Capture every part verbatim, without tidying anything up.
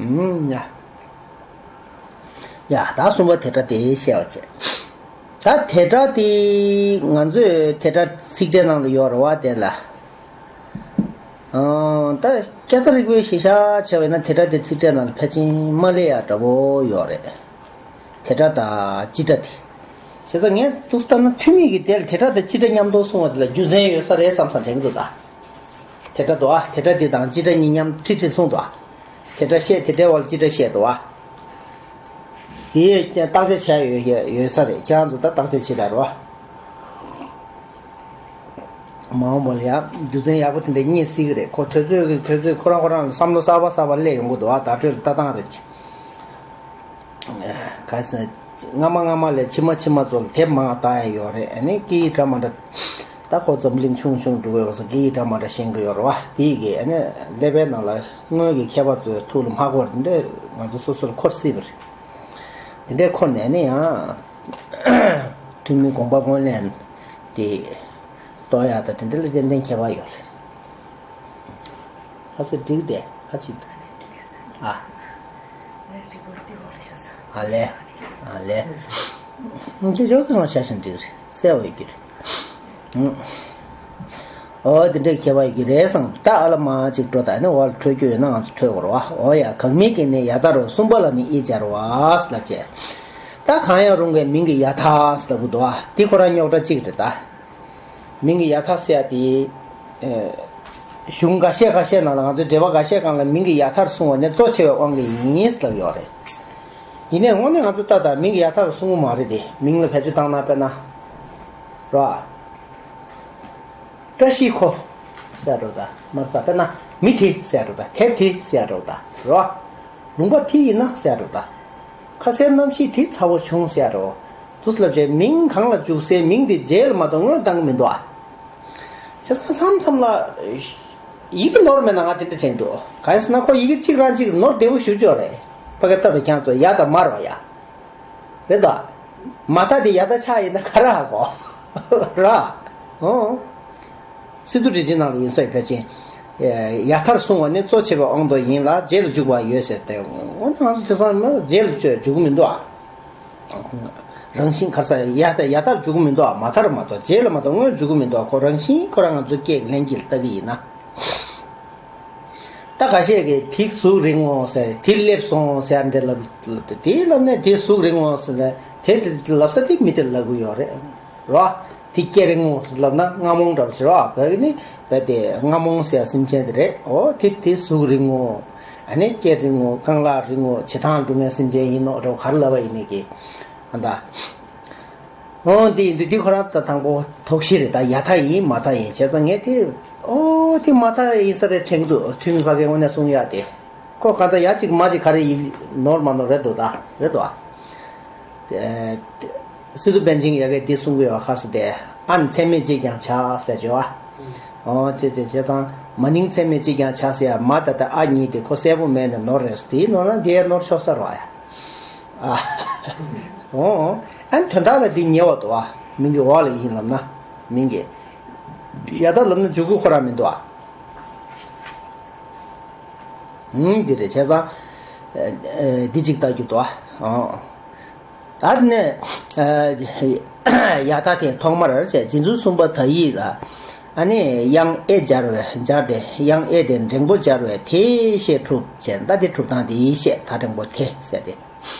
ཡ། ཡ་ད་གསུམ་པ་དེ་སྒྲ་དེ་བཤད་པ་བྱས། ད་དེ་སྒྲ་དེ་ང་ཚོས་དེ་སྒྲ་ཚིག་ཕྲད་ནང་ལ་ཡོད་རེད་བ་དེ་ལ། ཨང་། ད་སྐད་བརྡ་རིག་པའི་གཞི་བཞག་བྱས་པ་ཡིན་ན་དེ་སྒྲ་དེ་ཚིག་ཕྲད་ནང་ལ་ཕལ་ཆེར་མ་སླེབས་ཡག་འདྲ་པོ་ཡོད་རེད། དེ་སྒྲ་དང་སྤྱི་སྒྲ་དེ། བྱས་ཙང་ངས་ཐུགས་ལྟ་ན་ཐུ་མི་གིས་དེ་ལ་དེ་སྒྲ་དང་སྤྱི་སྒྲ་མཉམ་དུ་གསུང་བ་དེ་ལ་རྒྱུ་མཚན་ཡོད་ས་རེད་བསམ་བསམ་དྲན་གྱི་འདུག་ད། དེ་སྒྲ་དོ་ཨ། དེ་སྒྲ་དེ་དང་སྤྱི་སྒྲ་གཉིས་མཉམ་ཁྲིག་ཁྲིག་གསུངས་དོ་ཨ། དེ་སྒྲ་བཤད་དེ་སྒྲའི་འོག་ལ་སྤྱི་སྒྲ་བཤད་དོ་ཨ། དེ་ཡས་བརྟག་དཔྱད་བྱས་ཡོད་ཡོད་ས་རེད། ཁྱེད་རང་ཚོ་ད་བརྟག་དཔྱད་བྱེད་ད་རོ་ཨ། མ་འོངས་པ་ལ་ཡང་རྒྱུ་མཚན་ཡག་པོ་དེ་འདྲ་རྙེད་སྲིད་ཀྱི་རེད། ཁོ་དུས་ཚོད་ཀྱི་དུས་ཚོད་ཁོ་རང་ཁོ་རང་ལ་བསམ་བློ་གསར་པ་གསར་པ་སླེབས་ཡོང་གི་འདུག་ཨ། བརྡ་སྤྲོད་ལ་ལྟ་སྟངས་རེད། ག་ས། སྔ་མ་སྔ་མ་ལས་ཕྱི་མ་ཕྱི་མ་ཚོ་ལ་དེབ་མང་བཏང་ཡ་ཡོད་རེད། ཨ་ནི་སྐད་ཡིག་འདྲ་མ་འདྲ། ད་ཁོ་འཛམ་གླིང་ཆུང་ཆུང་འགྲོ་གི་ཡོད་པ་སོང་སྐད་ཡིག་འདྲ་མ་འདྲ་ཤེས་ཀྱི་ཡོད་རེད་བ། དེ་ཡི་གི་ཨ་ནི་ཀླད་པའི་ནང་ལ་སྔོན་གྱི་མཁས་པ་ཚོའི་ཐུགས་ལ་མ་འཁོར་དེ་འདྲས་ང་ཚོ་སོ་སོར་འཁོར་སྲིད་པ་རེད། དེ་འདྲས་འཁོར་ནས་ནི་ཡང་ཐུན་མིན་དགོངས་པ་སྔོན་ལན་དེ་རྟོགས་ཡ་ད་དེ་འདྲ་ལ་ཏན་ཏན་ཁྱད་པར་ཡོད་རེད། ཁ་སེ་འགྲིག་དེ་ཁ་ཅིག་ཨ། ཨ་ལེ། ཨ་ལེ། ཁྱེད་ཅོག་ཙེ་ནང་བཞག་བཞིན་འགྲིག་རེད་གསལ་བ་ཡོད་ཀྱི་རེད། ཨོ་དེ་འདྲའི་ཁྱད་པར་ཡོད་ཀྱི་རེད་བསམ། ད་ཨ་ལ་མ་ཅིག་འགྲོ་ད་ནི་འོག་ལ་འཕྲོད་རྒྱུ་ཡོད་ན་ང་ཚོ་འཕྲོད་དགོས་རེད་བ། ཨོ་ཡ། གང་མིང་གི་ནི་ཡ་མཐའ་རུ་གསུམ་པ་ལ་ནི་ཨི་སྦྱར་བ་ལབ་བྱས། ད་གང་ཡང་རུང་བའི་མིང་གི་ཡ་མཐའ་ལབ་དགོས་འདུག་བ། འདི་ཁོ་རང་རྙོག་དྲ་གཅིག་རེད་ད། མིང་གི་ཡ་མཐའ་ཟེར་ཡ་དེ། ཨེ། གཞུང་འགའ་ཤས་ཁ་ཤས་ནང་ལ་ང་ཚོའི་འགྲེལ་པ་འགའ་ཤས་སྒང་ལ་མིང་གི་ཡ་མཐར་གསུངས་པ་ནི་གཙོ་ཆེ་བའི་དབང་གིས་ཡིན་ལབ་ཡོད་རེད། ཡིན་ནའི་དངོས་གནས་ང་ཚོ་ལྟ་དང་མིང་གི་ཡ་མཐར་གསུང་གི་མ་རེད་དེ། མིང་ལ་བེད་སྤྱོད་བཏང་ན་དཔེར་ན། རོ། བཀྲ་ཤིས་ཁོ། ཟེར་རོ་ད་མར་ས་དཔེར་ན་མི་དེ་ཟེར་རོ་ད་དེབ་དེ་ཟེར་རོ་ད་རོ། ལུང་པ་དེ་ཡིན་ན་ཟེར་རོ་ད། ཁ་སའི་གནམ་གཤིས་དེ་ཚ་བོ་བྱུང་ཟེར་རོ། དུས་ལབ་བྱས་མིང་གང་ལ་འཇུག་སའི་མིང་དེ་རྗེས་ལ་མ་གཏོགས་སྔོན་བཏང་གི་མི་འདུག་ཨ། བྱས་ཙང་མཚམས་མཚམས་ལ། ཡི་གེ་ནོར་མེད་ན་ང་དེ་འདྲ་དྲན་འདུག་གང་ཡིན་ཟེར་ན་ཁོ་ཡི་གེ་གཅིག་རང་གཅིག་ནོར་བདེ་པོ་ཞེ་པོ་ཅིག་ཡོད་རེད། ཕ་གི་ལྟ་དང་ཁྱེད་ཚོ་ཡ་དང་མ་རོ་ཡ། རེད་དོ། མ་མཐའ་དེ་ཡ་མཐའ་ཆགས་ཡིན་ན་ག་རེ་ཧ་གོ་ར། ཨོ། སི་ཏུ་རི་ཅན་ནང་ལ་ཡིན་ས་ཡི་ཕལ་ཆེན། ཡ་མཐར་གསུངས་པ་ནི་གཙོ་ཆེ་བའི་དབང་དུ་ཡིན་ལ་རྗེས་ལ་འཇུག་པ་ཡོད་ཟེར་ཏེ། འོ་ན་ང་ཚོ་དེང་སང་ནི་རྗེས་ལ་འཇུག་གི་མི་འདུག་ཨ། རང་བཞིན་ཁར་ས་ཡ་མཐའ་ཡ་མཐར་འཇུག་གི་མི་འདུག་ཨ། མ་མཐར་མ་གཏོགས་རྗེས་ལ་མ་གཏོགས་སྔོན་འཇུག་གི་མི་འདུག་ཨ། ཁོ་རང་བཞིན་ཁོ་རང་ང་ཚོ་སྐད་ཀྱི་ལན་གྱིས་ལྟ་གི་ཡིན་ན། ད་ཁ་ཤས་ཀྱིས་དེ་གཟུགས་རིང་ངོ་ཟེར་དེ་སླེབས་སོང་ཟེར་འདྲ་ལབ་ལབ་དེ་དེ་ལབ་ནས་དེ་གཟུགས་རིང་ངོ་ཟེར་ནས་དེ་དེ་ལབ་ས་དེ་མི་དེ་ལབ་གི་ཡོད་རེད་རོ། དེ་སྐེ་རིང་ངོ་ཟེར་ལབ་ན་རྔ་མོང་འདྲ་བ་ཟེར་རོ། བོད་ནི་བོད་དེ་རྔ་མོང་ཟེར་སེམས་ཅན་དེ་རེད། ཨོ་དེ་དེ་གཟུགས་རིང་ངོ་། ཨ་ནི་སྐེ་རིང་ངོ་རྐང་ལག་རིང་ངོ་བྱེ་ཐང་འགྲོ་མཁན་སེམས་ཅན་ཡིན་ནོ་རོ་ག་རེ་ལབ་པ་ཡིན་ནི་གི་ཨ་ད། འོ་འདི་ཡིན་དུས་འདི་ཁོ་རང་ད་དང་པོ་དོགས་གཞི་རེད་ད། ཡ་མཐའ་ཡིན་མ་མཐའ་ཡིན་བྱས་ཙང་ངས་དེ། ཨོ་དེ་མ་མཐའ་ཡིན་ས་རེད་དྲན་གི་འདུག་འཐུས་མི་ཕ་གིའི་ངོས་ནས་གསུང་ཡག་དེ། ཁོ་ག་ད་ཡ་གཅིག་མ་གཅིག་ག་རེ་ཡིན་ནོར་མ་ནོར་རེད་འདུག་ད་རེད་འདུག་ཨ། དེ། སི་ཏུ་པཎ་ཆེན་ཡ་གིས་འདི་གསུང་གི་ཡོད་ཁ་སི་དེ། ཨ་ནི་ཚད་མེད་གཅིག་ཀྱང་བྱ་ཟེར་བྱོས་ཨ། ཨོ་དེ་དེ་བྱས་ཙང་མ་ནིང་ཚད་མེད་གཅིག་ཀྱང་བྱ་ཟེར་ཡ་མ་ད་ད་ཨ་གཉིས་དེ་ཁོ་གསལ་པོ་མེད་ནས་ནོར་རེད། དེའི་ནོར་ན་དེའི་ནོར་ཆོག་ས་རོ་ཨ། ཨ། འོ། ཨ་ནི་དོན་དག་ལ་འདི་ཉེ་བ་དོ་བ། མིང་གི་འོག་ལ་ཡིན་ལབ་ན། མིང་གི། ཡ་ད་ལབ་ན་འཇུག་གི་ཁོ་རང་མི་འདུག་ཨ། ཨུམ་འདི་རེད་བྱས་ཙང་། འདི་གཅིག་ལྟ་རྒྱུ་དོ་ཨ། ད་ནས། ཡ་ད་དེ་ཐོག་མར་བྱས་རྗེ་བཙུན་གསུམ་པ་ད་ཡིག་ལ། ཨ་ནི་དབྱངས་ཨེ་སྦྱར་བས་སྦྱར་ཏེ་དབྱངས་ཨེ་དེ་འགྲེང་པོ་སྦྱར་བས་དེ་ཞེས་གྲུབ་བྱས། ད་དེ་གྲུབ་སྟངས་དེ་ཡིས་བཤད། ད་འགྲེང་པོ་དེ་ཟེར་ཏེ།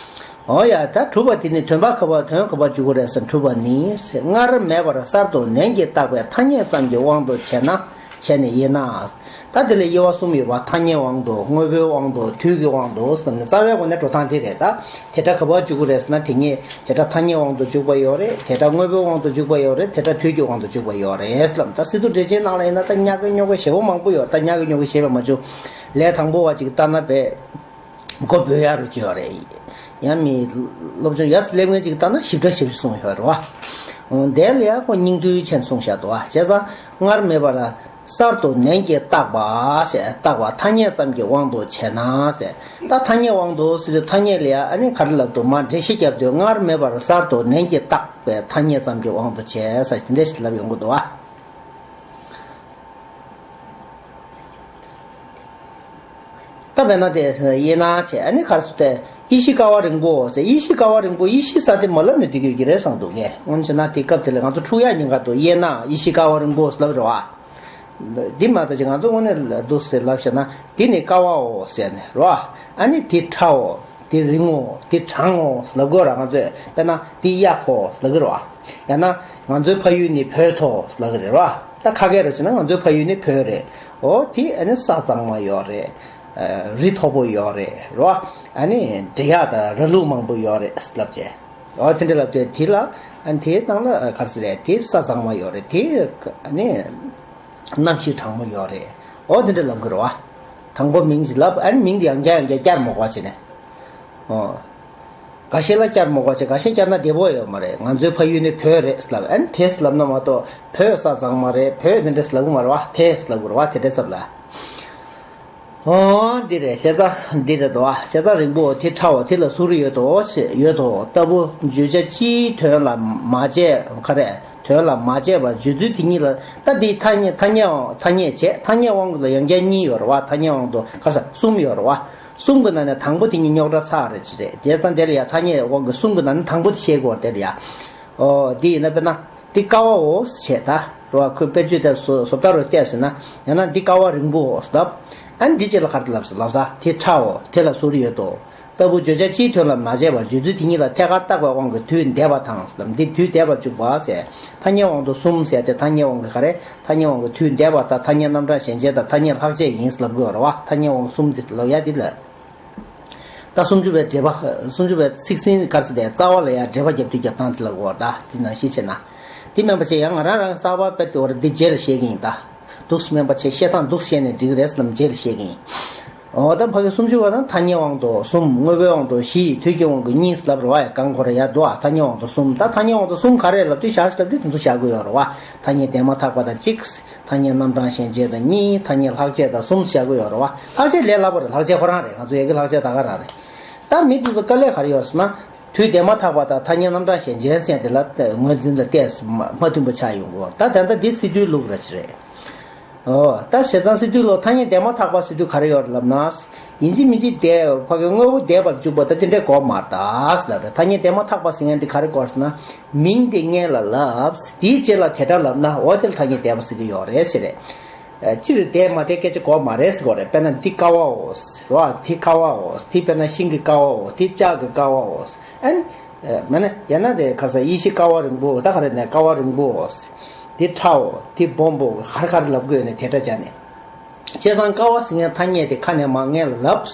འོ་ཡ་ད་གྲུབ་པ་དེ་ནི་དོན་པ་ག་པར་དོན་ག་པར་འཇུག་གི་རེད་ཟེར། གྲུབ་པ་ནི་སྔར་མེད་པར་གསར་དུ་ནན་གྱིས་བཏགས་པའི་ཐ་སྙད་ཙམ་གྱི་དབང་དུ་བྱས་ན་བྱས་ནས་ཡིན་ན། ད་དེ་ལ་དབྱེ་བ་གསུམ་ཡོད་པ། ཐ་སྙད་དབང་དུ་དངོས་པོའི་དབང་དུ་དུས་ཀྱི་དབང་དུ་ཟེར་ནས་རྩ་བའི་སྒོ་ནས་འགྲོ་སྟངས་དེ་རེད་ད། དེ་སྒྲ་ག་པར་འཇུག་གི་རེད་ཟེར་ན་དེ་ཉིད་དེ་སྒྲ་ཐ་སྙད་དབང་དུ་འཇུག་པ་ཡོད་རེད། དེ་སྒྲ་དངོས་པོའི་དབང་དུ་འཇུག་པ་ཡོད་རེད། དེ་སྒྲ་དུས་ཀྱི་དབང་དུ་འཇུག་པ་ཡོད་རེད་ལབ། ད་སི་ཏུ་འགྲེལ་ཆེན་ནང་ལ་ཡིན་ན་ད་ཉག་གི་ཉོག་གི་ཞེ་པོ་མང་པོ་ཡོད། ད་ཉག་གི་ཉོག་གི་ཞེ་པོ་མ་བྱུང་། ལས་དང་པོ་བ་ཅིག་ལྟ་ན་བས། མགོ་འབོད་ཡག་རུ་བྱས་ཡོད་རེད། ཡང་མི་སློབ་སྦྱོང་ཡར་སླེབས་མཁན་ཅིག་ལྟ་ན་ཞིབ་ཕྲ་ཞིབ་གསུངས་ཡོད་རེད་བ། འོ་དེ་ལ་ཡང་ཁོ་སྙིང་བསྡུས་ཆེན་གསུངས་བཞག་འདུག་བ། བྱས་ཙང་སྔར་མེད་པ་ལ་གསར་དུ་ནན་གྱིས་བཏགས་པ་ཞེས་བཏགས་པ་ཐ་སྙད་ཙམ་གྱི་དབང་དུ་བྱས་ན་ཟེར། ད་ཐ་སྙད་དབང་དུ་ཟེར་དུས་ཐ་སྙད་ལ་ཡང་ཨ་ནི་ག་རེ་ལབ་འདུག་མར་འགྲེལ་བཤད་བརྒྱབ་དུས་སྔར་མེད་པར་གསར་དུ་ནན་གྱིས་བཏགས་པའི་ཐ་སྙད་ཙམ་གྱི་དབང་དུ་བྱས་ཟེར་དེ་འདྲ་ཞིག་ལབ་ཡོང་གི་འདུག་བ། ད་དཔེར་ན་དེ་དབྱེ་ན་བྱས། ཨ་ནི་ག་རེ་ཟེར་ཏེ། ཡེ་ཤེས་ཀ་བ་རིང་པོ་ཟེར། ཡེ་ཤེས་ཀ་བ་རིང་པོ། ཡེ་ཤེས་ཟེར་དེ་མ་ལབ་ནས་འགྲིག་གི་ཡོད་ཀྱི་རེད་བསམ་འདུག་ངས། སྔོན་བྱས་ན་དེ་སྐབས་དེ་ལ་ང་ཚོ་འཁྲུག་ཡག་ཉེན་ཁ་འདུག། དབྱེ་ན་ཡེ་ཤེས་ཀ་བ་རིང་པོ་ཟེར་ལབ་རེད་བ། འདི་མ་གཏོགས་ཅིག་ང་ཚོ་དངོས་གནས་ལ་འདུག་ཟེར་ལབ་བྱས་ན། འདི་ནི་ཀ་བའོ་ཟེར་ནས་རེད་བ། ཨ་ནི་དེ་ཕྲའོ། དེ་རིང་ངོ་། དེ་གྲང་ངོ་ཟེར་ལབ་དགོས་ར། ང་ཚོས་དཔེར་ན་དེ་གཡག་གོ་ཟེར་ལབ་གི་རེད་བ། ཡང་ན་ང་ཚོའི་ཕ་ཡུལ་ནི་བོད་དོ་ཟེར་ལབ་གི་རེད་བ། ད་ཁ་སྐད་རུ་བྱས་ན་ང་ཚོའི་ཕ་ཡུལ་ནི་བོད་རེད། འོ་དེ་ཨ་ནི་ས་གཙང་མ་ཡོད་རེད། རི་མཐོ་པོ་ཡོད་རེད་རོ། ཨ་ནི་འབྲི་གཡག་དང་ར་ལུག་མང་པོ་ཡོད་རེད་ལབ་བྱས། འོ་དེ་འདྲ་ལབ་དུས་དེ་ལ། ཨ་ནི་དེའི་ནང་ལ་ག་རེ་ཟེར་རེད། དེ་ས་གཙང་མ་ཡོད་རེད། དེ་ཨ་ནི་གནམ་གཤིས་གྲང་མོ་ཡོད་རེད། འོ་དེ་འདྲ་ལབ་དགོས་རེད་བ། དང་པོ་མིང་ཞིག་ལབ། ཨ་ནི་མིང་དེ་ཡང་བསྐྱར་ཡང་བསྐྱར་བསྐྱར་མ་དགོས་བྱས་ནས། འོ། འགའ་ཤས་ལ་བསྐྱར་མ་དགོས་བྱས། འགའ་ཤས་བསྐྱར་ན་བདེ་པོ་ཡོད་མ་རེད། ང་ཚོའི་ཕ་ཡུལ་ནི་བོད་རེད་ལབ། ཨ་ནི་དེ་ལབ་ན་མ་གཏོགས་བོད་ས་གཙང་མ་རེད། བོད་དེ་འདྲ་ལབ་གི་མ་རེད་བ། དེ་ལབ་དགོས་རེད་བ། དེ་འདྲ་ཚབ་ལ། འོ་འདི་རེད། བྱས་ཙང་འདི་རེད་དོ། བྱས་ཙང་རིང་པོ་དེ་ཕྲའོ། དེ་ལ་ཟུར་ཡོད་དོ། ཡོད་དོ། ལྟ་བུ། བརྗོད་བྱ་སྤྱིའི་དོན་ལ་མ་བྱས། ག་རེ། དོན་ལ་མ་བྱས་པར་བརྗོད་ཚུལ་དེ་ཉིད་ལ། ད་འདི་ཐ་སྙད། ཐ་སྙད་དབང་། ཐ་སྙད་བྱས། ཐ་སྙད་དབང་གི་ལ་ཡང་བསྐྱར་གཉིས་ཡོད་རེད་བ། ཐ་སྙད་དབང་དུ་ག་རེ་ཟེར། གསུམ་ཡོད་རེད་བ། གསུམ་གྱི་ནང་ནས་དང་པོ་དེ་ཉིད་རྙོག་དྲ་ཚ་རེད་ཅི་རེད། དེ་ཙང་དེ་ལ་ཡང་ཐ་སྙད་དབང་གི་གསུམ་གྱི་ནང་ནས་དང་པོ་དེ་བཤད་དགོས་རེད། དེ་ལ་ཡང་། འོ་འདི་ཡིན་ན་དཔེར་ན། འདི་ཀ་བའོ་ཞེས་ད་རོ། ཁོས་དཔེ་བརྗོད་དེ་བཟོ་བཟོ་ལྟ་རུ་བལྟས་ཟེར་ན། ཡང་ན་འདི་ཀ་བ་རིང་པོའོ་ཟེར་ལབ། ཨ་ནི་འདི་རྗེས་ལ་ག་རེ་ལབ་ཟེར་ལབ་ས། དེ་ཕྲའོ། དེ་ལ་ཟུར་ཡོད་དོ། ལྟ་བུ། བརྗོད་བྱ་སྤྱིའི་དོན་ལ་མ་བྱས་པར་བརྗོད་ཚུལ་དེ་ཉིད་ལ་ཐད་ཀར་བཏགས་པའི་དབང་གིས་དུས་འདས་པ་དང་ཟེར་ལབ། འདི་དུས་འདས་པར་འཇུག་པ་ཟེར། ཐ་སྙད་དབང་དུ་གསུམ་ཟེར་ཏེ། ཐ་སྙད་དབང་གི་ག་རེ། ཐ་སྙད་དབང་གི་དུས་འདས་པ་དང་། ཐ་སྙད་རྣམ་གྲངས་གཞན་བྱས་དང་། ཐ་སྙད་ལྷག་བཅས་ཡིན་ཟེར་ལབ་དགོས་རེད་བ། ཐ་སྙད་དབང་གསུམ་དེ་ལབ་ཡ་འདི་ལ། ད་སུམ་ཅུ་པའི་འགྲེལ་པ། སུམ་ཅུ་པའི་ཚིག་ཟིན་ག་རེ་ཟེར་ཏེ། རྩ་བ་ལ་ཡང་འགྲེལ་པ་རྒྱབ་དུས་རྒྱབ་སྟངས་དེ་ལ་གོ་བ། ད་དེ་ནང་བཞིན་བྱས་ན། དེ་མིན་པ་བྱས་ཡང་ང་རང་རང་གསར་པ་དཔེ་དེ་བར་འདི་རྗེས་ལ་བཤད་ཀྱི་ཡིན་ད། འདུག་སེ་མིན་པ་བྱས་བཤད་སྟངས་འདུག་སེ་བཤད་ནས་འགྲིག་གི་རེད་ཟེར་ལབ་རྗེས་ལ་བཤད་ཀྱི་ཡིན། འོ་ད་ཕ་གི་སུམ་ཅུ་པ་དང་། ཐ་སྙད་དབང་དུ་གསུམ། དངོས་པོའི་དབང་དུ་བཞི། དུས་ཀྱི་དབང་གིས་གཉིས་ལབ་རེད་བ། ཡ་གང་གོ་རེ་ཡ་འདུག་ཨ། ཐ་སྙད་དབང་དུ་གསུམ། ད་ཐ་སྙད་དབང་དུ་གསུམ་ག་རེ་ལབ་དུས་བཞག་ལབ་དུས་དེ་ཚོ་བཞག་དགོས་ཡོད་རེད་བ། ཐ་སྙད་དེ་མ་ཐག་པ་དང་གཅིག། ཐ་སྙད་རྣམ་གྲངས་གཞན་བྱས་དང་གཉིས། ཐ་སྙད་ལྷག་བཅས་དང་གསུམ་བཞག་གི་ཡོད་རེད་བ། ལྷག་བཅས་ལས་སླ་པོ་རེད། ལྷག་བཅས་ཁོ་རང་རེད། ང་ཚོ་ཡ་གི་ལྷག་བཅས་ད་ག་རང་རེད། ད་མི་དེ་ཚོ་དཀའ་ལས་ག་རེ་ཡོད་ཟེར་ན། དུས་དེ་མ་ཐག་པ་དང་ཐ་སྙད་རྣམ་གྲངས་གཞན་བྱས་ཟེར་དེ་ལ་ངོས་འཛིན་ལ་བལྟས་མ་མཐུན་པ་ཆགས་ཡོང་གི་ཡོད་རེད། ད་ད་ལྟ་འདི་སི་ཏུའི་ལུགས་ར་ཅི་རེད། ཨོ། ད་བྱས་ཙང་སི་ཏུའི་ལུགས་ཐ་སྙད་དེ་མ་ཐག་པ་ཟེར་དུས་ག་རེ་ཡོད་རེད་ལབ་ན། ཡིན་གཅིག་མིན་གཅིག་དེ་ཕ་གི་དངོས་པོ་འདས་པར་འཇུག་པ་ད་དེ་འདྲའི་གོ་མ་རེད་ད་ཟེར་ལབ་རེད། ཐ་སྙད་དེ་མ་ཐག་པ་ཟེར་མཁན་དེ་ག་རེ་གོ་རེད་ཟེར་ན། མིང་དེ་སྔོན་ལ་ལབ། དེའི་རྗེས་ལ་དེ་སྒྲ་ལབ་ན། འོ་དེ་ལ་ཐ་སྙད་འདས་པ་ཟེར་གྱི་ཡོད་རེད་ཟེར་རེད། ཨ། སྤྱིར་འདས་མ་འདས་སྐད་ཆ་གོ་མ་རེད་ཟེར་གོ་རེད། དཔེར་ན་འདི་ཀ་བའོ་ཟེར་བ། དེ་ཀ་བའོ་ཟེར། དེ་དཔེར་ན་ཤིང་གི་ཀ་བའོ་ཟེར། དེ་ལྕགས་ཀྱི་ཀ་བའོ་ཟེར། ཨ་ནི། ཨ། མིན་ན་ཡང་ན་དེ་ག་རེ་ཟེར། ཡེ་ཤེས་ཀ་བ་རིང་པོ། ད་ག་རེ་ནས་ཀ་བ་རིང་པོ་ཟེར། དེ་ཕྲའོ། དེ་སྦོམ་པོ། ག་རེ་ག་རེ་ལབ་དགོས་ནས་དེ་སྒྲ་སྦྱར་ནས། བྱས་ཙང་ཀ་བ་ཟེར་མཁན་ཐ་སྙད་དེ་ཁ་ནས་མར་སྔོན་ལ་ལབ།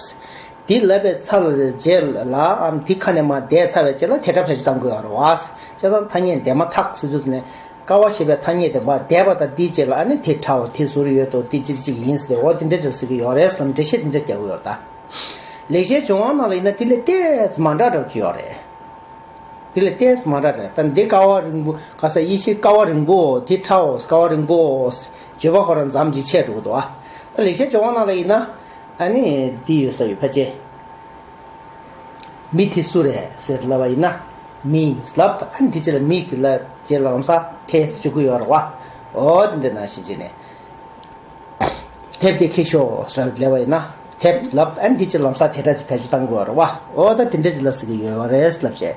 དེ་ལབ་པའི་ཚར་ལ་རྗེས་ལ་འམ། དེ་ཁ་ནས་མར་འདས་ཚར་བའི་རྗེས་ལ་དེ་སྒྲ་བེད་སྤྱོད་གཏང་དགོས་ཡོད་རེད་བ། བྱས་ཙང་ཐ་སྙད་འདས་མ་ཐག་ཟེར་དུས་ནས། ཀ་བ་ཞེས་པའི་ཐ་སྙད་དེ་མར་འདས་པ་དང་དེའི་རྗེས་ལ་ཨ་ནི་དེ་ཕྲའོ། དེ་ཟུར་ཡོད་དོ། དེ་གཅིག་གཅིག་ཡིན་ཟེར། འོ་དེ་འདྲ་ཅིག་ཟེར་གྱི་ཡོད་རེད་བསམ། འགྲེལ་བཤད་དེ་འདྲ་རྒྱག་གི་ཡོད་རེད་ད། ལེགས་བཤད་ལྗོན་དབང་ནང་ལ་ཡིན་ན་དེ་ལས་ཏོག་ཙམ་མ་འདྲ་འདྲ་པོ་ཅིག་ཡོད་རེད། དེ་ལས་ཏོག་ཙམ་མ་འདྲ་འདྲ། ད་འདི་ཀ་བ་རིང་པོ། ག་རེ་ཟེར། ཡེ་ཤེས་ཀ་བ་རིང་པོའོ། དེ་ཕྲའོ། ཀ་བ་རིང་པོའོ། བརྗོད་པ་ཁོ་རང་མཚམས་ཅིག་ཆད་འགྲོ་གི་འདུག་ཨ། ད་ལེགས་བཤད་ལྗོན་དབང་ནང་ལ་ཡིན་ན། ཨ་ནི་འདི་ཡོད་ས་ཡོད་ཕལ་ཆེར། མི་དེ་སུ་རེད་ཟེར་ལབ་པ་ཡིན་ན། མི་ལབ། ཨ་ནི་དེ་རྗེས་ལ་མི་དེ་ལ་རྗེས་ལ་ལམ་སང་དེ་འཇུག་གི་ཡོད་རེད་བ། འོ་དེ་འདྲ་ནང་བཞིན་བྱས་ནས། དེབ་དེ་ཁྱེར་ཤོག་ཟེར་ལབ་པ་ཡིན་ན། དེབ་ལབ། ཨ་ནི་དེ་རྗེས་ལམ་སང་དེ་སྒྲ་ཅིག་བེད་སྤྱོད་གཏང་དགོས་རེད་བ། འོ་ད་དེ་འདྲ་ཅིག་ལ་ཟེར་གྱི་ཡོད་རེད་ལབ་བྱས།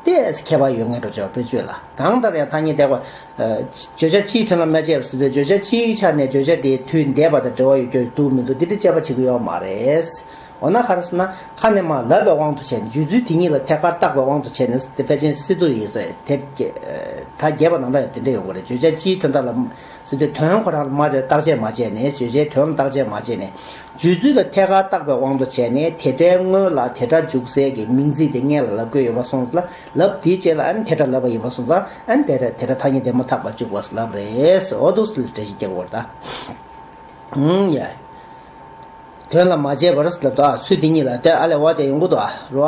དེ་ཁྱད་པར་ཡོད་མཁན་འདྲ་པོ་ཅིག་དཔེ་བརྗོད་ལ། གང་ལྟར་ཡང་ཐ་སྙད་འདས་པ། ཨ། བརྗོད་བྱ་སྤྱིའི་དོན་ལ་མ་དཔྱད་པར་ཟེར་དུས། བརྗོད་བྱ་སྤྱིའི་ཆ་ནས་བརྗོད་བྱ་དེའི་དུས་འདས་པ་དང་འབྲེལ་བ་ཡོད་རྒྱུ་འདུག་མི་འདུག་དེ་འདྲ་དཔྱད་པ་བྱེད་ཀྱི་ཡོད་མ་རེད། འོ་ན་ག་རེ་ཟེར་ན། ཁ་ནས་མར་ལབ་པའི་དབང་དུ་བྱས་ནས། བརྗོད་ཚུལ་དེ་ཉིད་ལ་ཐད་ཀར་བཏགས་པའི་དབང་དུ་བྱས་ནས་དེ་ཕལ་ཆེར་སི་ཏུ་ཡིན་ས་རེད། དེབ་ཀྱི་ད་རྒྱས་པ་ནང་ལ་ཡང་དེ་འདྲ་ཡོང་གི་རེད། བརྗོད་བྱ་སྤྱིའི་དོན་དག་ལ་ཟེར་དུས། དོན་ཁོ་རང་ལ་མར་དེ་བརྟག་དཔྱད་མ་བྱས་ནས། བརྗོད་བྱའི་དོན་ལ་བརྟག་དཔྱད་མ་བྱས་ནས། བརྗོད་ཚུལ་ལ་ཐད་ཀར་བཏགས་པའི་དབང་དུ་བྱས་ནས། དེ་སྒྲའི་སྔོན་ལ་དེ་སྒྲ་འཇུག་སའི་གི་མིང་ཚིག་དེ་སྔོན་ལ་ལབ་དགོས་ཡོད་པ་སོང་ཙང་། ལབ་དེའི་རྗེས་ལ་ཨ་ནི་དེ་སྒྲ་ལབ་པ་ཡིན་པ་སོང་ཙང་། ཨ་ནི་དེ་སྒྲ་དེ་སྒྲ་ཐ་སྙད་དེ་མ་ཐག་པ་འཇུག་པ་ལབ་རེད། འོ་འདུག་སེ་འགྲེལ་བཤད་རྒྱག་དགོས་རེད་ད། ཨུམ། ཡ། དོན་ལ་མ་དཔྱད་པར་ལབ་དོ། ཚུལ་དེ་ཉིད་ལ་དེ་ཨ་ལས་འོ་དེ་ཡོང་གི་འདུག་ཨ། རོ།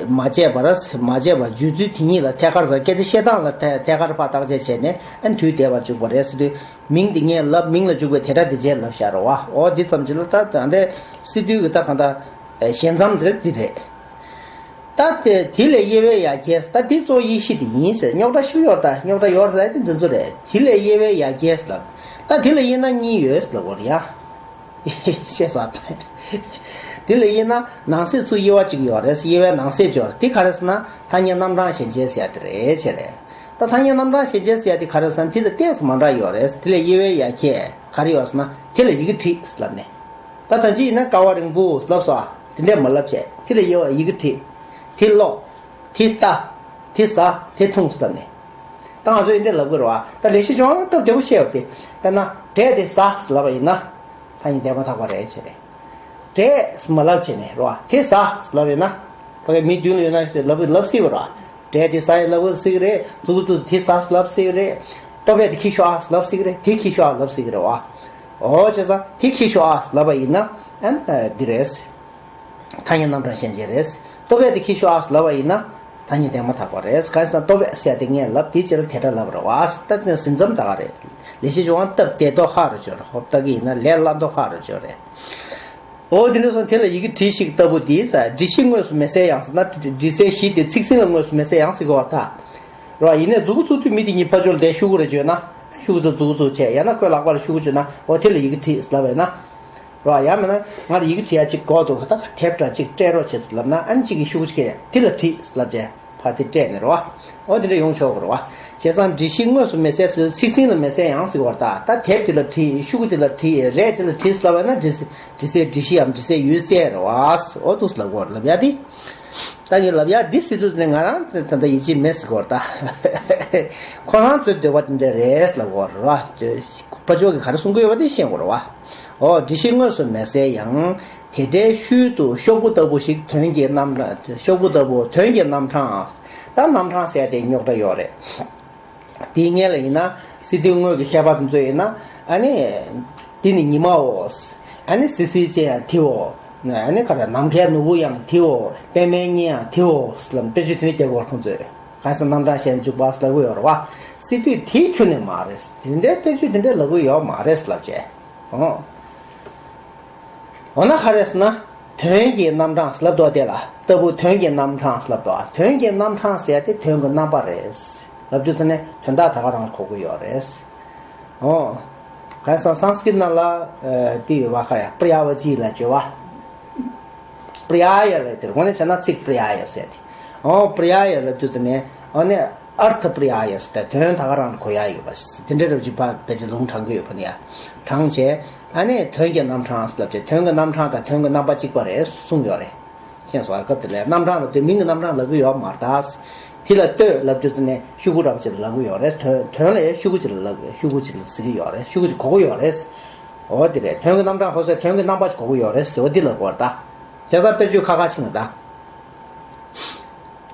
མ་དཔྱད་པར། མ་དཔྱད་པར་བརྗོད་ཚུལ་དེ་ཉིད་ལ་ཐད་ཀར་ཟེར། སྐད་ཆ་བཤད་སྟངས་ལ་ཐད་ཐད་ཀར་ཕར་བརྟག་དཔྱད་བྱས་ནས། ཨ་ནི་དུས་འདས་པར་འཇུག་པ་རེད་ཟེར་དུས། མིང་དེ་སྔོན་ལབ། མིང་ལ་འཇུག་པའི་དེ་སྒྲ་དེ་རྗེས་ལབ་བཞག་རེད་བ། འོ་འདི་ཙམ་ཅིག་ལ་ད་ད་ལྟའི་སི་ཏུའི་གི་ད་གང་ལྟར་ཞལ་མཚམས་དེ་རེད། འདི་རེད། ད་དེ་དེ་ལས་དབྱེ་བའི་ཡ་གྱལ། ད་འདི་གཙོ་ཡེ་ཤེས་དེ་ཡིན་ཟེར། རྙོག་དྲ་ཞིག་ཡོད་ད། རྙོག་དྲ་ཡོད་ཟེར་དེ་འདི་ཚོ་རེད། དེ་ལས་དབྱེ་བའི་ཡ་གྱལ་ལབ། ད་དེ་ལ་དབྱེ་ན་གཉིས་ཡོད་ཟེར་ལབ་དགོས་རེད་ཡ། ཤེས་སོང་། དེ་ལ་དབྱེ་ན་ནང་གསེས་ཚུར་དབྱེ་བ་གཅིག་ཡོད་རེད། དབྱེ་བའི་ནང་གསེས་ཅིག་ཡོད་རེད། དེ་ག་རེ་ཟེར་ན་ཐ་སྙད་རྣམ་གྲངས་གཞལ་བྱའི་ཟེར་ཡ་དེ་རེད་བྱས་རེད། ད་ཐ་སྙད་རྣམ་གྲངས་གཞལ་བྱའི་ཟེར་ཡ་དེ་ག་རེ་ཟེར་ན་དེ་དང་ཏོག་ཙམ་མ་འདྲ་ཡོད་རེད། དེ་ལ་དབྱེ་བའི་ཡ་གྱལ་ག་རེ་ཡོད་རེད་ཟེར་ན་དེ་ལ་ཡི་གེ་བྲིས་ལབ་ནས། ད་ད་ཅི་ཡིན་ན་ཀ་བ་རིང་པོ་ལབ་སོང་། དེ་འདྲས་མ་ལབ་བྱས་དེ་ལ་དབྱེ་བ་ཡི་གེ་བྲིས། དེ་ཀློག་དེ་ལྟ། དེ་ཟ། དེ་འཐུང་ཟེར་ནས། ད་ང་ཚོས་འདི་ལབ་དགོས་རེད་བ། ད་ལེགས་བཤད་ལྗོན་དབང་སྟབས་བདེ་པོ་བཤད་པ་དེ། དཔེར་ན་འབྲས་དེ་ཟ་ཟེར་ལབ་པ་ཡིན་ན། ཐ་སྙད་འདས་མ་ཐག་པ་རེད་བྱས་ནས། འབྲས་མ་ལབ་བྱས་ནས་རེད་བ། དེ་ཟ་ཟེར་ལབ་ཡིན་ན། ཕ་གི་མི་མདུན་ལ་ཡོད་ན་ལབ་ལབ་སྲིད་པ་རེད་བ། འབྲས་དེ་ཟ་ཡི་ལབ་སྲིད་ཀྱི་རེད། མཛུ་གུ་དེ་ཟ་ཟེར་ལབ་སྲིད་ཀྱི་རེད། ལྟོ་ཕད་དེ་ཁྱི་ཤོག་ཨ་ཟེར་ལབ་སྲིད་ཀྱི་རེད། དེ་ཁྱི་ཤོག་ཨ་ལབ་སྲིད་ཀྱི་རེད་བ། འོ་བྱས་ཙང་དེ་ཁྱི་ཤོག་ཨ་ཟེར་ལབ་པ་ཡིན་ན། ཨན་འདི་རེད། ཐ་སྙད་རྣམ་གྲངས་གཞལ་བྱ་རེད། ལྟོ་ཕད་དེ་ཁྱི་ཤོག་ཨ་ཟེར་ལབ་པ་ཡིན་ན། ཐ་སྙད་འདས་མ་ཐག་པ་རེད། གང་ཟེར་ན་ལྟོ་ཕད་ཟེར་ཡ་དེ་ངས་ལབ་དེའི་རྗེས་ལ་དེ་སྒྲ་ལབ་རེད་བ། ད་དེ་ནས་ཟིན་མཚམས་ད་ག་རེད། ལེགས་བཤད་ལྗོན་དབང་སྟབས་བདེ་མདོག་ཁ་རུ་འཇོག་རེད། ཧོབ་ལྟ་གི་ཡིན་ན་ལས་སླ་མདོག་ཁ་རུ་འཇོག་རེད། འོ་དེ་འདྲ་སོང་དེ་ལ་ཡི་གེ་བྲིས་ཤིག་ལྟ་བུ་དེ་ས་འབྲི་གཞི་དངོས་སུ་མེད་སའི་ཡང་ཟེར་ན་འབྲི་སའི་གཞི་དེ་ཚིག་ཟིན་ལ་དངོས་སུ་མེད་སའི་ཡང་ཟེར་གི་བ་ད། རེད་བ། ཡིན་ནའི་མཛུ་གུ་བཙུགས་དུས་མི་དེ་གཉིས་ཕར་ཕྱོགས་ལ་བསྡད་ཤུ་གུ་རེ་བརྗོད་ན། ཤུ་གུ་དེ་མཛུ་གུ་བཙུགས་བྱས་ཡང་ན་ཁོའི་ལག་པ་ལ་ཤུ་གུ་བརྗོད་ན་འོ་དེ་ལ་ཡི་གེ་བྲིས་ལབ་པས་ན། རེད་བ། ཡང་མིན་ན་ང་ལ་ཡི་གེ་བྲིས་ཡ་གཅིག་དགོས་འདུག་ད་དེབ་འདྲ་གཅིག་སྤྲད་རོགས་བྱེད་ལབ་ན་ཨ་ནི་གཅིག་གིས་ཤུ་གུ་གཅིག་གིས་དེ་ལ་བྲིས་ལབ་བྱས་ཕར་དེ་སྤྲད་ནས་རེད་བ། འོ་དེ་འདྲ་ཡོང་ཆོག་གི་རེད་བ། བྱས་ཙང་འབྲི་གཞི་དངོས་སུ་མེད་སའི་ཚིག་ཟིན་ལ་མེད་སའི་ཡང་ཟེར་བ་ད། ད་དེབ་དེ་ལ་བྲིས། ཤུ་གུ་དེ་ལ་བྲིས། རས་དེ་ལ་བྲིས་ལབ་པ་ན་འབྲི་སའི་འབྲི་སའི་འབྲི་གཞིའམ་འབྲི་སའི་ཡུལ་ཟེར་རེད་བ། འོ་འདུག་ལབ་དགོས་ལབ་ཡ་དེ། ད་ངས་ལབ་ཡ་འདི་ཟེར་དུས་ནས་ང་རང་ད་ལྟ་ཡིད་ཆེས་མེད་ཟེར་གོ་ད། ཁོ་རང་ཚོའི་འདོད་པ་དེ་འདྲ་རེད་ལབ་དགོས་རེད་བ། ཕར་ཕྱོགས་ཀྱིས་ག་རེ་གསུང་གི་ཡོད་པ་དེ་ཤེས་དགོས་རེད་བ། འོ་འབྲི་གཞི་དངོས་སུ་མེད་སའི་ཡང་། དེ་འདྲའི་ཤུལ་དུ་ཤོག་བུ་ལྟ་བུ་ཞིག་དོན་གྱི་རྣམ་གྲངས་ཤོག་བུ་ལྟ་བུ་དོན་གྱི་རྣམ་གྲངས། ད་རྣམ་གྲངས་ཟེར་དེ་རྙོག་དྲ་ཡོད་རེད། དེའི་སྔོན་ལ་ཡིན་ན་སི་ཏུའི་དངོས་ཀྱི་མཁས་པ་དེ་ཚོ་ཡིན་ན་ཨ་ནི། འདི་ནི་ཉི་མའོ། ཨ་ནི་བསིལ་བསིལ་ཅན་ཡང་དེའོ། ཨ་ནི་ག་རེ་ནམ་མཁའི་ནོར་བུ་ཡང་དེའོ། པདྨའི་གཉེན་ཡང་དེའོ་ལབ་དཔེ་བརྗོད་དེ་འདྲ་རྒྱག་གི་ཡོད་རེད་ཁོང་ཚོས། གང་ཟེར་རྣམ་གྲངས་གཞན་འཇུག་པ་ལབ་གི་ཡོད་རེད་བ། སི་ཏུས་དེ་ཁྱོན་ནས་མ་རེད། དེ་འདྲའི་དཔེ་བརྗོད་དེ་འདྲ་ལབ་གི་ཡོད་མ་རེད་ལབ་བྱས། ཨོ། འོ་ན་ག་རེ་ཟེར་ན། དོན་གྱི་རྣམ་གྲངས་ལབ་འདུག་དེ་ལ་ལྟ་བུ་དོན་གྱི་རྣམ་གྲངས་ལབ་འདུག་དོན་གྱི་རྣམ་གྲངས་ཟེར་ཏེ་དོན་གྱི་རྣམ་པ་རེད། ལབ་དུས་ཙ་ནས་དོན་དག་ད་ག་རང་གོ་གི་ཡོད་རེད། ཨོ། གང་ཟེར་སཾ་སྐྲྀཏ་ནང་ལ་ཨ་དེ་ཡོད་པ་ག་རེ་པྲ་ཡ་བ་ཅི་ལ་བརྗོད་པ། པྲ་ཡ་ཡ་ལབ་དེ་རེད། དངོས་གནས་བྱས་ན་ཚིག་པྲ་ཡ་ཡ་ཟེར་ཏེ། ཨོ་པྲ་ཡ་ཡ་ལབ་དུས་ཙ་ནས་ཨོ་ནས། ཨར་ཐ་པྲ་ཡ་ཡ་ཟེར་ཏེ་དོན་ད་ག་རང་གོ་ཡ་ཡོད་པ་དེ་འདྲ་རབ་ཅིག་ཕ་ཕལ་ཆེར་ལུང་དྲངས་ཀྱི་ཡོད་པ་ནི་ཡ། དྲངས་བྱས་ཨ་ནི་དོན་གྱི་རྣམ་གྲངས་ལབ་བྱས་དོན་གྱི་རྣམ་གྲངས་དང་དོན་གྱི་རྣམ་པ་གཅིག་པ་རེད་གསུངས་ཡོད་རེད། མཁྱེན་སོང་ཨ། སྐབས་དེ་ལ་རྣམ་གྲངས་ལབ་དུས་མིང་གི་རྣམ་གྲངས་ལབ་ཀྱི་ཡོད་མ་རེད་ད། དེ་ལ་ལྟོས་ལབ་དུས་ཙ་ནས་ཤུ་གུ་འདྲ་པོ་ཅིག་ལ་ལབ་ཀྱི་ཡོད་རེད། དོན་དོན་ལ་ཡང་ཤུ་གུ་ཅིག་ལ་ལབ་ཤུ་གུ་ཅིག་ལ་ཟེར་གྱི་ཡོད་རེད། ཤུ་གུ་ཅིག་གོ་གི་ཡོད་རེད། འོ་དེ་རེད། དོན་གྱི་རྣམ་གྲངས་ཧོ་ཟེར་དོན་གྱི་རྣམ་པ་ཅིག་གོ་གི་ཡོད་རེད་ཟེར་བ་འདི་ལབ་དགོས་རེད་ད། བྱས་ཙང་དཔེ་བརྗོད་ཁ་ཁ་ཕྱིན་ལ་ད།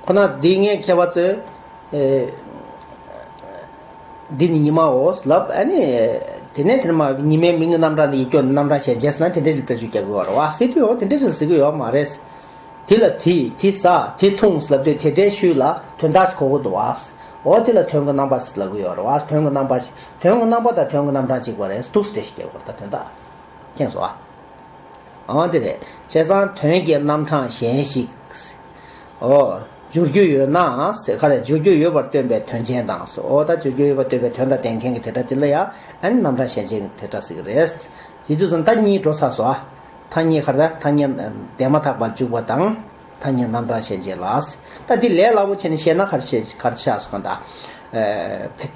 ཁོ་ན་འདི་ངས་མཁས་པ་ཚོས། ཨེ། འདི་ནི་ཉི་མའོ་ལབ་ཨ་ནི། དེ་ནས་དེ་ནས་མ་ཉི་མའི་མིང་གི་རྣམ་གྲངས་འདི་ཡིག་སྐྱོན་རྣམ་གྲངས་ཞེས་བྱས་ཟེར་ན་དེ་འདྲ་ཞིག་དཔེ་བརྗོད་རྒྱག་གི་ཡོད་རེད་བ། སྲིད་དུས་འོ་དེ་འདྲ་ཞིག་ཟེར་གི་ཡོད་མ་རེད། དེ་ལ་བྲིས་དེ་ཟ་དེ་འཐུང་ལབ་དུས་དེ་འདྲའི་ཤུལ་ལ་དོན་དག་ཞིག་གོ་གི་འདུག་བ། འོ་དེ་ལ་དོན་གྱི་རྣམ་པ་ཞིག་ལབ་གི་ཡོད་རེད་བ། དོན་གྱི་རྣམ་པ་ཞིག་དོན་གྱི་རྣམ་པ་དང་དོན་གྱི་རྣམ་གྲངས་གཅིག་པ་རེད་འདུག་སེ་འགྲེལ་བཤད་རྒྱག་གི་ཡོད་རེད་ད་དོན་དག་མཁྱེན་སོང་ཨ། འོ་དེ་རེད། བྱས་ཙང་དོན་གྱི་རྣམ་གྲངས་གཞན་ཞིག་འོ། སྦྱོར་རྒྱུ་ཡོད་ན་ཟེར་ག་རེ་སྦྱོར་རྒྱུ་ཡོད་པར་སྟོན་པའི་དོན་ཅན་དང་ཟེར། འོ་ད་སྦྱོར་རྒྱུ་ཡོད་པར་སྟོན་པའི་དོན་དང་ལྡན་མཁན་གྱི་དེ་སྒྲ་དེ་ལ་ཡང་ཨ་ནི་རྣམ་གྲངས་གཞན་ཅན་གྱི་དེ་སྒྲ་ཟེར་གི་རེད། དེ་དུས་སུ་ད་གཉིས་འགྲོ་ཚར་སོང་ཨ། ཐ་སྙད་ག་རེ་ད་ཐ་སྙད་འདས་མ་ཐག་པར་འཇུག་པ་དང་། ཐ་སྙད་རྣམ་གྲངས་གཞན་ཅན་ལ། ད་འདི་ལས་སླ་པོ་བྱས་ནས་བཤད་ན་ག་རེ་བཤད་ག་རེ་ཆགས་སོང་ད།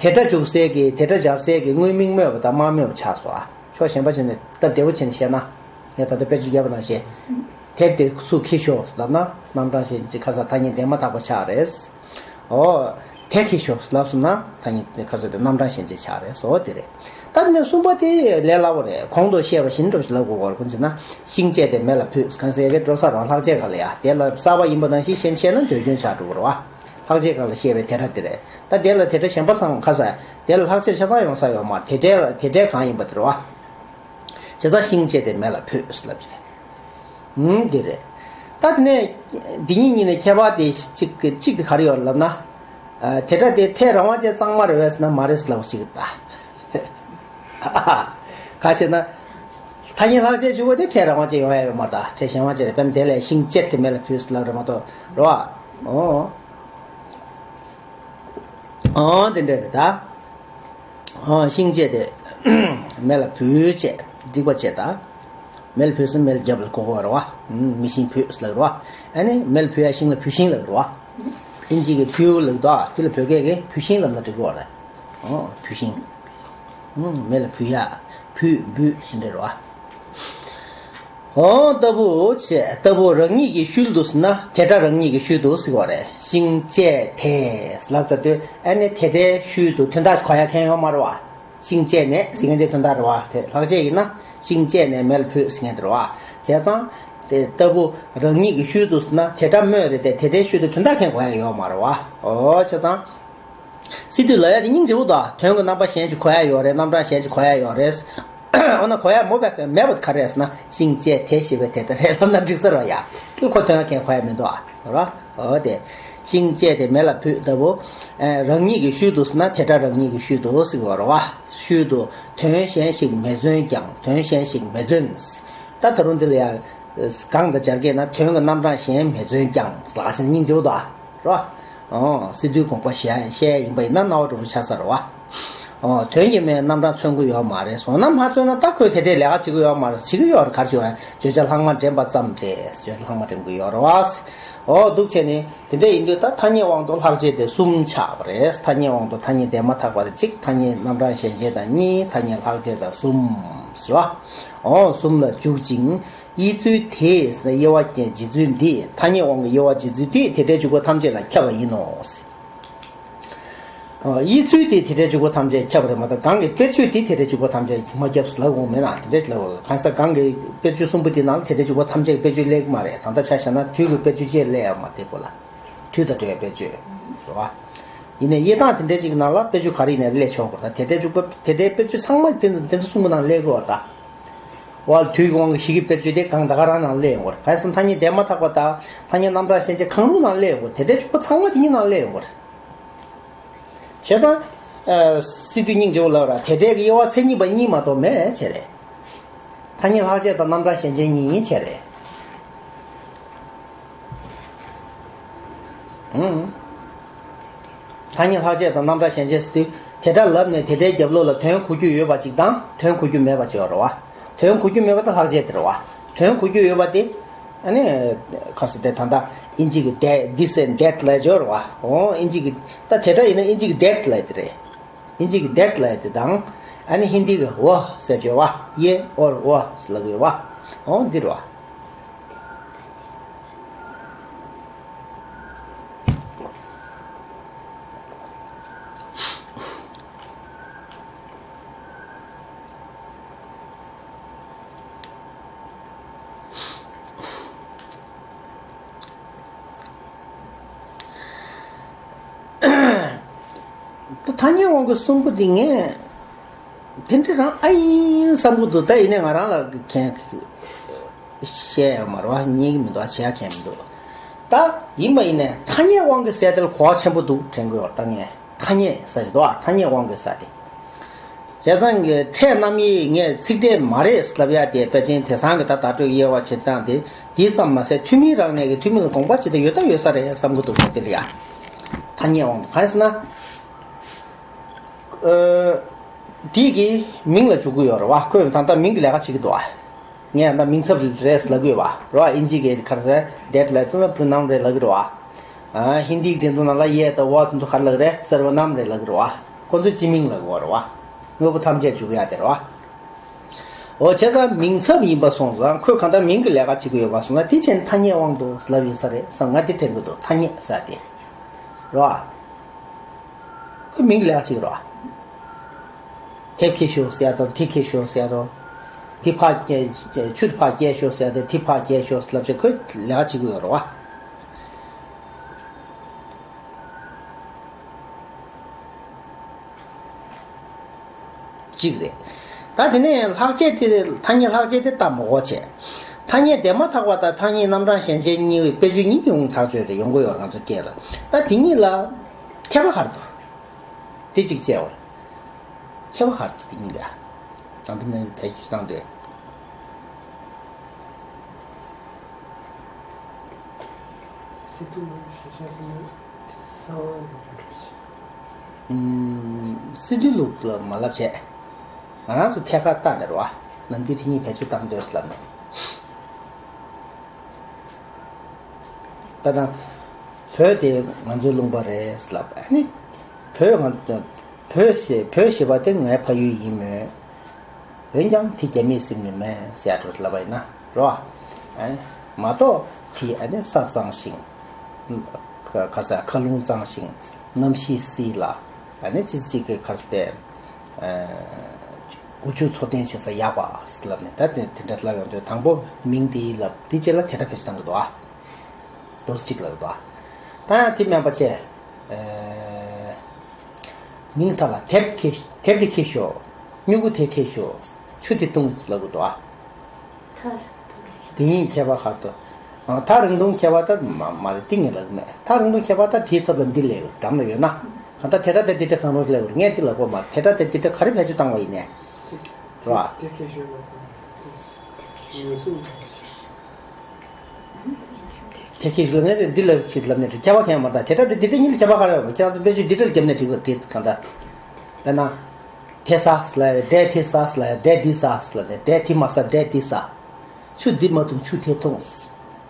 དེ་སྒྲ་འཇུག་སའི་གི་དེ་སྒྲ་སྦྱར་སའི་གི་དངོས་མིང་སྨོས་པ་དང་མ་སྨོས་པ་ཆགས་སོང་ཨ། ཕྱོགས་གཞན་པ་བྱས་ནས་སྟབས་བདེ་པོ་བྱས་ནས་བཤད་ན། ངས་ད་ལྟ་དཔེ་ཆ་བརྒྱབ་པ་ནང་བཞིན། དེབ་དེ་སུ་འཁྱེར་ཤོག་ལབ་ན་རྣམ་གྲངས་གཞན་ཅིག་ཁ་སང་ཐ་སྙད་འདས་མ་ཐག་པ་ཆགས་རེད། འོ། དེ་འཁྱེར་ཤོག་ལབ་སོང་ན་ཐ་སྙད་དེ་ཁ་སང་དེ་རྣམ་གྲངས་གཞན་ཅིག་ཆགས་རེད་སོ་དེ་རེད། ད་ནས་གསུམ་པ་དེ་ལས་སླ་པོ་རེད། གོང་དུ་བཤད་པ་བཞིན་འགྲོ་ཞིག་ལབ་དགོས་སྐོར་ཀུན་ཟེར་ན་ཤིང་བཅད་དེ་མེ་ལ་ཕུད་གང་ཟེར་གི་འགྲོ་ས་རང་ལྷག་བཅས་ག་ལ་ཡ་དེ་ལ་གསར་པ་ཡིན་པ་ནང་བཞིན་གཞན་བཤད་ན་འདོད་སྐྱོན་ཆགས་འགྲོ་གི་རེད་བ། ལྷག་བཅས་ག་ལ་བཤད་པའི་དེ་སྒྲ་དེ་རེད། ད་དེ་ལ་དེ་སྒྲ་གཞན་པ་ཚང་ཁ་སང་དེ་ལ་ལྷག་བཅས་ཆ་ཚང་ཡོང་ས་ཡོད་མ་རེད། དེ་སྒྲ་དེ་སྒྲ་གང་ཡིན་པ་དེ་རེད་བ། བྱས་ཙང་ཤིང་བཅད་དེ་མེ་ལ་ཕུད་ལབ་བྱས། ཧུམ་འདི་རེད། ད་དེ་ནས་འདི་གཉིས་གཉིས་ནས་ཁྱད་པར་དེ་གཅིག་གཅིག་དེ་ག་རེ་ཡོད་ལབ་ན། དེ་སྒྲ་དེ་ཕྲད་རང་དབང་ཅན་གཙང་མ་རེད་པས་ན་མ་རེད་ལབ་གཅིག་ད། ག་བྱས་ན། ཐ་སྙད་ལྷག་བཅས་བྱུང་བ་དེ་ཕྲད་རང་དབང་ཅན་ཡོང་ཡ་ཡོད་མ་རེད་ད། ཕྲད་གཞན་དབང་ཅན་རེད། དཔེར་ན་དེ་ལས་ཤིང་བཅད་དེ་མེ་ལ་ཕུད་ལབ་རེད་མ་གཏོགས་རེད་བ། ཨོ། ཨོ་དེ་འདྲ་རེད་ད། ཨོ་ཤིང་བཅད་དེ་མེ་ལ་ཕུད་བཅས་འགྲིག་པ་བྱས་ད། མེ་ལ་ཕུད་ཟེར་མེ་ལ་རྒྱབ་ལ་གོ་གོ་རེད་བ། མེ་ཤིང་ཕུད་ཟེར་ལབ་རེད་བ། ཨ་ནི་མེ་ལ་ཕུད་ཡ་ཤིང་ལ་བུད་ཤིང་ལབ་རེད་བ། ཨིན་ཇི་གི་ཕུད་ལབ་དོ། དེ་ལ་བོད་སྐད་ཀྱི་བུད་ཤིང་ལབ་ན་འགྲིག་གི་རེད། ཨོ་བུད་ཤིང་། མེ་ལ་བུད་ཡ། བུད་འབུད་ཟེར་འདྲ་རེད་བ། ཨོ་ལྟ་བུ་བྱས་ལྟ་བུ་རང་ཉིད་ཀྱི་ཤུལ་དུ་ཟེར་ན་དེ་འདྲ་རང་ཉིད་ཀྱི་ཤུལ་དུ་ཟེར་བ་རེད། ཤིང་བཅད་དེ་ལབ་ཚར་དུས་ཨ་ནི་དེ་འདྲའི་ཤུལ་དུ་དོན་དག་གོ་ཡ་མཁན་ཡོད་མ་རེད་བ། ཤིང་བཅད་ནས་ཟེར་མཁན་དེ་དོན་དག་རེད་བ། དེ་ལྷག་བཅས་ཡིན་ན་ཤིང་བཅད་ནས་མེ་ལ་ཕུད་ཟེར་མཁན་དེ་རེད་བ། བྱས་ཙང་དེ་ལྟ་བུ་རང་ཉིད་ཀྱི་ཤུལ་དུ་ཟེར་ན་དེ་འདྲ་སྨོས་རེད་དེ། དེ་འདྲའི་ཤུལ་དུ་དོན་དག་མཁན་གོ་ཡ་ཡོད་མ་རེད་བ། ཨོ་བྱས་ཙང་། སི་ཏུས་ལབ་ཡ་དེ་སྙིང་རྗེ་པོ་དང་དོན་གྱི་རྣམ་པ་གཞན་ཞིག་གོ་ཡ་ཡོད་རེད། རྣམ་གྲངས་གཞན་ཞིག་གོ་ཡ་ཡོད་རེད། འོ་ན་གོ་ཡ་མོ་བས་མེད་པ་ག་རེ་རེད་ཟེར་ན་ཤིང་བཅད་དེ་ཞེས་པའི་དེ་ལྟར་རེད་ལབ་ན་འགྲིག་ས་རེད་བ་ཡ། དེ་ཁོ་དོན་མཁན་གོ་ཡ་མི་འདུག་ཨ། རེད་བ། འོ་དེ། ཤིང་བཅད་དེ་མེ་ལ་ཕུད་ལྟ་བུ། ཨེ་རང་ཉིད་ཀྱི་ཤུལ་དུ་ཟེར་ན་དེ་འདྲ་རང་ཉིད་ཀྱི་ཤུལ་དུ་ཟེར་གྱི་ཡོད་རེད་བ། ཤུལ་དུ་དོན་གཞན་ཞིག་མི་འཛོལ་ཀྱང་། དོན་གཞན་ཞིག་མི་འཛོལ། ད་ད་རུང་འདི་ལ་ཡ། གང་དང་སྦྱར་སྐད་ན་དོན་གྱི་རྣམ་གྲངས་གཞན་མི་འཛོལ་ཀྱང་ལབ་ན་སྙིང་རྗེ་པོ་འདུག་ཨ། རེད་བ། ཨོ། སི་ཏུའི་དགོངས་པ་བཞེས་བཤད་ཡ་ཡིན་པ་ཡིན་ན་སྣང་བ་དྲུག་པོ་ཆགས་ས་རེད་བ། ཨོ། དོན་གྱི་མེད་རྣམ་གྲངས་མཚོན་གྱི་ཡོད་མ་རེད། བཟོ་རྣམ་མ་མཚོན་ན་ད་ཁོས་དེ་འདྲའི་ལས་ཀ་བྱེད་ཀྱི་ཡོད་མ་རེད། བྱེད་ཀྱི་ཡོད་རེད། ག་རེ་བྱེད་ཀྱི་ཡོད། བརྗོད་བྱ་ལྷག་མ་འདྲེན་པ་ཙམ་སྟེ། བརྗོད་བྱ་ལྷག་མ་འདྲེན་གྱི་ཡོད་རེད་བ། ཨོ་འདུག་བྱས་ནས་དེ་འདྲ་ཡིན་དུས་ད་ཐ་སྙད་དབང་དུ་ལྷག་བཅས་ཏེ་གསུམ་ཆགས་པ་རེད། ཐ་སྙད་དབང་དུ་ཐ་སྙད་འདས་མ་ཐག་པ་དང་གཅིག་ཐ་སྙད་རྣམ་གྲངས་གཞན་བྱས་དང་གཉིས། ཐ་སྙད་ལྷག་བཅས་དང་གསུམ་ཟེར་བ། ཨོ་གསུམ་ལ་འཇུག་ཅིང་། དབྱེ་ཚུལ་དེས་ཟེར་ན་དབྱེ་བ་འབྱེད་ཚུལ་འདི། ཐ་སྙད་དབང་གི་དབྱེ་བ་འབྱེད་ཚུལ་འདི་དེ་འདྲའི་འཇུག་པ་ཐམས་ཅད་ལ་ཁྱབ་པ་ཡིན་ནོ། ཨ། དབྱེ་ཚུལ་དེས་དེ་འདྲའི་འཇུག་པ་ཐམས་ཅད་ཁྱབ་པ་རེད་མ་གཏོགས་གང་གི་དཔེར་བརྗོད་དེས་དེ་འདྲའི་འཇུག་པ་ཐམས་ཅད་མ་ཁྱབ་ཟེར་ལབ་དགོས་མེད་ན་དེ་འདྲའི་ལབ་དགོས། གང་ཟག་གང་གི་དཔེར་བརྗོད་གསུམ་པོ་དེ་ནང་ལ་དེ་འདྲའི་འཇུག་པ་ཐམས་ཅད་ཀྱི་དཔེར་བརྗོད་སླེབས་ཀྱི་མ་རེད། ད་ལྟ་ཆ་བཞག་ན་དུས་ཀྱི་དཔེར་བརྗོད་ཅེས་སླེབས་ཡོད་མ་རེད་དེ་པོ་ལ། དུས་དང་འབྲེལ་བའི་དཔེར་བརྗོད་རེད་བ། ཡིན་ནའི་དབྱེ་སྟངས་དེ་འདྲའི་ཅིག་ནང་ལ་དཔེར་བརྗོད་ག་རེ་ཡིན་ནའི་སླེབས་ཆོག་གི་རེད། ད་དེ་འདྲའི་འཇུག་པ་དེ་འདྲའི་དཔེར་བརྗོད་ཚང་མ་དེ་ཚོ་དེ་ཚོ་གསུམ་པོ་ནང་སླེབས་ཀྱི་ཡོད་རེད་ད། བ་ལ་དུས་ཀྱི་དབང་གིས་གཞི་གི་དཔེར་བརྗོད་དེ་གང་དང་ག་རང་ནང་སླེབས་ཡོང་གི་རེད། གང་ཡིན་ཟེར་ན་ཐ་སྙད་འདས་མ་ཐག་པ་དང་ཐ་སྙད་རྣམ་གྲངས་གཞན་བྱས་གང་རུང་ནང་སླེབས་ཡོང་གི་རེད། དེ་འདྲའི་འཇུག་པ་ཚང་མ་དེ་གཉིས་ནང་སླེབས་ཡོང་གི་རེད། བྱས་ཙང་། ཨ། སི་ཏུས་སྙིང་རྗེ་པོ་ལབ་ར་དེ་འདྲའི་གི་དབྱེ་བ་མཚན་ཉིད་པ་གཉིས་མ་གཏོགས་མེད་བྱས་རེད། ཐ་སྙད་ལྷག་བཅས་དང་རྣམ་གྲངས་གཞན་བྱས་གཉིས་བྱས་རེད། ཨང་། ཐ་སྙད་ལྷག་བཅས་དང་རྣམ་གྲངས་གཞན་བྱས་ཟེར་དུས་དེ་འདྲ་ལབ་ནས་དེ་འདྲའི་རྒྱབ་ལོགས་ལ་དོན་གོ་རྒྱུ་ཡོད་པ་ཅིག་དང་དོན་གོ་རྒྱུ་མེད་པ་ཅིག་ཡོད་རེད་བ། དོན་གོ་རྒྱུ་མེད་པ་དེ་ལྷག་བཅས་དེ་རེད་བ། དོན་གོ་རྒྱུ་ཡོད་པ་དེ། ཨ་ནི། ཁ་སི་དེ་ད་ལྟ་ཨིན་ཇི་གི་that, this and that ལབ་ཡ་ཅིག་ཡོད་རེད་བ། འོ་ཨིན་ཇི་གི་ད་དེ་འདྲ་ཡིན་ན་ཨིན་ཇི་གི་that ལབ་ཡ་དེ་རེད། ཨིན་ཇི་གི་that ལབ་ཡ་དེ་དང་། ཨ་ནི་ཧིན་དི་གི་བ་ཟེར་ཅིག་ཡོད་བ། ཡེ་ཨོར་བ་ལབ་ཀྱི་ཡོད་བ། འོ་འདི་རེད་བ། ད་ཐ་སྙད་དབང་གི་གསུམ་པོ་འདི་ངས་དེ་འདྲ་རང་ཨ་ཡིན་བསམ་གི་འདུག་ད་ཡིན་ནའི་ང་རང་ལ་མཁྱེན། བཤད་ཡོད་མ་རེད་བ། རྙེད་ཀྱི་མི་འདུག་བ། བྱེད་ཡ་མཁན་མི་འདུག་ད་ཡིན་པ་ཡིན་ནའི་ཐ་སྙད་དབང་གི་ཟེར་དེ་ལ་གོ་བ་ཆེན་པོ་འདུག་དྲན་གི་ཡོད། ད་ངས་ཐ་སྙད་ཟེར་གྱི་འདུག་བ། ཐ་སྙད་དབང་གི་ཟེར་དེ། བྱས་ཙང་གི་ཕྲད་རྣམ་དབྱེ་ངས་ཚིག་ཕྲད་མ་རེད་ལབ་ཡ་དེ་དཔེ་ཅན་དེང་སང་གི་ད་བརྡ་སྤྲོད་དབྱེ་བ་བྱེད་སྟངས་དེ་འདི་ཙམ་མ་ཟད་ཐུན་མིན་རང་གནས་ཀྱི་ཐུན་མིན་ལ་དགོངས་པ་ཇི་ལྟར་ཡོད་ད་ཡོད་ས་རེད་བསམ་གི་འདུག་དེ་ལ་ཡ། ཐ་སྙད་དབང་དུ་གང་ཡིན་ཟེར་ན། ཨ། དེ་གི་མིང་ལ་འཇུག་གི་ཡོད་རེད་བ། ཁོས་ད་ལྟ་མིང་གི་ལས་ཀ་བྱེད་ཀྱི་འདུག་བ། ངས་ད་མིང་ཚབ་རེད་ལབ་ཀྱི་ཡོད་བ་རེད་བ། ཨིན་ཇི་གི་ག་རེ་ཟེར་that ལབ་དུས་ན་pronoun རེད་ལབ་ཀྱི་རེད་བ། ཨ། ཧིན་དི་གི་དེ་ཚོ་ནང་ལ་ཡེ་དང་བ་དེ་ཚོ་ག་རེ་ལབ་ཀྱི་རེད། སརྦ་ནམ་རེད་ལབ་ཀྱི་རེད་བ། ཁོ་ཚོ་སྤྱི་མིང་ལབ་ཀྱི་ཡོད་རེད་བ། དངོས་པོ་ཐམས་ཅད་འཇུག་ཡ་དེ་རེད་བ། འོ་བྱས་ཙང་མིང་ཚབ་ཡིན་པ་སོང་ཙང་ཁོས་གང་ལྟར་མིང་གི་ལས་ཀ་བྱེད་ཀྱི་ཡོད་པ་སོང་ན་དེ་ཕྱིར་ཐ་སྙད་དབང་དུ་ལབ་ཡིན་ས་རེད་བསམ་ང་དེ་དྲན་གྱི་འདུག་ཐ་སྙད་ཟེར་དེ། རེད་བ། ཁོས་མིང་གི་ལས་ཀ་བྱེད་ཀྱི་རེད་བ། དེབ་འཁྱེར་ཤོག་ཟེར་ཡ་དང་དེ་འཁྱེར་ཤོག་ཟེར་ཡ་དང་། དེ་ཕར་བསྐྱལ། ཆུ་དེ་ཕར་བསྐྱལ་ཤོག་ཟེར་ཡ་དང་དེ་ཕར་བསྐྱལ་ཤོག་ལབ་བྱས་ཁོས་ལས་ཀ་བྱེད་ཀྱི་ཡོད་རེད་བ། གཅིག་རེད། ད་དེ་ནས་ལྷག་བཅས་དེ་ཐ་སྙད་ལྷག་བཅས་དེ་ལྟ་མི་དགོས་བྱས། ཐ་སྙད་འདས་མ་ཐག་པ་དང་ཐ་སྙད་རྣམ་གྲངས་གཞན་བྱས་གཉིས་པའི་དཔེར་བརྗོད་གཉིས་ཡོང་ཐག་ཆོད་རེད། ཡོང་གི་ཡོད་ང་ཚོ་སྐད་ལ། ད་དེ་གཉིས་ལ་ཁྱད་པར་ག་རེ་འདུག་དེ་གཅིག་བྱས་པ་རེད། ཁྱད་པར་ག་རེ་འདུག་དེ་གཉིས་ལ། དང་དུ་མེད་བེད་སྤྱོད་བཏང་སྟེ། སི་ཏུ་ལུགས་ཞེས་བྱ་ཟེར་ན་གསང་བ་ལས་རིགས་སུ་ཆད། ཨུམ། སི་ཏུ་ལུགས་ལ་མ་ལབ་བྱས། ང་རང་ཚོ་ཐད་ཀར་བལྟས་ནས་རེད་བ། ནམ་རྒྱུན་དེ་གཉིས་བེད་སྤྱོད་བཏང་འདོད་ལབ་ནས། ད་ལྟ་བོད་དེ་ང་ཚོའི་ལུང་པ་རེད་ལབ། ཨ་ནི་བོད་ང་བོད་ཞེས་བོད་ཞེས་པ་དེ་ངའི་ཕ་ཡུལ་ཡིན་མོད། འོན་ཀྱང་དེ་རྒྱ་མིའི་སེམས་ནི་མེད་ཟེར་ཡ་འགྲོ་ལབ་པ་ཡིན་ན་རོ། ཨ་ནི་མ་གཏོགས་དེ་ཨ་ནི་ས་གཙང་ཞིང་། ཁ་ས་མཁའ་རླུང་གཙང་ཞིང་གནམ་གཤིས་བསིལ་ལ། ཨ་ནི་ཅི་ཅིག་གི་ཁར་ཏེ། དགུ་བཅུ་འཚོ་རྟེན་བྱེད་ས་ཡག་པ་ལབ་ནས་ད་དེ་དེ་འདྲ་ལབ་ཡོང་དུས་དང་པོ་མིང་དེ་ལབ་དེ་རྗེས་ལ་དེ་འདྲ་བེད་སྤྱོད་བཏང་གི་འདུག་ཨ། འདུག་གཅིག་ལབ་འདུག་ཨ། ད་ཡང་དེ་མིན་པ་བྱས། མིང་ཐ་ལ་དེབ་ཁེ་དེབ་དེ་ཁེ་ཤོག་སྨྱུ་གུ་དེ་ཁེ་ཤོག་ཆུ་དེ་བཏུང་ལབ་གི་འདུག་ཨ། དེ་ཡིན་ཁྱད་པར་ཧར་དུ། ཐག་རིང་ཐུང་ཁྱད་པར་ད་མ་མ་རེད་ཏིང་ངེ་ལབ་མེད། ཐག་རིང་ཐུང་ཁྱད་པར་ད་དེའི་ཚབ་ལ་འདི་ལས་འགྲམ་ལ་ཡོད་ན། གང་ལྟར་དེ་འདྲ་ད་འདི་འདྲ་གང་རུང་ལས་འགྲོ་ངས་འདི་ལབ་གོ་མ་དེ་འདྲ་ད་འདི་འདྲ་ག་རེ་བེད་སྤྱོད་བཏང་བ་ཡིན་ནས། རེད་བ། དེ་ཁྱེད་ཞུ་ནས་འདི་ལབ་ཞིག་ལབ་ནས་ཁྱད་པར་གང་ཡང་མ་རེད། ད་དེ་འདྲ་ད་འདི་འདྲ་གཉིས་ལ་ཁྱད་པར་ག་རེ་ཡོད་མ་ཁྱེད་རང་ཚོ་དཔེ་ཆོས་འདི་འདྲ་ལ་རྒྱབ་ནས་འགྲིག་པ་དེ་གང་ལྟར། དཔེར་ན། དེ་ས་ལ་ཡ་དེ་དེ་ས་ལ་ཡ་དེ་དེ་ས་ལ་ནས་དེ་དེ་མ་ས་དེ་དེ་ས། ཆུ་འདི་མ་འཐུང་ཆུ་དེ་འཐུང་།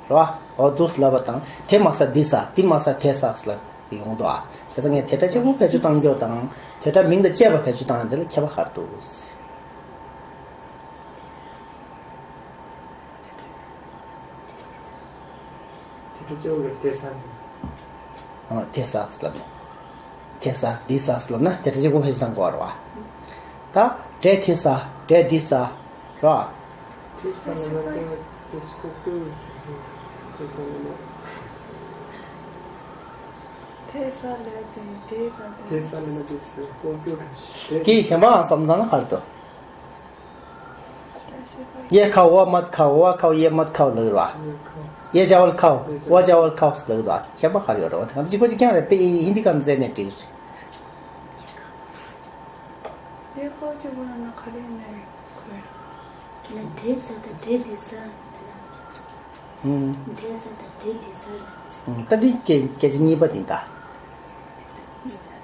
རེད་བ། འོ་འདུག་ལབ་པ་དང་དེ་མ་ས་འདི་ས་འདི་མ་ས་དེ་ས་ལ་ཡོང་འདུག་ཨ། བྱས་ཙང་ངས་དེ་འདྲ་གཅིག་པུ་བེད་སྤྱོད་བཏང་རྒྱུ་དང་དེ་འདྲ་མིང་དང་བཅས་པ་བེད་སྤྱོད་བཏང་ཡ་འདི་ལ་ཁྱད་པར་ག་རེ་འདུག་དེ་འདྲ་གཅིག་པུ་ལ་དེ་ས་འདི། ཨ་དེ་ས་ལབ་ནས། དེ་ས་འདི་ས་ལབ་ན་དེ་འདྲ་གཅིག་པུ་བེད་སྤྱོད་བཏང་དགོས་རེད་བ། ད་དེ་དེ་ས་དེ་འདི་ས་རེད་བ། དེ་ས་ལབ་ན་དེ་དེ་ས་ལབ་ན། དེ་ས་ལབ་དེ་དེ་ས་ལབ་ན་དེ་ས་ལབ་ན་དེ་ས་ལབ་ན། དེའི་གཞན་པའང་བསམ་བློ་བཏང་ན་ག་རེ་འདུག་ཡེ་ཁའོ་ཝ་མད་ཁའོ་ཝ་ཁའོ་ཡེ་མད་ཁའོ་ལབ་རེད་བ། ཡེ་ཅ་ཝལ་ཁའོ་ཝ་ཅ་ཝལ་ཁའོ་ལབ་རེད་བ། ཁྱད་པར་ག་རེ་ཡོད་རེད་བ། དེ་གང་ཚོ་གཅིག་པ་གཅིག་རྐྱང་རེད། དཔེ་ཧིན་དི་སྐད་ནས་བྲིས་རེད། ཡེ་ཁའོ་གཅིག་པ་ན་ག་རེ་ནས་གོ་ཡ། ན་འདྲེ་ས་དང་འདྲེ་འདི་ས་ན། ཨུམ། འདྲེ་ས་དང་འདྲེ་འདི་ས་ན། ཨུམ། ད་འདི་སྐད་སྐད་ཆ་གཉིས་པ་དེ་ད།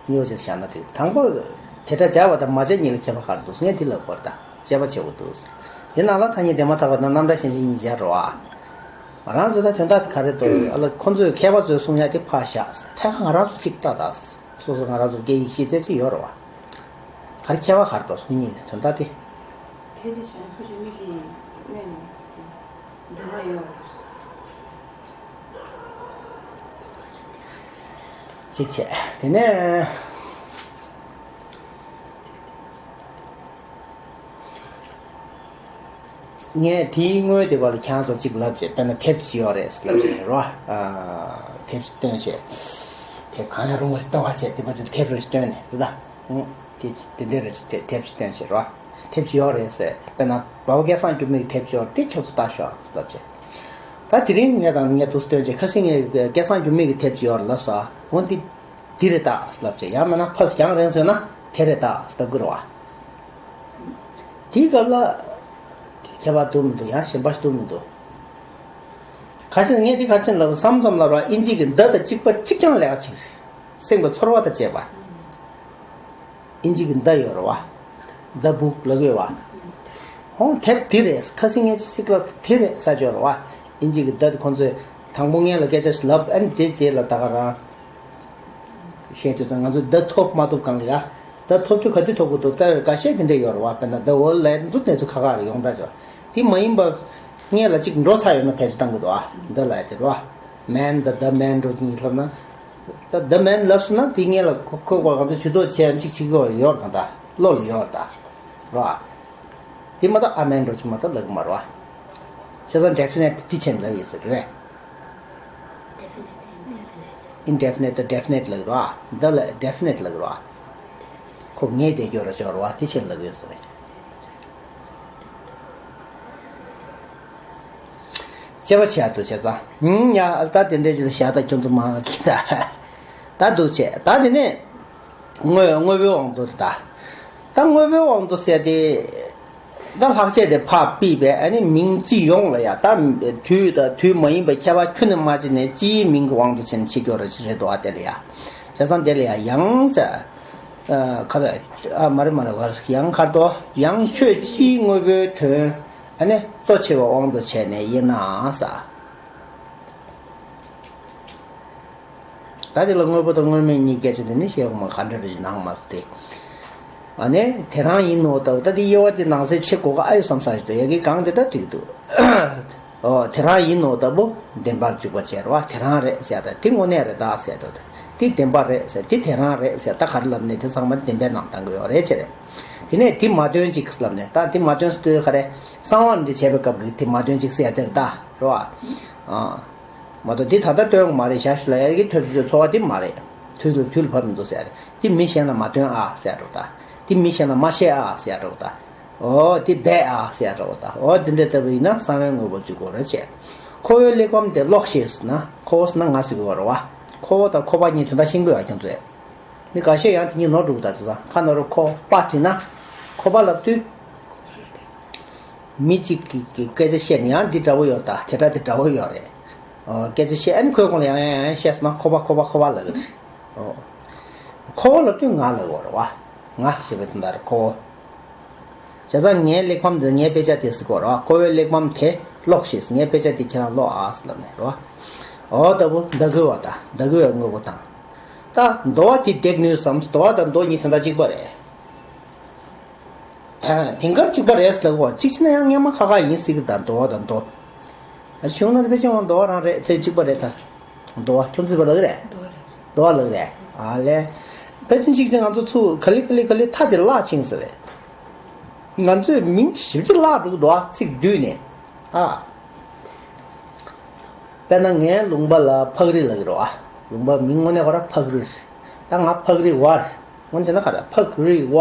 གཉིས་པ་ཅིག་བཞག་ན་འགྲིག་དང་པོ་དེ་འདྲ་བྱ་བ་དང་མ་བྱ་གཉིས་ལ་ཁྱད་པར་ག་རེ་འདུག་ངས་འདི་ལབ་དགོས་རེད་ད། དཔྱད་པ་བྱེད་དགོས་འདུག་དེ་ནང་ལ་ཐ་སྙད་དེ་མ་ཐག་པ་དང་རྣམ་གྲངས་གཞན་ཕྱོགས་གཉིས་སྦྱར་རོ་ཨ། ང་རང་ཚོ་ད་དོན་དག་དེ་ག་རེ་འདུག་ཨ་ལ་ཁོ་ཚོས་མཁས་པ་ཚོས་གསུང་ཡ་དེ་ཕར་བཞག་ཐད་ཀར་ང་རང་ཚོ་གཅིག་ལྟ་ད། སོ་སོ་ང་རང་ཚོ་སྐད་ཡིག་ཤེས་ཚད་ཅིག་ཡོད་རེད་བ། ག་རེ་ཁྱད་པར་ག་རེ་འདུག་ཁོ་གཉིས་ནས་དོན་དག་དེ། དེ་དེ་བྱས་ན་ཁོ་ཚོའི་མིག་གི་གནས་ནས་དེ་འདུན་པ་ཡོད་རེད། གཅིག་བྱས་དེ་ནས། ངས་དེའི་སྔོན་དེ་བར་ལ་ཁྱེད་རང་ཚོར་གཅིག་ལབ་བྱས། དཔེར་ན་དེབ་ཅིག་ཡོད་རེད་ལབ་བྱས་རོ། ཨ། དེབ་ཅིག་སྟོན་བྱས། དེབ་གང་ཡང་རུང་བ་ཞིག་སྟོན་པ་བྱས། དེ་བ་ཚོས་དེབ་རེ་ཞིག་སྟོན་ནས་རེད་ད། ཨུང་། དེ་དེ་འདྲ་རེ་ཞིག་དེ་དེབ་ཅིག་སྟོན་བྱས་རོ། དེབ་ཅིག་ཡོད་རེད་ཟེར། དཔེར་ན་བའོ་སྐལ་བཟང་འགྱུར་མེད་ཀྱི་དེབ་ཅིག་ཡོད་རེད། དེ་ཁྱོད་ཚོ་ལྟ་ཤོག་ལབ་བྱས། ད་དེ་རིང་ངས་དང་ངས་དུ་སྟོན་བྱས། ཁ་སང་ངས་སྐལ་བཟང་འགྱུར་མེད་ཀྱི་དེབ་ཅིག་ཡོད་རེད་ལབ་སོང་། འོ་འདི། འདི་རེད་ད་ལབ་བྱས། ཡང་མིན་ན་ཕར་རྒྱང་རིང་སོང་ན་དེ་རེད་ད་ལབ་ཀྱི་རེད་བ། དེའི་སྐབས་ལ་ཁྱད་པར་འདུག་མི་འདུག་ཡང་གཞན་པ་ཞིག་འདུག་མི་འདུག་ག་ཅི་ངས་འདི་ག་ཅི་ལབ་བསམ་ཙམ་ལ་ར་ཨིན་ཇི་གི་མདའ་དང་གཅིག་པ་གཅིག་རྐྱང་ལས་ཀ་བྱེད། སེམས་པ་ཚོར་བ་དང་བཅས་པ། ཨིན་ཇི་གི་མདའ་ཡོད་རེད་བ། མདའ་སྦུག་ལབ་ཡོད་བ། ཧོང་དེབ་འདི་རེད། ཁ་སང་ངས་ཅིག་ལ་དེ་རེད་ས་ཅོག་རེད་བ། ཨིན་ཇི་གི་མདའ་དེ་ཁོང་ཚོས་དང་པོ་སྔོན་ལ་སྐད་ཆ་ཞིག་ལབ། ཨ་ནི་དེ་རྗེས་ལ་ད་ག་རང་བཤད་དུས་ཙང་ང་ཚོས་མདའ་ཐོབ་མ་ཐོབ་གང་གི་ཡ། མདའ་ཐོབ་རྒྱུ་ག་དུས་ཐོབ་དགོས་འདུག་ད་འགའ་ཤས་དེ་འདྲ་ཡོད་རེད་བ། དཔེར་ན་མདའ་འོ་ལས་འཛུབ་ནས་ཚུར་ཁ་ཁ་རེ་ཡོང་འདྲ་ཅོ། དེ་མ་ཡིན་པ་སྔོན་ལ་ཅིག་འགྲོ་ཚར་ཡོད་ན་བེད་སྤྱོད་བཏང་གི་འདུག་ཨ། མདའ་ལབ་ཡ་དེ་རེད་བ། མེན་ད་མདའ་མེན་འགྲོ་གི་ཡིན་ལབ་ན། ད་ད་མན་ལབ་སོང་ན་དེ་སྔོན་ལ་ཁོ་ཁོ་བ་གང་ཚོ་ཇུས་གཏོགས་བྱས་ཅིག་བྱེད་དགོས་ཡོད་གང་ལྟར་བློ་ལ་ཡོད་ད་རོ། དེ་མ་གཏོགས་ཨ་མན་འགྲོ་ཅིག་མ་གཏོགས་ལབ་མ་རོ། བྱས་ཙང་ཌེ་ཕི་ནེ་ཊི་དེ་ཆེན་ལབ་ཡོད་ཟེར་རེད། ཨིན་ཌེ་ཕི་ནེ་ཊི་དང་ཌེ་ཕི་ནེ་ཊི་ལབ་རོ། འདི་ལ་ཌེ་ཕི་ནེ་ཊི་ལབ་རོ། ཁོ་ངས་དེ་སྐྱོར་རོ་ཅོག་རོ་བ་དེ་ཆེན་ལབ་ཡོད་ཟེར་རེད། དཔྱད་པ་བྱས་འདུག་བྱས་ཙང་། ཡ་ད་དེ་འདྲའི་ཅིག་ལ་བཞག་ད་ཁྱོད་ཚོ་མ་གི་ད། ད་འདུག་བྱས་ད་དེ་ནས། དངོས་དངོས་པོའི་དབང་དུ་ད། ད་དངོས་པོའི་དབང་དུ་ཟེར་ཏེ། ད་ལྷག་བཅས་དེ་ཕར་ཕུད་པས། ཨ་ནི་མིང་སྤྱི་ཡོངས་ལ་ཡ། ད་དུས་དང་དུས་མ་ཡིན་པའི་ཁྱད་པར་ཁྱོན་ནས་མ་བྱས་ནས་སྤྱིའི་མིང་གི་དབང་དུ་བྱས་ནས་ཕྱེ་རྒྱུ་རེད་རེད་འདུག་ཨ། དེ་ལ་ཡ། བྱས་ཙང་དེ་ལ་ཡ་ཡང་ཟེར། ཨ་ག་རེ། ཨ་མ་རེད་མ་རེད། ག་རེ། ཡང་ག་རེ་འདུག་ཡང་ཆོས་སྤྱིའི་དངོས་པོའི་དོན། ཨ་ནི་གཙོ་ཆེ་བའི་དབང་དུ་བྱས་ནས་ཡིན་ན་ཟེར། ད་དེ་ལ་དངོས་པོ་དང་དངོས་མེད་གཉིས་སྐད་ཆ་དེ་ནི་བཤད་དགོས་མ། ག་འདྲ་རེད་ནང་མ་སྟེ། ཨ་ནི་དེ་རང་ཡིན་ནོ་ལྟ་བུ། ད་དེ་དབྱེ་བ་དེ་ནང་གསེས་ཕྱེ་དགོས་ཀ་ཨ་ཡོད་བསམ་ས་ཞིག་འདུག་ཡ་གི་གང་དེ་ད་འགྲིག་འདུག་ཨོ་དེ་རང་ཡིན་ནོ་ལྟ་བུ་བདེན་པར་འཇུག་པ་བྱས་རོ། དེ་རང་རེད་ཟེར། ད་དེ་དངོས་གནས་རེད་ད་ཟེར་འདུག་དེ་བདེན་པ་རེད་ཟེར། དེ་དེ་རང་རེད་ཟེར། ད་ག་རེ་ལབ་ནས་དེ་ཚང་མ་བདེན་པའི་ནང་བཏང་གི་ཡོད་རེད་ཅེས་རེད། དེ་ནས་དེ་མ་འདོན་ཅིག་ལབ་ནས། ད་དེ་མ་འདོན་ཟེར་དུས་ག་རེ། གསང་བ་འདི་བྱས་པའི་སྐབས་ཀྱི་དེ་མ་འདོན་ཅིག་ཟེར་དེར་ད་རོ། ཨ། མ་གཏོགས་འདི་ད་ལྟ་སྟོན་དགོས་མ་རེད། ཞག་ཞུ་ལ་ཡ་གི་ཐོས་ཚུལ་ཚོ་འཚོ་བ་འདི་མ་རེད། དུས་ལ་དུས་ལ་བབས་མི་འདུག་ཟེར་ཡ་རེད། འདི་མི་གཞན་ལ་མ་སྟོན་ཨ་ཟེར་འགྲོ་ད། འདི་མི་གཞན་ལ་མ་བཤད་ཨ་ཟེར་འགྲོ་ད། ཨོ་འདི་སྦས་ཨ་ཟེར་འགྲོ་ད། ཨོ་འདི་འདྲ་ལྟ་བུ་ཡིན་ན་གསང་བའི་དངོས་པོ་འཇུག་དགོས་རེད་ཅེས། ཁོ་བོའི་གླེགས་བམ་དེ་ཀློགས་ཤིག་ཟེར་ན། ཁོ་བོ་ཟེར་ན་ང་ཟེར་དགོས་རེད་བ། ཁོ་བོ་དང་ཁོ་པ་གཉིས་དོན་དག་ཤིང་པོ་ཡ་ཁྱོད་ཚོས། མི་འགའ་ཤས་ཡང་དེ་གཉིས་ནོར་འགྲོ་གི། ད་དེ་ཚང་ཁ་ནོར་རོ། ཁོ་པ་བྲིས་ན་ཁོ་པ་ལབ་དུས། མི་གཅིག་གིས་གིས་སྐད་ཆ་བཤད་ནས་ཡང་འདི་འདྲ་བོ་ཡོད་ད། དེ་འདྲ་དེ་འདྲ་བོ་ཡོད་རེད། ཨོ་སྐད་ཆ་བཤད། ཨ་ནི་ཁོའི་གོང་ལ་ཡང་ཡང་ཡང་བཤད་སོང་ན་ཁོ་པ་ཁོ་པ་ཁོ་པ་ལབ་ཀྱི་རེད། ཨོ་ཁོ་བོ་ལབ་དུས་ང་ལབ་དགོས་རེད་བ། ང་ཞེས་པའི་དོན་དག་རེད། ཁོ་བོ། བྱས་ཙང་ངའི་གླེགས་བམ་འདི། ངའི་དཔེ་ཆ་དེ་ཟེར་དགོས་རེད་བ། ཁོ་བོའི་གླེགས་བམ་དེ་ཀློགས་ཤིག་ངའི་དཔེ་ཆ་དེ་ཁྱེད་རང་ཀློག་ཨ་ཟེར་ལབ་ནས་རེད་བ། ཨོ་ལྟ་བུ་ཟླ་དགུ་བ་དང་ཟླ་དགུ་བའི་དངོས་པོ་དང་། ད་འདོ་བ་དེ་འདེགས་ནུས་སམ། འདོ་བ་དང་མདོ་གཉིས་དོན་དག་གཅིག་པ་རེད། ད་དེང་སྐབས་གཅིག་པ་རེད་ཟེར་ལབ་དགོས། གཅིག་བྱས་ན་ཡང་སྔན་མ་ཁ་ཁ་ཡིན་སྲིད་ཀྱི། ད་འདོ་བ་དང་མདོ། ཨ་གཞུང་ན་ཕལ་ཆེར་འདོ་བ་རང་རེད། དེ་གཅིག་པ་རེད་ད། འདོ་བ་ཁྱོད་ཚོས་པ་ལབ་ཀྱི་རེད། འདོ་བ་ལབ་ཀྱི་རེད། ཨ་ལས། ཕལ་ཆེར་གཅིག་བྱས་ང་ཚོ་ཚུར་ག་ལེ་ག་ལེ་ག་ལེ་མཐའ་དེ་བརླག་ཕྱིན་ཟེར་རེད། ང་ཚོས་མིང་ཞིབ་ཅིག་བརླག་འགྲོ་གི་འདུག་ཨ་ཚིག་བསྡུས་ནས། ཨ། དཔེར་ན་ངའི་ལུང་པ་ལ་ཕག་རི་ལབ་ཀྱི་རེད་བ། ལུང་པ་མིང་དངོས་གནས་ཁོ་རང་ཕག་རི་རེད། ད་ང་ཕག་རི་བ་རེད། སྔོན་བྱས་ན་ག་རེ། ཕག་རི་བ།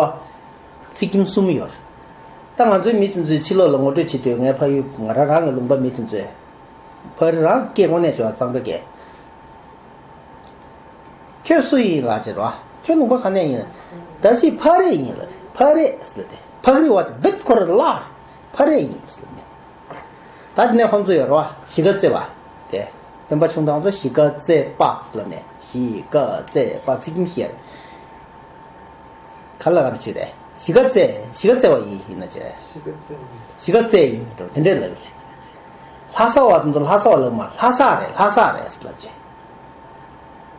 ཚིག་ཁྱིམ་གསུམ་ཡོད་རེད། ད་ང་ཚོའི་མི་དེ་ཚོས་ཕྱི་ལོགས་ལ་ངོ་སྤྲོད་བྱེད་དུས། ངའི་ཕ་ཡུལ། ང་རང་རང་གི་ལུང་པ་མི་དེ་ཚོས། ཕག་རི་རང་སྐད་དངོས་གནས་བྱུང་བ་གཙང་པོའི་སྐད། ཁྱོད་སུ་ཡིན་ལབ་ཟེར་བ། ཁྱོད་ལུང་པ་ག་ནས་ཡིན། ད་ཅི་ཕག་རི་ཡིན་ལབ། ཕག་རི་ཟེར་ཏེ། ཕག་རི་བ་དེ་བེད་ཁོ་ར་ལ། ཕག་རི་ཡིན་ཟེར་ནས། ད་དེ་ནས་ཁོང་ཚོ་ཡོད་རེད་བ། གཞིས་ཀ་རྩེ་བ། དེ་སྟོན་པ་ཆུང་ཐང་ཚོ་གཞིས་ཀ་རྩེ་པ་ལབ་ནས། གཞིས་ཀ་རྩེ་པ། ཚིག་ཁྱིམ་བཤད། ག་ལ་ག་རེ་བྱེད་རེད། གཞིས་ཀ་རྩེ། གཞིས་ཀ་རྩེ་བ་ཡིན། ཡིན་ན་བྱེད། གཞིས་ཀ་རྩེ་ཡིན་འགྲོ། དེ་འདྲས་ལབ་ཀྱི་རེད། ལྷ་ས་བ་དེ་ཚོ་ལྷ་ས་བ་ལབ་མ། ལྷ་ས་རེད། ལྷ་ས་རེད་ལབ་བྱེད།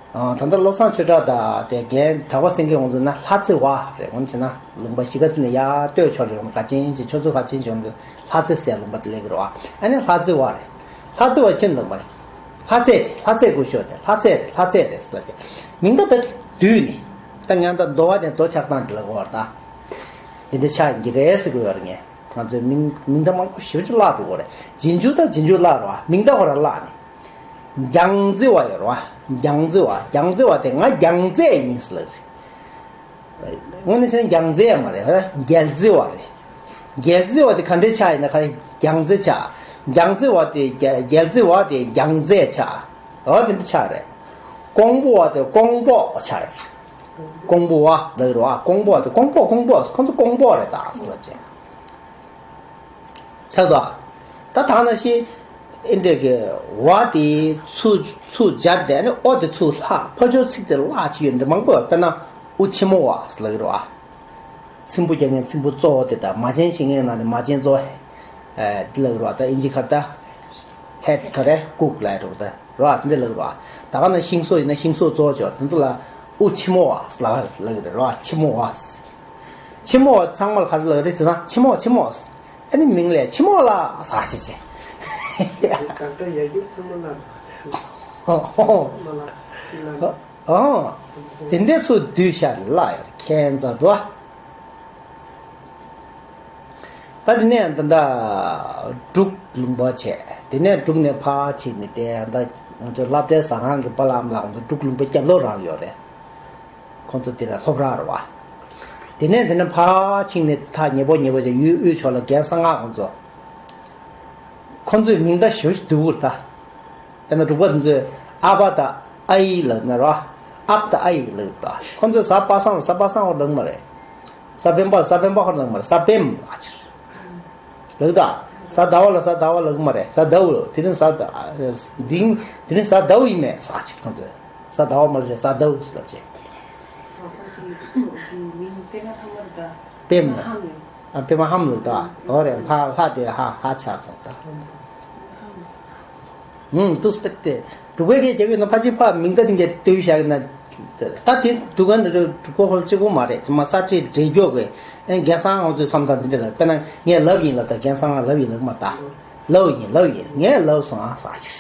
ཨ། ད་ལྟ་བློ་བཟང་ཆོས་གྲགས་དང་དེ་རྒན་གྲགས་པ་སེང་གེ་ཁོང་ཚོ་ན་ལྷ་རྩེ་བ་རེད། འོན་ཆེ་ན་ལུང་པ་གཞིས་ཀ་རྩེ་ནས་ཡར་སྟོད་ཕྱོགས་ལ་ཡོང་ན་ག་ཅན་ཞིག་ཆུ་ཚོད་ག་ཅན་ཞིག་ཡོང་དུས་ལྷ་རྩེ་ཟེར་ལུང་པ་དེ་སླེབས་ཀྱི་རེད་བ། ཨ་ནི་ལྷ་རྩེ་བ་རེད། ལྷ་རྩེ་བ་ཁྱོད་ལུང་པ་རེད། ལྷ་རྩེ་དེ། ལྷ་རྩེ་སྐུ་ཞབས་དེ། ལྷ་རྩེ་རེད། ལྷ་རྩེ་རེད་ཟེར་ལ་ཅེ། མིང་ད་བེད་བསྡུས་ནས། ད་ང་ད་འདོ་བ་དེ་འདོ་ཆགས་སྟངས་དེ་ལ་གོ་བར་ད། དེ་འདྲ་ཆགས་ཡིན་གྱི་རེད་ཟེར་དགོས་ཡོད་རེད། ངས་ང་ཚོའི་མིང་མིང་ད་མང་པོ་ཞེ་པོ་ཅིག་བརླག་འགྲོ་གི་རེད། རྗེས་འཇུག་ད་རྗེས་འཇུག་བརླག་རོགས། མིང་ད་ཁོ་རང་བརླག་ནས། རྒྱང་རྩེ་བ་ཡོད་རེད་བ། རྒྱང་རྩེ་བ། རྒྱང་རྩེ་བ་དེ་ང་རྒྱང་རྩེ་ཡིན་ཟེར་ལ་རེད། དངོས་གནས་བྱས་ན་རྒྱང་རྩེ་ཡང་མ་རེད། རྒྱལ་རྩེ་བ་རེད། རྒྱལ་རྩེ་བ་དེ་ག་འདྲའི་ཆགས་ཡིན་ན། ག་རེ། རྒྱང་རྩེ་ཆགས། རྒྱང་རྩེ་བ་དེ་རྒྱ་རྒྱལ་རྩེ་བ་དེ་རྒྱང་རྩེ་ཆགས། འོ་དེ་འདྲ་ཆགས་རེད། ཀོང་པོ་བ་དེ་ཀོང་པོ་ཆགས་ཡོད། ཀོང་པོ་བ་ལབ་རེད་བ། ཀོང་པོ་བ་དེ་ཀོང་པོ། ཀོང་པོ། ཁོང་ཚོ་ཀོང་པོ་རེད་ད་ཟེར་ལབ་ཅེ། ཆགས་འདུག་ད་ད་ནང་བཞིན་ཨེ་འདྲས་ཀྱི་བ་དེ་ཚུར་ཚུར་སྦྱར་ཏེ། ཨ་ནི་ཨོ་དེ་ཚུར་ལྷག་ཕར་ཕྱོགས་ཚིག་དེ་བརླག་ཅིག་ཡོད་འདྲ་མང་པོ་ཡོད། དཔེར་ན་དབུ་ཆེན་མོ་བ་ལབ་ཀྱི་རེད་བ། ཚེམ་བུ་རྒྱག་མཁན་ཚེམ་བུ་གཙོ་བོ་དེ་དང་། མ་བྱན་བྱེད་མཁན་ནང་ནས་མ་བྱན་གཙོ་བོ། ཨ། དེ་ལབ་ཀྱི་རེད་བ། ད་ཨིན་ཇི་ཁར་ད་ཧེད་ག་རེ། ཀུག་ལབ་ཀྱི་རེད་བ། ད་རེད་བ། དེ་འདྲ་ལབ་ཀྱི་རེད་བ། ད་ག་ན་ཤིང་བཟོ་ཡིན་ན་ཤིང་བཟོ་གཙོ་བོ་ཅིག་ཡོད། དེ་ཚོ་ལ་དབུ་ཆེན་མོ་བ་ལབ་ལབ་ཀྱི་རེད་བ། ཆེན་མོ་བ། ཆེན་མོ་བ་ཚང་མ་ལ་ག་རེ་ལབ་ཀྱི་རེད་ཟེར་ན། ཆེན་མོ། ཆེན་མོ། ཨ་ནི་མིང་ལ་ཆེན་མོ་ལགས་ཟེར་བྱས་བྱས། ད་ལྟ་ཡ་རྒྱུག་ཚང་མ་ལ། ཨོ། མ་ལ། ཅི་ལ། ཨོ། དེ་འདྲ་ཚུར་བསྡུས་བཞག་ལ་ཡར་ཁྱད་མཚར་འདུག་ད་དེ་ནས་ད་ལྟ་འབྲུག་ལུང་པ་བྱས། དེ་ནས་འབྲུག་ནས་ཕར་ཕྱིན་ནས། དེ་ད་ང་ཚོ་ལྷ་བྲན་ཟ་ཁང་གི་པ་ལགས་ལགས་ཚོ་འབྲུག་ལུང་པའི་རྒྱབ་ལོགས་རང་ཡོད་རེད། ཁོང་ཚོ་དེ་ལ་སློབ་ར་རེད་བ། དེ་ནས་དེ་ནས་ཕར་ཕྱིན་ནས་ད་ཉེ་པོ་ཉེ་པོ་བྱས། ཡུལ་དབུས་ཕྱོགས་ལ་རྒན་གསང་སྔགས་ཁོང་ཚོ། ཁོང་ཚོས་མིང་ད་ཞེ་པོ་ཅིག་བསྡུས་ཀྱི་རེད་ད། དཔེར་ན་འབྲུག་པ་དེ་ཚོས་ཨ་པ་དང་ཨ་ཡིག་ལབ་ན་རོ། ཨབ་དང་ཨ་ཡིག་ལབ་ད། ཁོང་ཚོས་ཟ་པ་སངས་ལ་ཟ་པ་སངས་ཁོ་ལབ་མ་རེད། ཟ་བེམ་པ་ལ་ཟ་བེམ་པ་ཁོ་ལབ་མ་རེད། ཟ་བེམ་ལབ་ཅིག་ལབ་ད། ཟ་ཟླ་བ་ལ་ཟ་ཟླ་བ་ལབ་མ་རེད། ཟ་ཟླ་བ། དེ་རིང་ཟ་ཟླ། དེ་རིང་ཟ་ཟླ་བ་ཡིན་མེད་ཟེར་ཅིག་ཁོང་ཚོས། ཟ་ཟླ་བ་མ་ཟེར། ཟ་ཟླ་བ་ཟེར་ལབ་ཅིག་ཨ། ཁོང་ཚོའི་འདི་མིང་དཔེ་མ་ཚང་མ་རེད་ད། པེམ་ལ། ཧམ་ལ། ཨ། པེ་མ་ཧམ་ལ་ད། འོ་རེད། ལྷ་ལྷ་དེ་ཧ་ཧ་ཆགས་སོང་ད། ཧམ། ཧུམ། དུས་སྤེལ་ཏེ། འབྲུག་པའི་སྐད་རྒྱག་གི་ཡོད་ན་ཕལ་ཆེར་ཕར་མིང་བརྡ་དེ་འདྲ་བཏོན་བཞག་གི་ན། ད་དེ་འབྲུག་པ་འདི་འབྲུག་པ་ཁོ་གཅིག་པོ་མ་རེད། དེ་མ་ས་བཀྲིས་འབྲས་སྐྱོག་གི་ཨེ་རྒན་སང་ང་ཚོའི་མཚམས་དང་དེ་འདྲ་ལ། དཔེར་ན་ངས་ལབ་ཡིན་ལབ། ད་རྒན་སང་ང་ལབ་ཡིན་ལབ་མ་ད། ལབ་ཡིན་ལབ་ཡིན། ངས་ལབ་སོང་ཨ་ཟེར་ཅིག་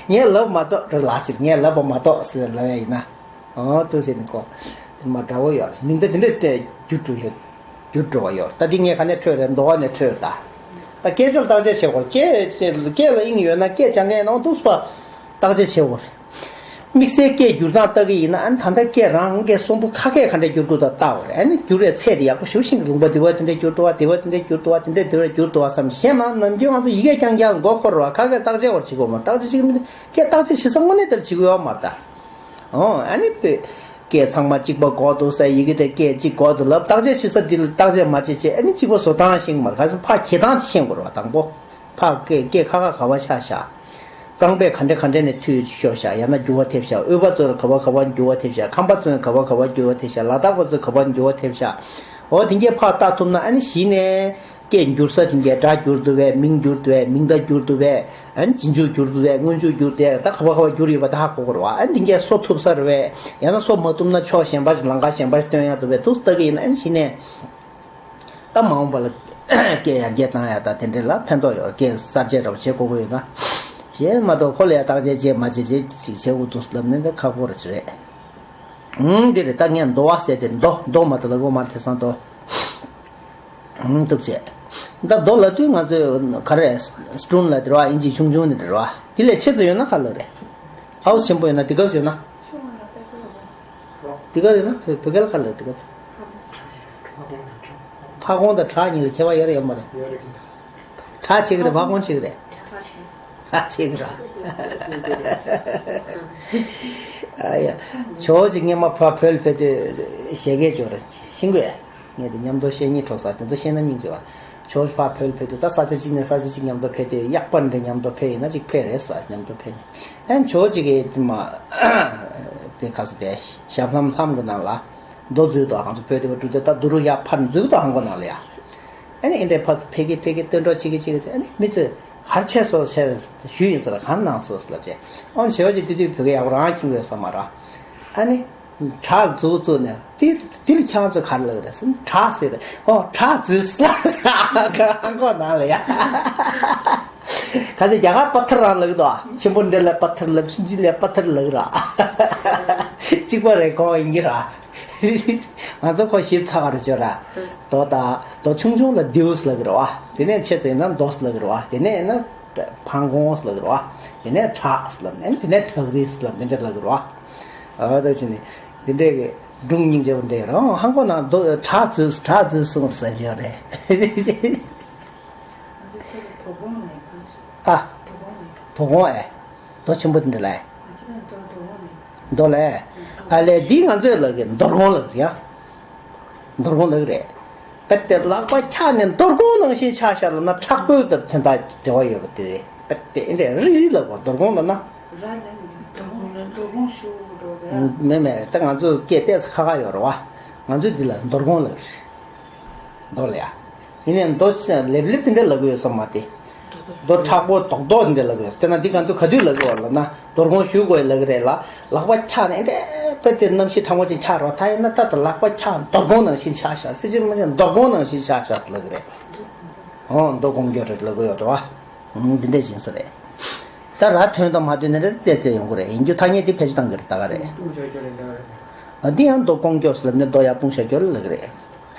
ངས་ལབ་མ་གཏོགས་འགྲོ་ལ་ཅིག་ངས་ལབ་པ་མ་གཏོགས་ཟེར་ལབ་ཡ་ཡིན་ན། ཨོ་དུ་ཟེར་ནི་ཁོ། དེ་མ་འདྲ་བོ་ཡོད། མིང་བརྡ་དེ་འདྲ་བཏོན་བསྒྱུར་འགྲོ་ཡོད། བསྒྱུར་འགྲོ་བ་ཡོད། ད་འདི་ངས་ག་ནས་འཕྲོས་རེད། མདོ་བ་ནས་འཕྲོས་ད། ད་སྐད་ཆ་ལ་བརྟག་དཔྱད་བྱེད་དགོས། སྐད་སྐད་ལ་དབྱིངས་ཡོད་ན་སྐད་སྦྱང་མཁན་ནང་དུ་སུ་བ་བརྟག་དཔྱད་བྱེད་དགོས་རེད། དམིགས་བསལ་སྐད་བསྒྱུར་སྟངས་ལྟ་གི་ཡིན་ན། ཨ་ནི་ད་ལྟ་སྐད་རང་སྐད་གསོན་པོ་ཁ་སྐད་ག་འདྲ་བསྒྱུར་དགོས་ད་ལྟ་བ་རེད། ཨ་ནི་བསྒྱུར་བའི་ཚད་དེ་ཡག་པོ་ཞེ་པོ་ཤེས་ཀྱི། ལུང་པ་དེ་བ་དེ་འདྲ་བསྒྱུར་འདུག་བ། དེ་བ་དེ་འདྲ་བསྒྱུར་འདུག་བ། དེ་འདྲ་དེ་འདྲ་བསྒྱུར་འདུག་བ་བསམ། གཞན་མ་ནམ་རྒྱུན་ང་ཚོ་ཡི་གེ་རྐྱང་རྐྱང་མགོ་འཁོར་བ། ཁ་སྐད་བརྟག་དཔྱད་བར་བྱེད་དགོས་མ། བརྟག་དཔྱད་བྱེད་ཀྱི་མི་འདུག་སྐད་བརྟག་དཔྱད་བྱེད་ས་དངོས་གནས་དེར་བྱེད་དགོས་ཡོད་མ་རེད་ད། ཨོ་ཨ་ནི་དེ། སྐད་ཚང་མ་གཅིག་པ་གོ་འདུག་ཟེར། ཡི་གེ་དེ་སྐད་གཅིག་གོ་འདུག་ལབ། བརྟག་དཔྱད་བྱེད་ས་འདི་ལ་བརྟག་དཔྱད་མ་བྱེད་བྱས། ཨ་ནི་གཅིག་པ་བཟོ་སྟངས་ཤེས་ཀྱི་མ་རེད། ག་ཚོད་ཕར་འཁྱེར་སྟངས་དེ་ཤེས་དགོས་རེད་བ། དང་པོ། ཕར་སྐད་སྐད་ཁ་ཁ་ག་བ་ཆགས་བཞག་རྐང་པས་ག་འདྲ་ག་འདྲ་ནས་མཐུད་ཤོར་བཞག་ཡང་ན་འགྱུར་བ་ཐེབས་བཞག་དབུས་པ་ཚོ་ལ་ག་བ་ག་བ་འགྱུར་བ་ཐེབས་བཞག་ཁམས་པ་ཚོ་ལ་ག་བ་ག་བ་འགྱུར་བ་ཐེབས་བཞག་ལ་དྭགས་པ་ཚོ་ག་བ་འགྱུར་བ་ཐེབས་བཞག་འོ་དེ་འདྲ་ཕར་བལྟ་ཐུབ་ན། ཨ་ནི་གཞི་ནས་སྐད་འགྱུར་ས་དེ་འདྲ། སྒྲ་འགྱུར་འདུག་པས། མིང་འགྱུར་འདུག་པས། མིང་བརྡ་འགྱུར་འདུག་པས། ཨ་ནི་རྗེས་འཇུག་འགྱུར་འདུག་པས། སྔོན་འཇུག་འགྱུར་འདུག་པས། ད་ག་བ་ག་བ་འགྱུར་ཡོད་པ་ད་ཧ་གོ་དགོས་རེད་བ། ཨ་ནི་དེ་འདྲ་བཟོ་ཐུབ་ས་རེད་པས། ཡང་ན་བཟོ་མ་ཐུབ་ན་ཕྱོགས་གཞན་པ་ཞིག་ལམ་ཁ་གཞན་པ་ཞིག་སྟོན་ཡག་འདུག་པས། འདུག་སེ་ལྟ་གི་ཡིན་ན། ཨ་ནི་གཞི་ནས། ད་མ་འོངས་པ་ལ་སྐད་ཡར་རྒྱས་བཏང་ཡག་དང་དེ་འདྲ་ལ་ཕན་ཐོགས་ཡོད། སྐད་གསར་བརྗེ་འདྲ་པོ་བྱེད་དགོས་ཀྱི་ཡོད་ན། གཞན་མ་གཏོགས་ཁོ་ལ་ཡ་བརྟག་དཔྱད་བྱེད་མ་བྱེད་བྱེད་ཅིག་བྱེད་དགོས་འདུག་ལབ་ནས་འདི་ཁག་པོ་རེད་ཅེས་རེད། ཨུམ། འདི་རེད། ད་ངས་མདོ་བ་ཟེར་དེ་མདོ་མདོ་མ་གཏོགས་ལབ་དགོས་མ་རེད། དེང་སང་མདོ། ཨུམ། ཐུགས་རྗེ་ཆེ། ད་མདོ་ལབ་དུས་ང་ཚོས་ག་རེ་སྤྲུན་ལ་དེ་རེད་བ། ཨིན་ཇི་ཆུང་ཆུང་ནི་དེ་རེད་བ། དེ་ལས་ཆེ་ཙམ་ཡོད་ན་ག་ལབ་རེད། ཧའོ་སི་ཆེན་པོ་ཡོད་ན། དེ་ག་ཙམ་ཡོད་ན། དེ་ག་ཡིན་ན་བོད་སྐད་ལ་ག་ལབ། དེ་ག་ཚོ། ཕ་གོང་དང་བྲག་གཉིས་ལ་ཁྱད་པར་ཡོད་རེད་ཡོད་མ་རེད། བྲག་ཆེ་གི་རེད། ཕ་གོང་ཆེ་གི་རེད། བྲག་ཆེ་གི་རེད། ཨ་ཡ། ཇོ་བོ་རྗེ་སྔོན་མ་ཕ་བོད་ལ་ཕེབས་དུས་ཞལ་སྐད་ཅོག་རེད་ཤིང་གོས། ངས་དེ་མཉམ་དུ་བཤད་སྙིང་བྲོ་ས། དེ་ཚོ་བཤད་ན་སྙིང་རྗེ་བ། ཇོ་བོ་ཕར་བོད་ལ་ཕེབས་དུས་ད་ས་ཆ་གཅིག་ནས་ས་ཆ་གཅིག་མཉམ་དུ་ཕེབས་དུས། གཡག་པ་འདྲ་མཉམ་དུ་ཕེབས་ཡིན་ན་ཅིག་ཕེབས་རེད་ས། མཉམ་དུ་ཕེབས་ནས། ཨན་ཇོ་ཅིག་གིས་དེ་མ་དེ་ག་ས་དེ་ཞབས་ལྷམ་ལྷམ་གི་ནང་ལ་མདོ་འཛུལ་དུ་ཧང་ཚོ་བོད་དེ་བ་འགྲུལ་དེ་ད་དུ་རུ་ཡག་ཕར་འཛུལ་དུ་ཧང་གོ་ནང་ལ་ཡ། ཨ་ནི་ཨེ་འདྲའི་ཕར་ཕེབས་ཀྱི་ཕེབས་ཀྱི་སྟོན་གྲོགས་བྱེད་ཀྱི་བྱེད་ཀྱི་ཚེ། ཨ་ནི་མི་ཚོས་གར་ཆས་སོགས་བྱས་ཞུས་ཡིན་ཟེར། གར་གནང་སོགས་ལབ་བྱས། ཨོ་ཇོ་ཅིག་དེ་དུས་བོད་སྐད་ཡག་པོ་རང་ཁྱིམ་དགོས་ས་མ་ར། ཨ་ནི། བྲག་འཛུགས་བཙུགས་ནས་དེ་དེ་ལ་ཁྱེད་རང་ཚོ་ག་རེ་ལབ་རེད་ཟེར་ན། བྲག་ཟེར་རེད། ཨོ་བྲག་འཛུགས་ཟེར་ལབ་རེད། ཧང་གོ་ནང་ལ་ཡ། ག་ཚོད་རྒྱ་གར་པ་ཐར་རང་ལབ་ཀྱི་འདུག་ཆེན་པོ་འདྲ་ལ་པ་ཐར་ལབ། ཆུང་ཆུང་ལ་པ་ཐར་ལབ་ར། གཅིག་པ་རེད། ཁོ་ཡིན་གྱི་ར། ང་ཚོ་ཁོ་ཞིབ་ཚགས་ག་རེ་བྱོས་ར། རྡོ་དང་རྡོ་ཆུང་ཆུང་ལ་རྡེའུ་ཟེར་ལབ་ཀྱི་རེད་བ། དེ་ནས་ཆེ་ཙམ་ཡིན་ན་རྡོ་ཟེར་ལབ་ཀྱི་རེད་བ། དེ་ནས་ཡིན་ན་ཕང་གོང་ཟེར་ལབ་ཀྱི་རེད་བ། དེ་ནས་བྲག་ཟེར་ལབ་ནས། དེ་ནས་བྲག་རི་ཟེར་ལབ་ནས་འདྲ་ལབ་ཀྱི་རེད་བ། ཨ་ད་ཕྱིན་ནི། འདི་འདྲས་ཀྱི་སྒྲུང་སྙིང་རྗེ་པོ་འདྲ་ཡོད་རེད། ཧང་གོ་ནང་དུ་བྲག་འཛུགས། བྲག་འཛུགས་གསུངས་ཟེར་གྱི་ཡོད་རེད། ཨ། དོ་དགོང་ཨེ། རྡོ་ཆེན་པོ་འདི་འདྲ་ལ་ཨེ། རྡོ་ལ་ཨེ། ཨ་ལས་འདི་ང་ཚོས་ལབ་ཀྱི་རྡོར་གོང་ལབ་ཀྱི་ཡ། རྡོར་གོང་ལབ་ཀྱི་རེད། དཔེ་དེ་ལག་པ་འཁྱག་ནས་རྡོར་གོང་ནང་བཞིན་ཆགས་བཞག་ལབ་ན་མཁྲེགས་པོའི་དོན་དག་འབྲེལ་བ་ཡོད་པ་དེ་རེད། དཔེ་དེ་ཨེ་འདྲས་རིལ་རིལ་ལབ་དགོས། རྡོར་གོང་ལབ་ན། ར་ལ་ནི་རྡོར་གོང་ལ་རྡོར་གོང་ཞུ་འགྲོ་ར། མེད་མེད། ད་ང་ཚོ་སྐད་ཏོག་ཙམ་ཁག་ཁག་ཡོད་རེད་བ། ང་ཚོས་འདི་ལ་རྡོར་གོང་ལབ་རེད། རྡོ་ལ་ཡ། ཡིན་ནའི་རྡོ་ལེབ་ལེབ་དེ་འདྲ་ལབ་ཀྱི་ཡོད་ས་མ་རེད། རྡོ་མཁྲེགས་པོ་རྡོག་རྡོག་དེ་འདྲ་ལབ་ཀྱི་ཡོད། དཔེར་ན་འདི་ང་ཚོ་ག་དུས་ལབ་ཀྱི་ཡོད་ལབ་ན། རྡོར་གོང་ཞུ་དགོས་ལབ་ཀྱི་རེད་ལ། ལག་པ་འཁྱག་ནས་ཨེ་འདྲས་དཔེ་དེ་གནམ་གཤིས་གྲང་མོ་ཅིག་འཁྱག་རོགས། ད་ཡིན་ན་ད་ད་ལག་པ་འཁྱག་རྡོར་གོང་ནང་བཞིན་ཆགས་བཞག་ཚེ་ཕྱི་མ་ཅིག་རྡོར་གོང་ནང་བཞིན་ཆགས་བཞག་ལབ་ཀྱི་རེད། ཨོ་རྡོ་གོང་འགྱོ་རེད་ལབ་ཀྱི་ཡོད་རེད་བ། ཨང་། འདི་འདྲས་ཡིན་ས་རེད། ད་ར་ཐོན་དང་མ་ཐོན་ནི་རེད། རྩེ་རྩེ་ཡོང་གི་རེད། ཡིན་རྒྱུ་ཐ་སྙད་འདི་ཕལ་ཆེར་བཏང་གི་རེད། ད་ག་རེད། ཨ་འདི་ཡང་རྡོ་གོང་སྐྱོགས་ལབ་ནས་རྡོ་ཡར་སྤུངས་བཞག་རྒྱུ་ལབ་ཀྱི་རེད།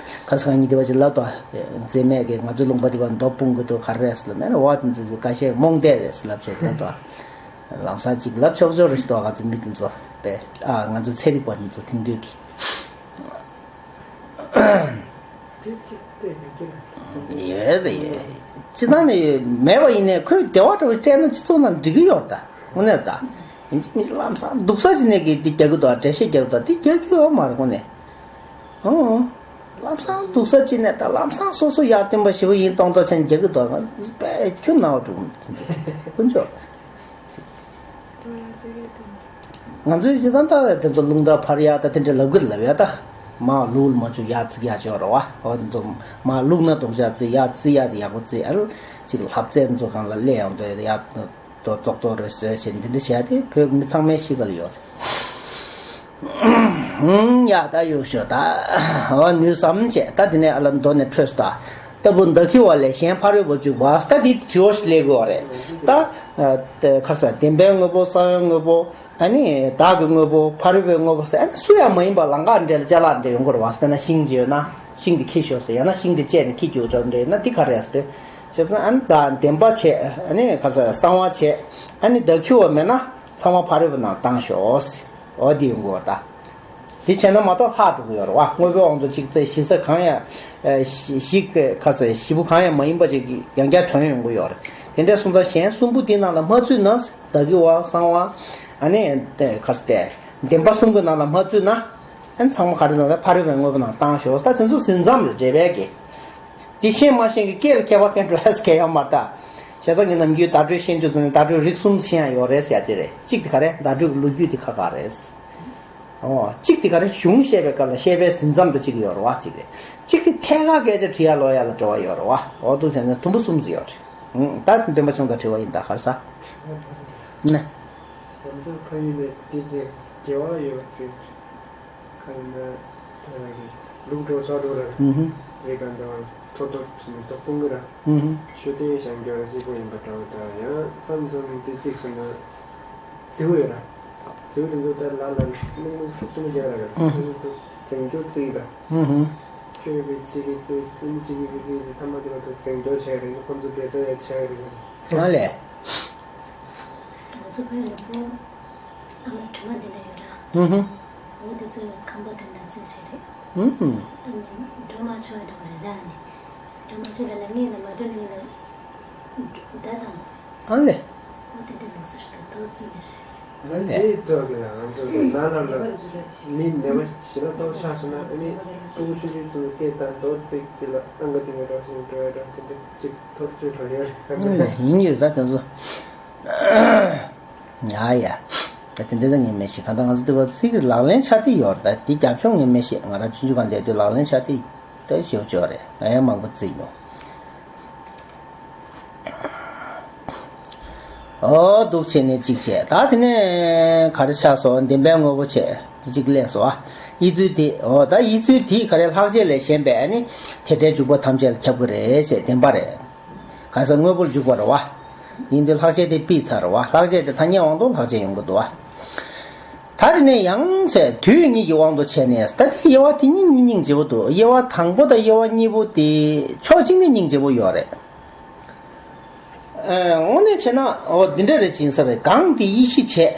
ཁ་སང་ཉིན་དེ་བ་ཅིག་ལབ་དོ། མཛེས་མས་ཀྱིས་ང་ཚོའི་ལུང་པ་འདི་བ་རྡོ་སྤུངས་གི་འདུག་ག་རེ་རེད་ཟེར་ལབ་ནས། འོ་དེ་ཚོ་ཁ་ཤས་རྨོངས་དད་རེད་ཟེར་ལབ་བྱས་ལབ་དོ། ལམ་སང་ཅིག་ལབ་ཆོག་ཆོག་རེད་ཤི་དོ། ང་ཚོ་མི་དེ་ཚོ་པས། ཨ་ང་ཚོ་ཚན་རིག་པ་དེ་ཚོ་ཐེངས་དུས་ཀྱི། དེ་གཅིག་བལྟས་མི་སྐྱེ་ན། ཡོད་དེ་ཡོད། སྤྱི་བཏང་ནས་ཡོད་མེད་པ་ཡིན་ནའི་ཁོས་བདེ་བ་འདྲ་བོ་སྤྲད་ན་སྤྱི་ཚོགས་ནང་འགྲིག་གི་ཡོད་རེད་ད། དངོས་གནས་ད། ཡིན་གཅིག་མིན་གཅིག་ལམ་སང་སྡུག་ས་ཅིག་ནས་ཀྱི་འདི་རྒྱག་གི་འདུག་འགྲེལ་བཤད་རྒྱག་གི་འདུག་འདི་རྒྱག་རྒྱུ་ཡོད་མ་རེད་དངོས་གནས། ཨོ། ལམ་སང་སྡུག་ས་ཅིག་ནས་ད་ལམ་སང་སོ་སོ་ཡར་ཐོན་པ་ཞེ་པོ་ཡིན་མདོག་མདོག་བྱས་ནས་རྒྱག་གི་འདུག་ང་དཔེ་ཁྱོད་ན་བ་འགྲོ་གི་མི་དེ་འདྲ་དཀོན་མཆོག་ང་ཚོས་ཇི་ལྟར་ལྟ་བའི་དེ་ཚོ་རླུང་རྟ་འཕར་ཡག་ད་དེ་འདྲ་ལབ་གི་རེད་ལབ་ཡ་ད། མ་ལུག་མ་བཅུག་ཡ་ཙི་ཡ་ཅོ་ར་བ། འོ་འདུག་མ་ལུག་ན་དོག་ཅ་ཙི་ཡ་ཙི་ཡ་དེ་ཡག་པོ་ཙི་ཨལ་ཅིག་ལྷབ་ཙེ་འཛོ་གང་ལ་ལས་ཡང་དོ་ཡ་དོ་ཙོག་ཙོག་རེ་བཟོས་བྱས་འདི་འདྲ་བྱས་ཏེ་བོད་མི་ཚང་མའི་གཤིས་ཀ་ལ་ཡོད་རེད། ཡ་ད་ཡོད་ཤོ་ད། འོ་ནུས་སམ་བྱས་ད་དེ་ནས་ཨ་ལ་མདོ་ནས་འཕྲོས་སོ་ད། ལྟ་བུ་མདའ་ཁྱི་བ་ལས་གཞན་ཕ་རོལ་པོ་བཅུག་པ་ད་དེ་དྲི་བ་ཞིག་སླེབས་དགོས་རེད་ད། ཁ་ས་བདེན་པའི་དངོས་པོ་གསང་བའི་དངོས་པོ། ཨ་ནི་བདག་གི་དངོས་པོ་ཕ་རོལ་པོའི་དངོས་པོ་ཟེར་ཨ་ནི་སུ་ཡང་མ་ཡིན་པ་ལམ་ཁ་འདྲེ་ལ་ཅ་ལག་འདྲེ་ཡོང་གི་རེད་བ། དཔེར་ན་ཤིང་ཅིག་ཡོད་ན་ཤིང་དེ་འཁྱེར་ཤོག་ཟེར། ཡང་ན་ཤིང་དེ་བཅད་ནས་འཁྱེར་རྒྱུ་འདྲ་འདྲེ་ཡོད་ན་འདི་ག་རེད་ཟེར་དུས་བྱས་ཙང་ཨ་ནི་བདག་བདེན་པ་བྱས། ཨ་ནི་ག་ས་གསང་བ་བྱས། ཨ་ནི་བདག་ཁྱུ་བ་མེད་ན་ཚང་མ་ཕ་རོལ་པོ་ནང་བཏང་ཤོག་ཟེར། འོ་འདི་ཡོང་གི་རེད་ད། འདི་བྱས་ན་མ་གཏོགས་ལྷག་འགྲོ་གི་ཡོད་རེད་བ། དངོས་པོའི་དབང་དུ་གཅིག་ཚེ་ཞི་ས་གང་ཡང་ཞི་ཞི་ག་ས་ཞི་བུ་གང་ཡང་མ་ཡིན་པ་ཅིག་གི་ཡང་བསྐྱར་དོན་ཡོང་གི་ཡོད་རེད། དེ་འདྲ་སོང་ཙང་གཞན་གསུམ་པོ་འདི་ནང་ལ་མ་ཚུད་ན། བདག་གི་བ་གསང་བ། ཨ་ནི་དེ་ག་ས་དེ་བདེན་པ་གསུམ་གྱི་ནང་ལ་མ་ཚུད་ན། ཨ་ནི་ཚང་མ་ག་རེ་ལབ་ན་ཕ་རོལ་པོའི་དངོས་པོ་ནང་བཏང་ཤོག་ད་དེ་ཚོ་ཟིན་མཚམས་རེད་རེད་པས་ཀྱི། འདི་ཤེས་མ་ཤེས་ཀྱི་སྐད་ལ་ཁྱད་པར་ཐོན་འགྲོ་ཡ་ཟེར་མཁན་ཡོད་མ་རེད་ད། བྱས་ཙང་ངས་ནམ་རྒྱུན་བརྡ་སྤྲོད་ཤེས་འདོད་ཚོ་ནས་བརྡ་སྤྲོད་རིགས་གསུམ་ཤེས་ཡ་ཡོད་རེད་ཟེར་ཡ་དེ་རེད། གཅིག་དེ་ག་རེ་བརྡ་སྤྲོད་ཀྱི་ལོ་རྒྱུས་དེ་ཁག་ཁག་རེད། ཨོ། གཅིག་དེ་ག་རེ་གཞུང་བཤད་པའི་སྐབས་ལ་བཤད་པའི་ཟིན་མཚམས་དང་གཅིག་ཡོད་རེད་བ་གཅིག་རེད། གཅིག་དེ་ཐད་ཀར་སྐད་ཆ་དྲི་ཡ་ལོག་ཡ་ལ་འབྲེལ་བ་ཡོད་རེད་བ། འོ་འདུག་བྱས་ན་དུམ་བུ་གསུམ་ཟིན་ཡོད་རེད། ཨང་། ད་འདོན་པ་ཆུང་དང་དྲི་བ་ཡིན་ད་ག་རེ་ཟ། ནས། ང་ཚོ་ཕ་ཡུལ་ནས་དེ་ཚེ་དགེ་བ་ཡོད་ཅིག་ག་ཡིན་ན་ད་ལུག་འགྲོ་ཚ་འགྲོ་ར་ཨུ་ཧུ། རེ་ག་འདྲ་བ་ཐོ་ཐོ་ཚུ་ནི་ཐོ་ཕུང་གི་ར་ཨུ་ཧུ། ཤོད་དེ་བཞེངས་རྒྱུ་ར་གཅིག་པོ་ཡིན་པ་འདྲ་བ་ད་ཡང་མཚམས་མཚམས་དེ་གཅིག་སོང་ན། རྫིའུ་ཡོད་ར། རྫིའུ་དེ་ཚོ་ལྟར་ལ་ལ་ལུག་ལུག་ཤུགས་ཆེན་པོ་རྒྱག་ར་ར། ཨུ་ཧུ། རྫིང་རྒྱུ་རྩིས་ད། ཨུ་ཧུ། ཁྱོད་ཀྱི་གཅིག་གི་རྩིས་ཨུ་ནི་གཅིག་གི་རྩིས་ཀྱི་ཐ་མ་དེ་བར་དུ་རྫིང་རྒྱུ་བྱས་རེད་ཁོ་ཚོ་བེད་སྤྱོད་ཡ་བྱས་རེད། ཨ་ལས། ང་ཚོ་བོད་ལ་ཕོ་ཨ་མ་དྲི་མ་དེ་འདྲ་ཡོད་ར། ཨུ་ཧུ། འོ་དེ་ཚོ་ཡང་ཁམས་པ་དེ་འདྲ་རྩིས་བྱས་རེད། ཨུ་ཧུ། ཨ་ནི་འགྲོ་མ་ཆོག་ཡ་འདྲ་བ་རེད་ར་ནི། འགྲོ་མ་ཆོག་ར་ལ་ངས་ལ་མ་འགྲོ་ནི་ལ། ད་དང་། ཨ་ལས། ཨོ་དེ་དེ་ལུགས་སྲོལ་ཞིག་ཏུ་དོ་རྩིས་ནས་ཤར། ཨ་ལས། དེ་ཐོག་གི་ལ་ང་ཚོ་ནང་ལ་ལ་མི་ནད་པ་ཞིག་ལ་གཙོ་བོ་ཆགས་སོང་ན་ཨ་ནི་ཕྲུ་གུ་ཆུང་ཆུང་ཚོ་སྐད་བཏང་དོ་རྩིས་དེ་ལ་ཨང་ཀི་དེ་ངས་རོགས་ཞིག་འགྲོ་ཡ་འགྲོ་དེ་འདྲ་ཅིག་ཐོག་བཅོས་འགྲོ་ཡ་རེད། ཨ་ལས་ཡིན་ཡོད་ད་དེ་ཚོ། ཡ་ཡ། ད་དེ་འདྲ་ད་ངས་མི་ཤེས་གང་ལྟར་ང་ཚོ་དེ་བ་ཚིག་གི་ལག་ལེན་ཆ་དེ་ཡོད་རེད་ད་དེ་རྒྱབ་ལྗོངས་ངས་མི་ཤེས། ང་རང་ཆུང་ཆུང་གང་བསྡད་དུས་ལག་ལེན་ཆ་དེ་ད་ཞེ་པོ་ཅིག་ཡོད་རེད། ང་ཡང་མང་པོ་བརྩིས་མྱོང་། ཨོ་འདུག་བྱས་ནས་གཅིག་བྱས་ད་དེ་ནས་ག་རེ་ཆགས་སོང་བདེན་པའི་དངོས་པོ་བྱས་དེ་གཅིག་སླེབས་སོང་ཨ། ཡིད་ཚུལ་དེ་ཨོ་ད་ཡིད་ཚུལ་དེ་ག་རེ་ལྷག་བཅས་ལས་གཞན་པའི་ཨ་ནི་དེ་ལྟའི་འཇུག་པ་ཐམས་ཅད་ལ་ཁྱབ་ཀྱི་རེད་ཅེས་བདེན་པ་རེད། གང་ཟག་དངོས་པོར་འཇུག་པ་རེད་བ། ཡིན་དུས་ལྷག་བཅས་དེ་ཕུད་ཚར་རེད་བ། ལྷག་བཅས་དེ་ཐ་སྙད་དབང་དུ་ལྷག་བཅས་ཡོང་གི་འདུག་བ། ད་དེ་ནས་ཡང་ཚེ་དུས་གཉིས་ཀྱི་དབང་དུ་བྱས་ནས་ད་དེ་དབྱེ་བ་དེ་གཉིས་གཉིས་སྙིང་རྗེ་པོ་འདུག་དབྱེ་བ་དང་པོ་དང་དབྱེ་བ་གཉིས་པོ་དེ་ཕྱོགས་གཅིག་ནས་སྙིང་རྗེ་པོ་ཡོད་རེད། ཨ། དངོས་གནས་བྱས་ན་འོ་འདི་འདྲ་རེད་ཅིང་ས་རེད། གང་དེ་ཡིད་ཤེས་བྱས།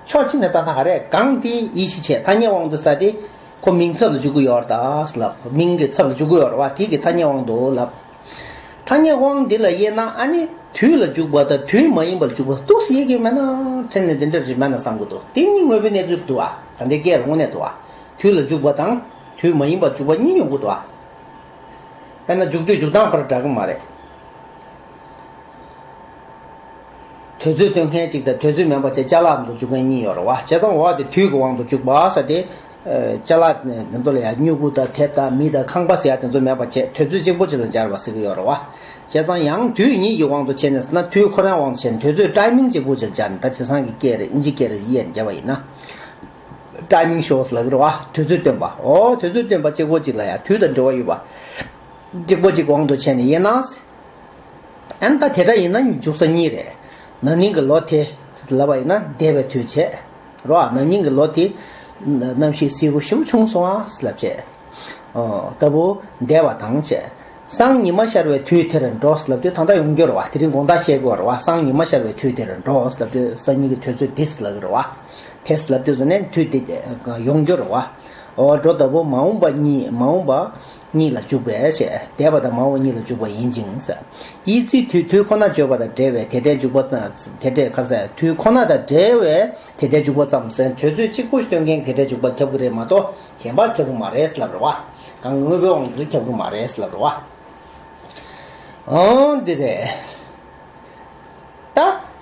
ཕྱོགས་གཅིག་ནས་ལྟ་ན་ག་རེ་གང་དེ་ཡིད་ཤེས་བྱས་ཐ་སྙད་དབང་དུ་ས་དེ་ཁོ་མིང་ཚབ་ལ་འཇུག་གི་ཡོད་རེད་ད་ལབ། མིང་གི་ཚབ་ལ་འཇུག་གི་ཡོད་རེད་བ། དེ་གི་ཐ་སྙད་དབང་དུ་ལབ། ཐ་སྙད་དབང་འདི་ལ་དབྱེ་ན་ཨ་ནི་དུས་ལ་འཇུག་པ་དང་དུས་མ་ཡིན་པར་འཇུག་པ་འདུག་སེ་དབྱེ་གི་མེད་ན་ཕྲན་ནས་འདི་འདྲ་རེད་མེད་ན་བསམ་གི་འདུག་དེ་གཉིས་དངོས་པོའི་གནས་ཚུལ་འདུག་ཨ། ད་ལྟའི་སྐད་ལ་དངོས་གནས་འདུག་ཨ། དུས་ལ་འཇུག་པ་དང་དུས་མ་ཡིན་པར་འཇུག་པ་གཉིས་ཡོང་གི་འདུག་ཨ། དཔེར་ན་འཇུག་དུས་འཇུག་སྟངས་ཁོ་རང་འདྲ་གི་མ་རེད། དུས་ཚོད་སྟོན་མཁན་གཅིག་དང་དུས་ཚོད་མིན་པ་བྱས་ཅ་ལག་འདུ་འཇུག་མཁན་གཉིས་ཡོད་རེད་བ། བྱས་ཙང་འོ་དེ་དུས་ཀྱི་དབང་དུ་འཇུག་པ་ཟེར་དེ། ཅ་ལག་འདི་ཚོ་ལ་ཡང་སྨྱུ་གུ་དང་དེབ་དང་མི་དང་ཁང་པ་ཟེར་ཡ་དེ་ཚོ་མེད་པ་བྱས་དུས་ཚོད་གཅིག་པོ་གཅིག་ལ་སྦྱར་བ་ཟེར་གྱི་ཡོད་རེད་བ། བྱས་ཙང་ཡང་དུས་གཉིས་ཀྱི་དབང་དུ་བྱས་ནས་ཟེར་ན་དུས་ཁོ་རང་དབང་དུ་བྱས་ནས་དུས་ཚོད་ཊའི་མིང་གཅིག་པོ་གཅིག་ལ་སྦྱར་ནས་ད་བྱས་ཙང་གི་སྐད་རེད་ཨིན་ཇི་སྐད་རེད་ཡིན་ཡང་བརྒྱབ་པ་ཡིན་ན། ཊའི་མིང་ཤོ་ཟེར་ལབ་ཀྱི་རེད་བ། དུས་ཚོད་སྟོན་པ། ཨོ་དུས་ཚོད་སྟོན་པ་གཅིག་པོ་གཅིག་ལ་ཡང་དུས་དང་འབྲེལ་བ་ཡོད་པ། གཅིག་པོ་གཅིག་དབང་དུ་བྱས་ནས་དབྱེ་ན། ཨན་ད་དེ་འདྲ་ཡིན་ན་འཇུག་ས་གཉིས་རེད། ན་ནིང་གི་ལོ་དེ་ལབ་པ་ཡིན་ན་འདས་པའི་དུས་བྱས། རོ། ན་ནིང་གི་ལོ་དེ་གནམ་གཤིས་བསིལ་པོ་ཞེ་པོ་བྱུང་སོང་ཨ་ལབ་བྱས། ཨོ་ལྟ་བུ་འདས་པ་དང་བྱས། སང་ཉི་མ་ཤར་བའི་དུས་དེར་འགྲོ་ལབ་དུས་ད་ལྟ་ཡོང་རྒྱུ་རེད་བ། དེ་རིང་དགོང་དག་བཤད་དགོས་རེད་བ། སང་ཉི་མ་ཤར་བའི་དུས་དེར་འགྲོ་ལབ་དུས་སང་ཉིན་གྱི་དུས་ཚོད་དེ་ལབ་ཀྱི་རེད་བ། དེ་ལབ་དུས་ཟེར་ནས་དུས་དེ་ཡོང་རྒྱུ་རེད་བ། འོ་འགྲོ་ལྟ་བུ་མ་འོངས་པ་གཉིས་མ་འོངས་པ་གཉིས་ལ་འཇུག་པའི་ཞེས་འདས་པ་དང་མ་འོངས་གཉིས་ལ་འཇུག་པ་ཡིན་ཅིང་ཟེར། ཡིད་ཚིག་དུས་དུས་ཁོ་ན་བརྗོད་པ་དང་འབྲེལ་བའི་དེ་ལྟའི་འཇུག་པ་དང་དེ་འདྲའི་ཁ་ཟས་དུས་ཁོ་ན་དང་འབྲེལ་བའི་དེ་ལྟའི་འཇུག་པ་ཙམ་ཟེར་དུས་ཚོད་གཅིག་པོ་སྟོན་མཁན་གྱི་དེ་འདྲའི་འཇུག་པ་ཁྱབ་ཀྱི་རེད་མ་གཏོགས་གཞན་པ་ཁྱབ་ཀྱི་མ་རེད་ལབ་རེད་བ། གང་དངོས་པོའི་དབང་དུ་ཁྱབ་ཀྱི་མ་རེད་ལབ་རེད་བ། འོ་འདི་རེད། ད་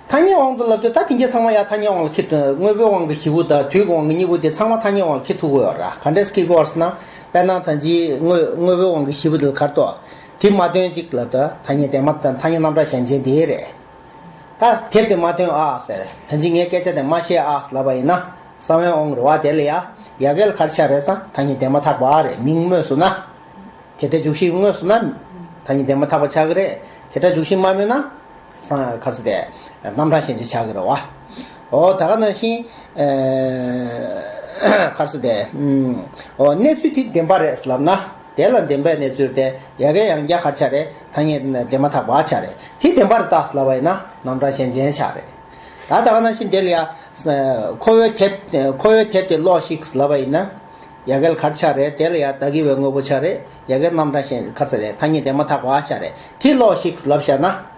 ཐ་སྙད་ དབང་དུ་ལབ་དུས་ད་དེ་གྱད་ཚང་མ་ཡང་ཐ་སྙད་དབང་ལ་འཁྱེར་ཐུབ། དངོས་པོའི་དབང་གི་བཞི་པོ་དང་དུས་ཀྱི་དབང་གི་གཉིས་པོ་དེ་ཚང་མ་ཐ་སྙད་དབང་ལ་འཁྱེར་ཐུབ་ཀྱི་ཡོད་རེད། ག་འདྲས་འཁྱེར་གྱི་ཡོད་རེད་ཟེར་ན། དཔེར་ན་ད་ཅི་དངོས་དངོས་པོའི་དབང་གི་བཞི་པོ་དེ་ལ་ག་རེ་འདུག་དེ་མ་ཐོན་ཅིག་ལབ་ད་ཐ་སྙད་དེ་མ་ཐ་སྙད་རྣམ་གྲངས་གཞན་ཅན་དེ་རེད། ད་དེབ་དེ་མ་ཐོན་ཨ་ཟེར། ད་ཅི་ངས་སྐད་ཆ་དེ་མ་བཤད་ཨ་ལབ་པ་ཡིན་ན། ས་བོན་དབང་རེད་བ། དེ་ལ་ཡ་ཡ་གི་ལ་ག་རེ་ཆགས་རེད་ཟེར་ན། ཐ་སྙད་དེ་མ་ཐག་པ་རེད། མིང་སྨོས་སོང་ན། དེ་འདྲ་འཇུག་གཞི་སྨོས་སོང་ན། ཐ་སྙད་དེ་མ་ཐག་པ་ཆགས་ཀྱི་རེད། དེ་འདྲ་འཇུག་གཞི་མ་སྨོས་ན། ས་ག་ཚོད་དེ། རྣམ་གྲངས་གཞན་ཅན་ཆགས་ཀྱི་རེད་བ། འོ་ད་ག་ནང་བཞིན། ཨེ། ག་ཚོད་དེ། ཨུམ། འོ་གནས་ཚུལ་དེ་བདེན་པ་རེད་ལབ་ན། དེ་ལ་བདེན་པའི་གནས་ཚུལ་དེ་ཡ་གི་ཡང་བསྐྱར་ག་རེ་ཆགས་རེད། ཐ་སྙད་དེ་མ་ཐག་པ་ཆགས་རེད། དེ་བདེན་པ་རེད་ད་ལབ་པ་ཡིན་ན་རྣམ་གྲངས་གཞན་ཅན་ཆགས་རེད། ད་ད་ག་ནང་བཞིན་དེ་ལ་ཡ། ཁོ་བོའི་དེབ་ཁོ་བོའི་དེབ་དེ་ཀློགས་ཤིག་ལབ་པ་ཡིན་ན། ཡ་གི་ལ་ག་རེ་ཆགས་རེད། དེ་ལ་ཡ་བདག་གི་བའི་དངོས་པོ་ཆགས་རེད། ཡ་གི་རྣམ་གྲངས་གཞན་ག་ཚོད་རེད། ཐ་སྙད་དེ་མ་ཐག་པ་ཆགས་རེད། དེ་ཀློགས་ཤིག་ལབ་བཞག་ན།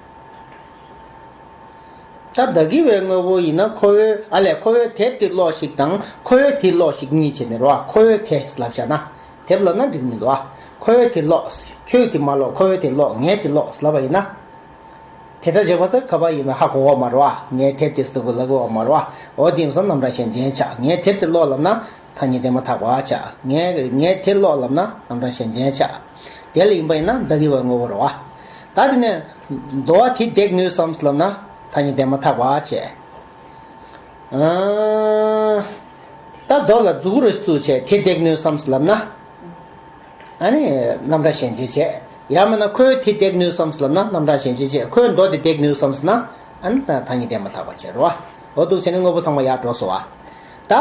ད་བདག་གི་བའི་དངོས་པོ་ཡིན་ན་ཁོ་བོའི་ཨ་ལས་ཁོ་བོའི་དེབ་དེ་ཀློགས་ཤིག་དང་ཁོ་བོའི་དེ་ཀློགས་ཤིག་གཉིས་བྱས་ནས་རོ། ཁོ་བོའི་དེ་ལབ་བཞག་ན། དེབ་ལབ་ན་འགྲིག་མི་འདུག་ཨ། ཁོ་བོའི་དེ་ཀློགས། ཁྱོད་དེ་མ་ཀློགས། ཁོ་བོའི་དེ་ཀློགས། ངའི་དེ་ཀློགས་ལབ་པ་ཡིན་ན། དེ་འདྲ་བྱེད་པ་ཚོ་ག་པར་ཡིན་མིན་ཧ་གོ་བ་མ་རེད་བ། ངའི་དེབ་དེ་ཟེར་དགོས་ལབ་དགོས་བ་མ་རེད་བ། འོ་དེ་ཡིན་ཙང་རྣམ་གྲངས་གཞན་ཅན་ཆགས། ངའི་དེབ་དེ་ཀློགས་ལབ་ན་ཐ་སྙད་དེ་མ་ཐག་པ་ཆགས། ངའི་ངའི་དེ་ཀློགས་ལབ་ན་རྣམ་གྲངས་གཞན་ཅན་ཆགས། དེ་ལ་ཡིན་པ་ཡིན་ན་བདག་གི་བའི་དངོས་པོ་རེད་བ། ད་དེ་ནས་མདོ་བ་དེ་བརྡེག་ནུས་སམ་ལབ་ན་ཐ་སྙད་དེ་མ་ཐག་པ་བྱས། ཨང་། ད་མདོ་ལ་མཛུ་གུ་རུ་བཙུགས་བྱས་དེ་བརྡེག་ནུས་སམ་ལབ་ན། ཨ་ནི་རྣམ་གྲངས་གཞན་ཅན་བྱས། ཡང་མིན་ན་ཁོས་དེ་བརྡེག་ནུས་སམ་ལབ་ན་རྣམ་གྲངས་གཞན་ཅན་བྱས། ཁོས་མདོ་དེ་བརྡེག་ནུས་སམ་ཟེར་ན་ཨ་ནི་ད་ཐ་སྙད་དེ་མ་ཐག་པ་བྱས་རོ། འོ་འདུག་བྱས་ནས་དངོས་པོ་ཚང་མ་ཡར་འགྲོ་སོང་བ། ད་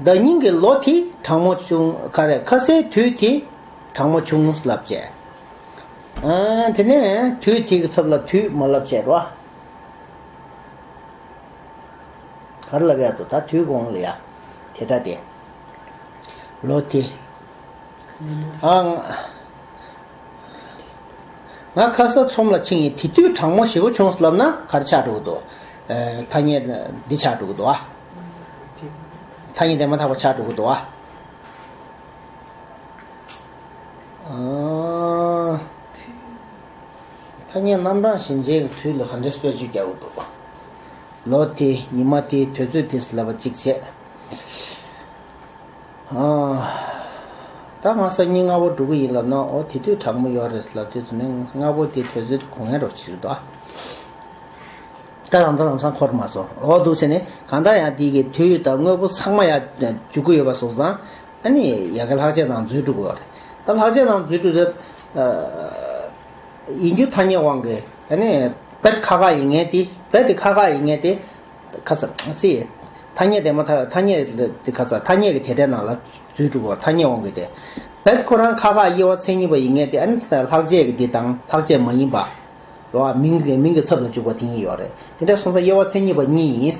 བརྡ་རྙིང་གི་ལོ་དེ་གྲང་མོ་བྱུང་། ག་རེ། ཁ་སའི་དུས་དེ་གྲང་མོ་བྱུང་ལབ་བྱས། ཨ་དེ་ནས་དུས་དེ་གི་ཚབ་ལ་དུས་མ་ལབ་བྱས་རོ། ག་རེ་ལབ་ཡག་འདུག་ད་དུས་གོང་ལ་ཡ། དེ་འདྲ་དེ། ལོ་དེ། ཨང་། ང་ཁ་ས་ཚོམ་ལ་ཕྱིན་ཡིན། དེ་དུས་གྲང་མོ་ཞེ་པོ་བྱུང་ལབ་ན་ག་རེ་ཆགས་འགྲོ་གི་འདུག་ཨེ། ཐ་སྙད་འདི་ཆགས་འགྲོ་གི་འདུག་ཨ། ཐ་སྙད་དེ་མ་ཐག་པ་ཆགས་འགྲོ་གི་འདུག་ཨ། ཨང་། ཐ་སྙད་རྣམ་གྲངས་གཞན་ཅན་གྱི་དུས་ལ་ག་འདྲ་དཔེ་བརྗོད་རྒྱག་གི་འདུག་ལོ་དེ། ཉི་མ་དེ། དུས་ཚོད་དེ་ལབ་པ་གཅིག་བྱས། ཨང་། ད་ང་སང་ཉིན་སྔ་པོ་འགྲོ་གི་ཡིན་ལབ་ན། འོ་དེ་དུས་གྲང་མོ་ཡོད་རེད་ལབ་དུས་ཙམ་ནས་སྔ་པོ་དེ་དུས་ཚོད་གོང་ཡང་འགྲོ་ཕྱིར་འདུག་ད་རང་ཚ་རང་སང་འཁོར་མ་སོང་། འོ་འདུག་བྱས་ནས་གང་ལྟར་ཡང་དེ་གི་དུས་དང་དངོས་པོ་ཚང་མ་ཡང་འཇུག་གི་ཡོད་པ་སོང་ཙང་། ཨ་ནི་ཡ་གི་ལྷག་བཅས་དང་འཛུལ་འགྲོ་གི་ཡོད་རེད། ད་ལྷག་བཅས་དང་འཛུལ་འགྲོ་དེ། ཡིན་རྒྱུ་ཐ་སྙད་དབང་གིས། ཨ་ནི་བེད་ཁ་ཁ་ཡིན་ངེས་དེ། བེད་དེ་ཁ་ཁ་ཡིན་ངེས་དེ། ཁ་ཚ་སི། ཐ་སྙད་དེ་མ་ཐག་ཐ་སྙད་དེ་ཁ་ཚ་ཐ་སྙད་ཀྱི་དེ་འདྲའི་ནང་ལ་འཛུལ་འགྲོ་གི་ཡོད་རེད། ཐ་སྙད་དབང་གིས་དེ། བེད་ཁོ་རང་ཁ་ཁ་དབྱེ་བ་མཚན་ཉིད་པ་ཡིན་ངེས་དེ། ཨ་ནི་ལྷག་བཅས་ཀྱི་དེ་དང་ལྷག་བཅས་མ་ཡིན་པ། རེད་བ། མིང་གི་མིང་གི་ཚབ་ལ་འཇུག་པ་དེ་གཉིས་ཡོད་རེད། དེ་འདྲ་སོང་ཙང་དབྱེ་བ་མཚན་ཉིད་པ་གཉིས་ཡིན།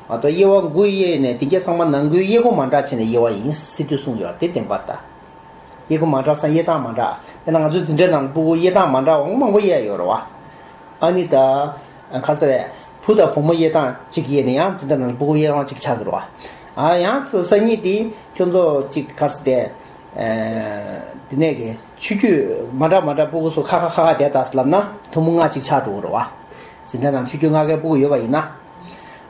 མ་གཏོགས་དབྱེ་བ་དགུ་དབྱེ་ནས་དེ་གྱད་ཚང་མ་ནང་ཁུལ་དབྱེ་སྒོ་མ་འདྲ་བྱས་ནས་དབྱེ་བ་ཡིན་ཟེར་དུས་གསུངས་ཡོད་རེད། དེ་བདེན་པ་རེད་ད། དབྱེ་སྒོ་མ་འདྲ་སང་དབྱེ་སྟངས་མ་འདྲ། དཔེར་ན་ང་ཚོའི་འཛིན་གྲྭའི་ནང་ལ་སྤུ་གུ་དབྱེ་སྟངས་མ་འདྲ་བ་མང་པོ་དབྱེ་ཡོད་རེད་བ། ཨ་ནི་ད། ག་ཚོད་རེད། བུ་དང་བུ་མོ་དབྱེ་སྟངས་གཅིག་དབྱེ་ནས་ཡང་འཛིན་གྲྭའི་ནང་ལ་སྤུ་གུ་དབྱེ་སྟངས་གཅིག་ཆགས་ཀྱི་རེད་བ། ཨ་ཡང་སང་ཉིན་དེ་ཁྱོད་ཚོ་གཅིག་ག་ཚོད་རེད། ཨ། དེ་ནས་གི་ཆོས་བརྒྱུད་མ་འདྲ་མ་འདྲ་སྤུ་གུ་ཚོ་ཁ་ཁ་ཁ་ཁ་བསྡད་ད་ལབ་ན་ཐུན་མོང་ལྔ་གཅིག་ཆགས་འགྲོ་གི་རེད་བ། འཛིན་གྲྭ་ནང་ཆོས་བརྒྱུད་ལྔ་ཀའི་སྤུ་གུ་ཡོད་པ་ཡིན་ན།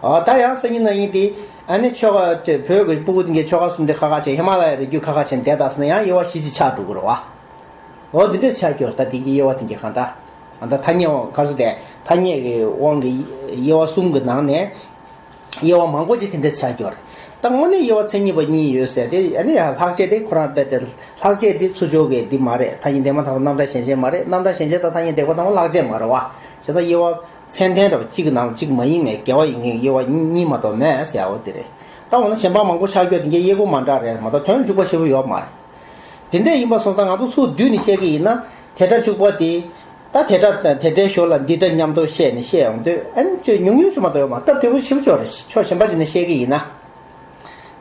ཨ་ད་ཡང་སང་ཉིན་གནངས་ཉིན་དེ་ཨ་ནི་ཆོལ་ཁ་དེ་བོད་ཀྱི་སྤུ་གུ་དེ་གའི་ཆོལ་ཁ་གསུམ་དེ་ཁ་ཁ་བྱས། ཧི་མ་ལ་ཡའི་རི་རྒྱུད་ཁ་ཁ་བྱས་བསྡད་ད་ཟེར་ན་ཡང་དབྱེ་བ་བཞི་གཅིག་ཆགས་འགྲོ་གི་རེད་བ། འོ་དེ་འདྲས་ཆགས་ཀྱི་ཡོད་རེད། ད་དེ་གའི་དབྱེ་བ་དེ་གའི་གང་ལྟར། ཨ་ད་ཐ་སྙད་དབང་ག་ཚོད་དེ་ཐ་སྙད་ཀྱི་དབང་གི་དབྱེ་བ་གསུམ་གྱི་ནང་ནས། དབྱེ་བ་མང་པོ་ཅིག་དེ་འདྲ་ཆགས་ཀྱི་ཡོད་རེད། ད་དངོས་གནས་དབྱེ་བ་མཚན་ཉིད་པ་གཉིས་ཡོད་ཟེར་ཏེ། ཨ་ནི་ཡང་ལྷག་བཅས་དེ་ཁོ་རང་རྦད་དེ་ལྷག་བཅས་དེ་ཚུར་ཕྱོགས་ཀྱི་འདི་མ་རེད། ཐ་སྙད་དེ་མ་ཐག་པ་རྣམ་གྲངས་གཞན་ཅན་མ་རེད། རྣམ་གྲངས་གཞན་ཅན་དང་ཐ་སྙད་འདེགས་པ་དང་པོ་ལྷག་བཅས་མ་རེད་བ། བྱས་ཙང་དབྱེ་བ་མཚན་ལྡན་འདྲ་བ་གཅིག་གི་ནང་ལ་གཅིག་མ་ཡིན་མེད། འགལ་བ་ཡིན་མཁན་དབྱེ་བ་གཉིས་མ་གཏོགས་མེད་ཟེར་ཡ་འོ་དེ་རེད། ད་འོ་ན་གཞན་པ་མང་པོ་ཆགས་ཀྱི་ཡོད། དེ་གའི་དབྱེ་སྒོ་མ་འདྲ་རེད་མ་གཏོགས་དོན་འཇུག་པ་ཞེ་པོ་ཡོད་མ་རེད། དེ་འདྲ་ཡིན་པ་སོང་ཙང་ང་ཚོ་ཚུར་བསྡུས་ནས་བཤད་ཀྱི་ཡིན་ན། དེ་སྒྲ་འཇུག་པ་དེ། ད་དེ་སྒྲ་དེ་སྒྲའི་ཞོར་ལ་འདི་སྒྲ་མཉམ་དུ་བཤད་ནས་བཤད་ཡོང་དུས། ཨ་ནི་ཅིག་ཉུང་ཉུང་ཅིག་མ་གཏོགས་ཡོད་མ་རེད། སྟབས་བདེ་པོ་ཞེ་པོ་ཅིག་ཡོད་རེད། ཕྱོགས་གཞན་པ་ཅིག་ནས་བཤད་ཀྱི་ཡིན་ན།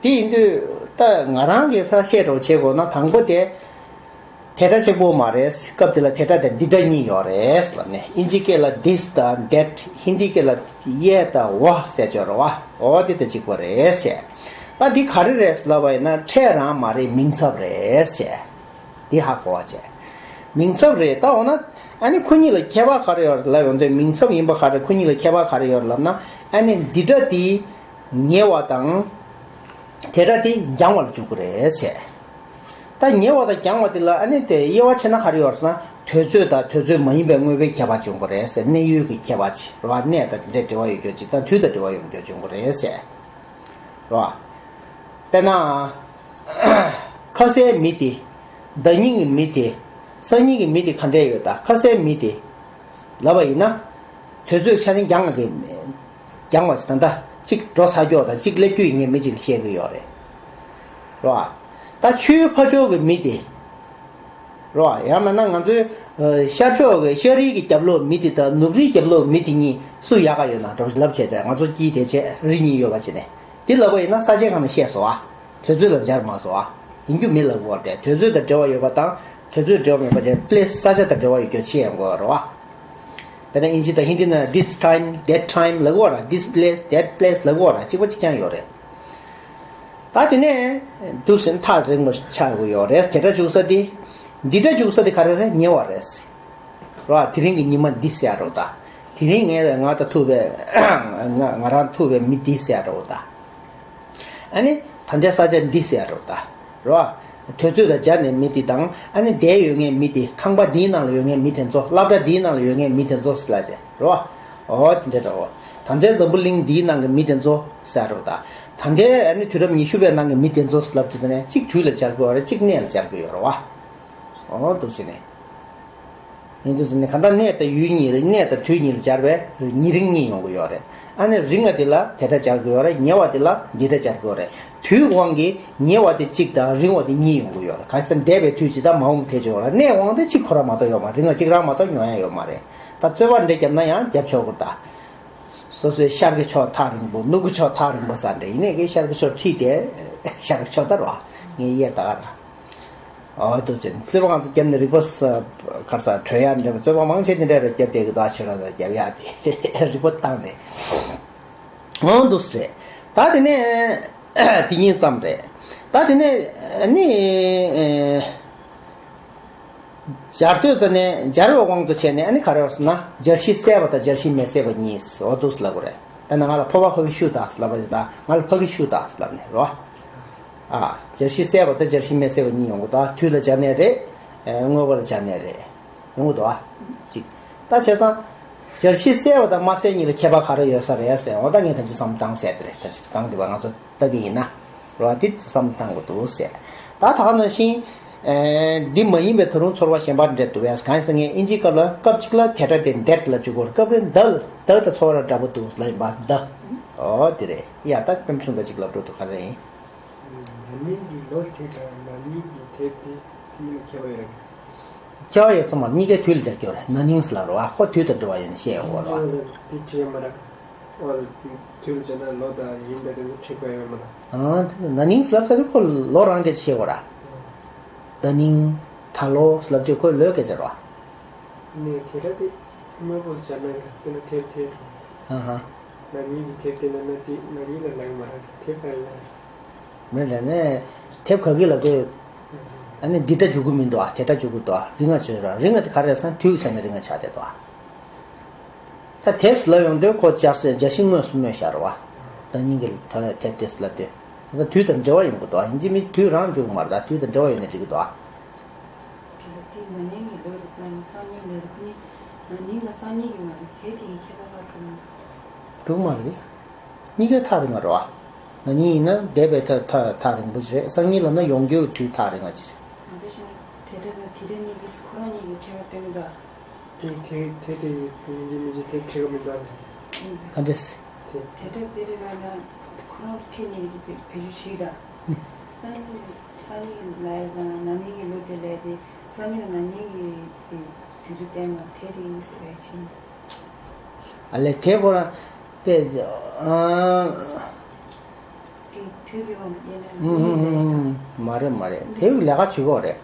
དེ་ཡིན་དུས་ད་ང་རང་གིས་ས་བཤད་རོགས་བྱེད་དགོས་ན། དང་པོ་དེ། དེ་སྒྲ་གཅིག་པོ་མ་རེད། སྐབས་དེ་ལ་དེ་སྒྲ་དང་འདི་སྒྲ་གཉིས་ཡོད་རེད་ལབ་ནས། ཨིན་ཇི་སྐད་ལ་this དང་that། ཧིན་དི་སྐད་ལ་yeah དང woh ཟེར་གྱི་ཡོད་རེད་བ། འོ་དེ་དང་གཅིག་པ་རེད་ཟེར། ད་འདི་ག་རེ་རེད་ལབ་པ་ཡིན་ན། ཕྲད་རང་མ་རེད། མིང་ཚབ་རེད་ཟེར། འདི་ཧ་གོ་བ་བྱས། མིང་ཚབ་རེད། ད་འོ་ན་ཨ་ནི་ཁོ་གཉིས་ལ་ཁྱད་པར་ག་རེ་ཡོད་རེད་ལབ་ཡོང་དུས། མིང་ཚབ་ཡིན་པ་ག་རེ། ཁོ་གཉིས་ལ་ཁྱད་པར་ག་རེ་ཡོད་རེད་ལབ་ན། ཨ་ནི་འདི་སྒྲ་དེ་ཉེ་བ་དང་། དེ་སྒྲ་དེ་འགྱང་བ་ལ་འཇུག་གི་རེད་ཟེར། ད་ཉེ་བ་དང་འགྱང་བ་དེ་ལ་ཨ་ནི་དེ་དབྱེ་བ་ཕྱེ་ན་ག་རེ་ཡོད་ཟེར་ན། དུས་ཚོད་དང་དུས་ཚོད་མ་ཡིན་པའི་དངོས་པོའི་ཁྱད་པར་འབྱུང་གི་རེད་ཟེར། གནས་ཡུལ་གྱི་ཁྱད་པར་ཅིག་རེད་བ། གནས་དང་དེ་འདྲའི་འབྲེལ་བ་ཡོད་རྒྱུ་ཅིག་དང་དུས་དང་འབྲེལ་བ་ཡོད་རྒྱུ་འབྱུང་གི་རེད་ཟེར། རེད་བ། དཔེར་ན། ཁ་སའི་མི་དེ། ཟླ་ཉིན་གྱི་མི་དེ། སང་ཉིན་གྱི་མི་དེ་ག་འདྲས་ཡོད་ད། ཁ་སའི་མི་དེ། ལབ་པ་ཡིན་ན། དུས་ཚོད་ཆ་ནས་འགྱངས་གི། འགྱངས་པ་ཞིག་དང་ད་གཅིག་འགྲོ་ཚར་རྒྱུ་དང་གཅིག་སླེབས་རྒྱུ་ཡིན་ངེས་མི་གཅིག་ལ་བཤད་གི་ཡོད་རེད། རེད་བ། ད་ཆུའི་ཕར་ཕྱོགས་ཀྱི་མི་དེ། རེད་བ། ཡང་མིན་ན་ང་ཚོའི་ཨ་ཤར་ཕྱོགས་ཀྱི་ཤར་རིའི་གི་རྒྱབ་ལོགས་མི་དེ་དང་ནུབ་རིའི་རྒྱབ་ལོགས་མི་དེ་གཉིས་སུ་ཡག་ག་ཡོད་ན་འགྲོ་ལབ་བྱས་ཙང་ང་ཚོ་དཀྱིལ་དེ་བྱས་རི་གཉིས་ཡོད་པ་བྱས་ནས་དེ་ལབ་པ་ཡིན་ན་ས་ཆའི་སྒང་ནས་བཤད་སོང་བ། དུས་ཚོད་ལ་སྦྱར་མ་སོང་བ། ཡིན་རྒྱུ་མིན་ལབ་དགོས་པ་རེད། དུས་ཚོད་དང་འབྲེལ་བ་ཡོད་པ་དང་དུས་ཚོད་འབྲེལ་བ་མེད་པ་བྱས་པླེས་ས་ཆ་དང་འབྲེལ་བ་ཡོད་རྒྱུ་ཆེ་ཡང་དགོས་པ་རེད་བ། དཔེར་ན་ཨིན་ཇི་དང་ཧིན་དི་ནང་this time that time ལབ་ཀྱི་ཡོད་རེད། this place that place ལབ་ཀྱི་ཡོད་རེད། གཅིག་པ་གཅིག་རྐྱང་ཡོད་རེད། ད་དེ་ནས་འདུག་ཟིན་ཐག་རིང་པོ་ཆགས་ཀྱི་ཡོད་རེད། དེ་སྒྲ་འཇུག་ས་དེ། འདི་སྒྲ་འཇུག་ས་དེ་ག་རེ་རེད། ཉེ་བ་རེད། རེད་བ། དེ་རིང་གི་ཉི་མ་འདི་ཟེར་རོ་ད། དེ་རིང་ངས་ང་དང་ཐུག་པའི་ང་ང་རང་ཐུག་པའི་མི་འདི་ཟེར་རོ་ད། ཨ་ནི་ད་ལྟའི་ས་ཆ་འདི་ཟེར་རོ་ད། རེད་བ། དུས་ཚོད་དང་སྦྱར་ནས་མི་དེ་དང་ཨ་ནི་བསྡད་ཡོད་མཁན་མི་དེ། ཁང་པ་འདིའི་ནང་ལ་ཡོད་མཁན་མི་དེ་ཚོ། སློབ་གྲྭ་འདིའི་ནང་ལ་ཡོད་མཁན་མི་དེ་ཚོ་ཟེར་ལབ་དེ་རེད་བ། འོ་དེ་འདྲ་འདྲ་བོ། ད་ལྟའི་འཛམ་བུ་གླིང་འདིའི་ནང་གི་མི་དེ་ཚོ་ཟེར་རོ་ད། ད་ལྟའི་ཨ་ནི་དུས་རབས་ཉི་ཤུ་པའི་ནང་གི་མི་དེ་ཚོ་ལབ་དུས་ཙ་ནས་གཅིག་དུས་ལ་སྦྱར་དགོས་རེད། གཅིག་གནས་ལ་སྦྱར་དགོས་ཡོད་རེད་བ། འོ་འདུག་བྱས་ནས། ཡིན་དུས་ཙ་ནས་གང་ལྟར་གནས་དང་ཡུལ་གཉིས་ལ། གནས་དང་དུས་གཉིས་ལ་སྦྱར་བས་ཉེ་རིང་གཉིས་ཡོང་གི་ཡོད་རེད། ཨ་ནི་རིང་བ་དེ་ལ་དེ་སྒྲ་སྦྱར་དགོས་ཡོད་རེད། ཉེ་བ་དེ་ལ་འདི་སྒྲ་སྦྱར་དགོས་ཡོད་རེད། དུས་དབང་གིས་ཉེ་བ་དེ་གཅིག་དང་རིང་བ་དེ་གཉིས་ཡོང་གི་ཡོད་རེད། གང་ཟེར་ན་འདས་པའི་དུས་གཅིག་དང་མ་འོངས་དེ་གཅིག་ཡོད་རེད། གནས་དབང་དེ་གཅིག་ཁོ་རང་མ་གཏོགས་ཡོད་མ་རེད། རིང་བ་གཅིག་རང་མ་གཏོགས་ཉོ་ཡ་ཡོད་མ་རེད། ད་རྩོད་པ་འདྲ་བརྒྱབ་ན་ཡང་རྒྱབ་ཆོག་གི་རེད་ད། སོ་སོའི་ཤར་གྱི་ཕྱོགས་ཐག་རིང་པོ། ནུབ་ཀྱི་ཕྱོགས་ཐག་རིང་པོ་ཟེར་འདྲ། ཡིན་ནའི་ངའི་ཤར་གྱི་ཕྱོགས་ཁྲིད་དེ་ཤར་གྱི་ཕྱོགས་ད་རོ། ངའི་གཡས་ད་ག་ར། འོ་འདུག་ཅེས་རྩོད་པ་ང་ཚོ་བརྒྱབ་ནས་རིག་པ་ས་གར་ས་གྲོལ་ཡ་འདྲ་བ། རྩོད་པ་མང་ཆེ་དེ་འདྲ་རེ་བརྒྱབ་བསྡད་ཀྱི་འདུག་ཨ་ཆོས་ར་ལ་བརྒྱབ་ཡ་དེ་རིག་པ་བཏང་ནས། འོ་འདུག་སེ་རེད། ད་དེ་ནས་དེ་གཉིས་ཙམ་རེད། ད་དེ་ནས་ནི། སྦྱར་དུས་ཙ་ནས་སྦྱར་བའི་དབང་དུ་བྱས་ནས་ཨ་ནི་ག་རེ་ཡོད་ཟེར་ན། སྦྱར་གཞི་གསལ་བ་དང་སྦྱར་གཞི་མི་གསལ་བ་གཉིས། འོ་འདུག་ལབ་དགོས་རེད། དཔེར་ན་ང་ལ་ཕོར་པ་ཕ་གི་བཤུས་དང་ལབ་པ་ཞིག་དང་། ང་ལ་ཕ་གི་བཤུས་དང་ལབ་ནས་རོ། ཨ། སྦྱར་གཞི་གསལ་བ་དང་སྦྱར་གཞི་མི་གསལ་བ་གཉིས་ཡོང་གི་འདུག་དུས་ལ་སྦྱར་ནའི་རེད། དངོས་པོ་ལ་སྦྱར་ནའི་རེད། ཡོང་གི་འདུག་ཨ། གཅིག་ད་བྱས་ཙང་། སྦྱར་གཞི་གསལ་བ་དང་མ་གསལ་གཉིས་ལ་ཁྱད་པར་ག་རེ་ཡོད་ས་རེད་ཟེར། འོ་ད་ངས་ད་ཅི་བསམ་བཏང་ཟེར་དེ་རེད། ད་ཅི་གང་འདི་བ་ང་ཚོ་ལྟ་གི་ཡིན་ན། རོ། འདི་བསམ་བཏང་དགོས་འདུག་ཟེར། ད་ད་ག་ནང་བཞིན། ཨེ། འདི་མ་ཡིན་པའི་ད་རུང་ཚོར་བ་གཞན་པ་འདྲ་འདུག་པས། གང་ཡིན་ཟེར་ན་ཨིན་ཇིའི་སྐབས་ལ་སྐབས་གཅིག་ལ་དེ་སྒྲ་དེ་that ལ་འཇུག་གི་ཡོད་རེད། སྐབས་རེ་the the དང་ཚོར་བ་འདྲ་པོ་འདུག་ལབ་ཡིན་པ་the། འོ་དེ་རེད་ཡ། ད་དཔེ་མཚོན་ད་ཅིག་ལབ་འགྲོ་འདུག་ག་རེ་ཡིན། ན་ནིང་གི་ལོ་དེ་དང་ན་ནིང་གི་དེབ་དེ་གཉིས་ལ་ཁྱད་པར་ཡོད་རེད། ཁྱད་པར་ཡོད་ས་མ་རེད། གཉིས་ཀའི་དུས་ལ་སྦྱར་གྱི་ཡོད་རེད། ན་ནིང་ལབ་རེད་བ། ཁོ་དུས་དང་འབྲེལ་བ་ཡོད་ནས་བཤད་ཡོང་གི་རེད་བ། དེ་བྲིས་ཡོད་མ་རེད། ཨོ། དུས་ལ་བྱས་ན་ལོ་དང་ཉིན་དང་དེ་ཚོ་ཁྲིད་པ་ཡོད་མ་རེད། ཨ། ན་ནིང་ལབ་ས་དེ་ཁོ་ལོ་རང་སྐད་ཆ་བཤད་དགོས་ར། ད་ནིང་། ད་ལོ་ལབ་དུས་ཁོ་ལོའི་སྐད་ཆ་རེད་བ། ནས་དེ་འདྲ་དེ་དངོས་པོ་ལ་སྦྱར་ན་ཡང་དཔེར་ན་དེབ་དེ། ཨ་ཧ། ན་ནིང་གི་དེབ་དེ་ན་ན་དེ་ན་ནིང་ལ་ལབ་ཡོད་མ་རེད། དེབ་ད་ཡིན་ན། མི་རེད་ནས། དེབ་ག་གི་ལབ་དུས། ཨ་ནི་འདི་སྒྲ་འཇུག་གི་མི་འདུག་ཨ། དེ་སྒྲ་འཇུག་གི་འདུག་ཨ། རིང་ང་བྱོས་ར། རིང་ང་དེ་ག་རེ་རེད་ཟེར་ན་དུས་ཟེར་ན་རིང་ང་ཆགས་བསྡད་འདུག་ཨ། ད་དེབ་ལབ་ཡོང་དུས་ཁོ་སྦྱར་སའི་སྦྱར་གཞི་དངོས་སུ་སྨོས་བཞག་རེད་བ། ད་ནིང་གི་ད་དེབ་དེ་ལབ་དུས། ད་དུས་དང་འབྲེལ་བ་ཡོང་གི་འདུག་ཨ། ཡིན་གཅིག་མིན་གཅིག་དུས་རང་འཇུག་གི་མ་རེད། ད་དུས་དང་འབྲེལ་བ་ཡོད་ནས་འགྲིག་གི་འདུག་ཨ། དེ་ལ་དེ་ན་ནིང་གི་ལོ་རེད། ན་ནིང་སང་ཉིན་ལོ་རེད། ཁོ་གཉིས་ན་ནིང་ལ་སང་ཉིན་གྱི་མ་རེད། དེ་དེ་གི་ཁྱད་པར་ག་འགྲོ་མ་རེད། འགྲོ་གི་མ་རེད། གཉིས་ཀའི་ཐག་རིང་བ་རེད་བ། ན་ནིང་ཡིན་ན་འདས་པའི་ཐག་ཐག་ཐག་རིང་པོ་ཞིག་རེད། སང་ཉིན་ལབ་ན་ཡོང་རྒྱུའི་དུས་ཐག་རིང་བ་ཅིག་རེད། ང་ཚོ་ཤོད་ན་དེ་འདྲ་དང་དེ་འདྲ་གཉིས་ཀྱི་ཁོ་རང་གཉིས་ཀྱི་ཁྱད་པར་སྟོན་གྱི་འདུག་ཨ། དེ་དེ་དེ་དེ་ཡིན་གཅིག་མིན་གཅིག་དེ་ཁྲིད་གི་མི་འདུག་ཨ། ག་འདྲས། དེ་དེ་འདྲ་ཟེར་རེད་ལབ་ན་ཁོ་རང་ཁྲིད་གཉིས་ཀྱི་བེད་སྤྱོད་བྱེད་ཀྱི་འདུག་ཨ། སང་ཉིན་སང་ཉིན་ལབ་ཡ་དང་ན་ནིང་གི་ལོ་དེ་ལབ་དེ། སང་ཉིན་ན་ནིང་གི་དུས་ཚོད་བསྟན་པ་དེ་རིང་ཟེར་བའི་ཕྱིན། ཨ་ལས་དེ་ཁོ་རང་དེ་ཨ། དེ་དུས་ཀྱི་དབང་དུ་བསྟན་ན་ཨུ་ཨུ་ཨུ་ཨུ། མ་རེད་མ་རེད། དེ་ལས་ཀ་བྱེད་དགོས་རེད།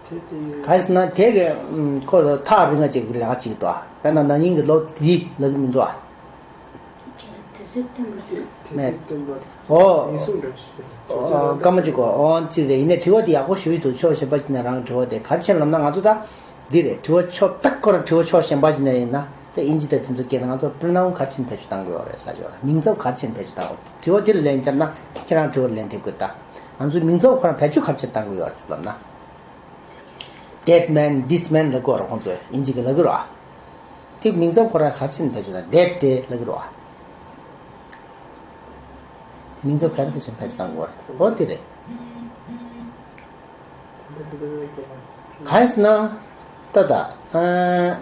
དེ་དེ་ག་ཟེར་ན་དེ་གི་ཁོ་ཐག་རིང་ང་ཅིག་གི་ལས་ཀ་བྱེད་ཀྱི་འདུག་ཨ། དཔེར་ན་ན་ནིང་གི་ལོ་འདི་ལབ་ཀྱི་མི་འདུག་ཨ། དུས་ཚོད་སྟོན་པ་དེ། མེད། དུས་ཚོད་སྟོན་པ། ཨོ། ཉིན་སྲུང་འདྲ་ཞིག་ཨོ། སྐར་མ་གཅིག་གོ་ཨོ་གཅིག་རེད། ཡིན་ནའི་དྲི་བ་དེ་ཡག་པོ་ཞུ་ཡི་འདུག་ཕྱོགས་གཞན་པ་ཞིག་ནས་རང་དྲི་བ་དེ་ག་རེ་བྱས་ལབ་ན། ང་ཚོ་ད་འདི་རེད། དྲི་བ་ཕྱོགས་པད་ཁོ་རང་དྲི་བ་ཕྱོགས་གཞན་པ་ཞིག་ནས་ཡིན་ན། དེ་དབྱིན་ཇི་དང་དེ་ཚོ་སྐད་ན་ང་ཚོ་pronoun་ག་རེ་བྱས་ནས་བེད་སྤྱོད་བཏང་གི་ཡོད་རེད་ཟེར་ཡོད་རེད། མིང་ཚབ་ག་རེ་བྱས་ནས་བེད་སྤྱོད་བཏང་གི་ཡོད། དྲི་བ་དེ་ལ་ལན་བརྒྱབ་ན་ཁྱེད་རང་དྲི་བར་ལན་འདེབས་དགོས། ད་ང་ཚོའི་མིང་ཚབ་ཁོ་རང་བེད་སྤྱོད་ག་རེ་བྱས་བཏང་གི་ཡོད་རེད་ལབ་ན། That man, this man་ལབ་དགོས་རེད། ཁོང་ཚོས་དབྱིན་ཇི་གི་ལབ་གི་རེད་བ། དེ་མིང་ཚབ་ཁོ་རང་ག་རེ་བྱས་ནས་བེད་སྤྱོད་བཏང་། That་དེ་ལབ་གི་རེད་བ། མིང་ཚབ་ག་རེ་བེད་སྤྱོད་བཏང་གི་ཡོད་རེད། འོ་དེ་རེད། གང་ཡིན་ཟེར་ན། ད་ད། ཨ།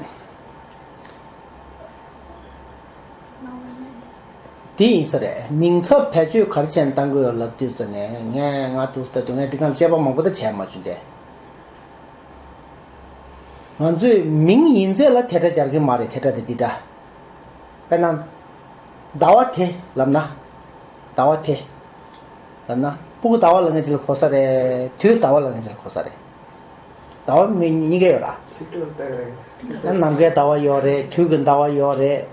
དེ་ཡིན་ས་རེད། མིང་ཚབ་བེད་སྤྱོད་ག་རེ་བྱས་ནས་བཏང་གི་ཡོད་ལབ་དུས་ཙ་ནས་ངས་ང་དུས་ད་དུས་ངས་འདི་གང་དཔྱད་པ་མང་པོ་ད་བྱས་མ་བྱུང་སྟེ། ང་ཚོས་མིང་ཡིན་ཚད་ལ་དེ་སྒྲ་སྦྱར་གི་མ་རེད། དེ་སྒྲ་དེ་འདི་སྒྲ། དཔེར་ན། ཟླ་བ་དེ་ལབ་ན། ཟླ་བ་དེ། ལབ་ན་སྤུ་གུ་ཟླ་བ་ལབ་མཁན་ཅིག་ལ་གོ་ས་རེད། དུས་ཟླ་བ་ལབ་མཁན་ཅིག་ལ་གོ་ས་རེད། ཟླ་བ་མི་གཉིས་ཀ་ཡོད་ར། ཚིག་གྲོགས་ལྟར་རེད། ཨ། ནམ་མཁའི་ཟླ་བ་ཡོད་རེད། དུས་ཀྱི་ཟླ་བ་ཡོད་རེད།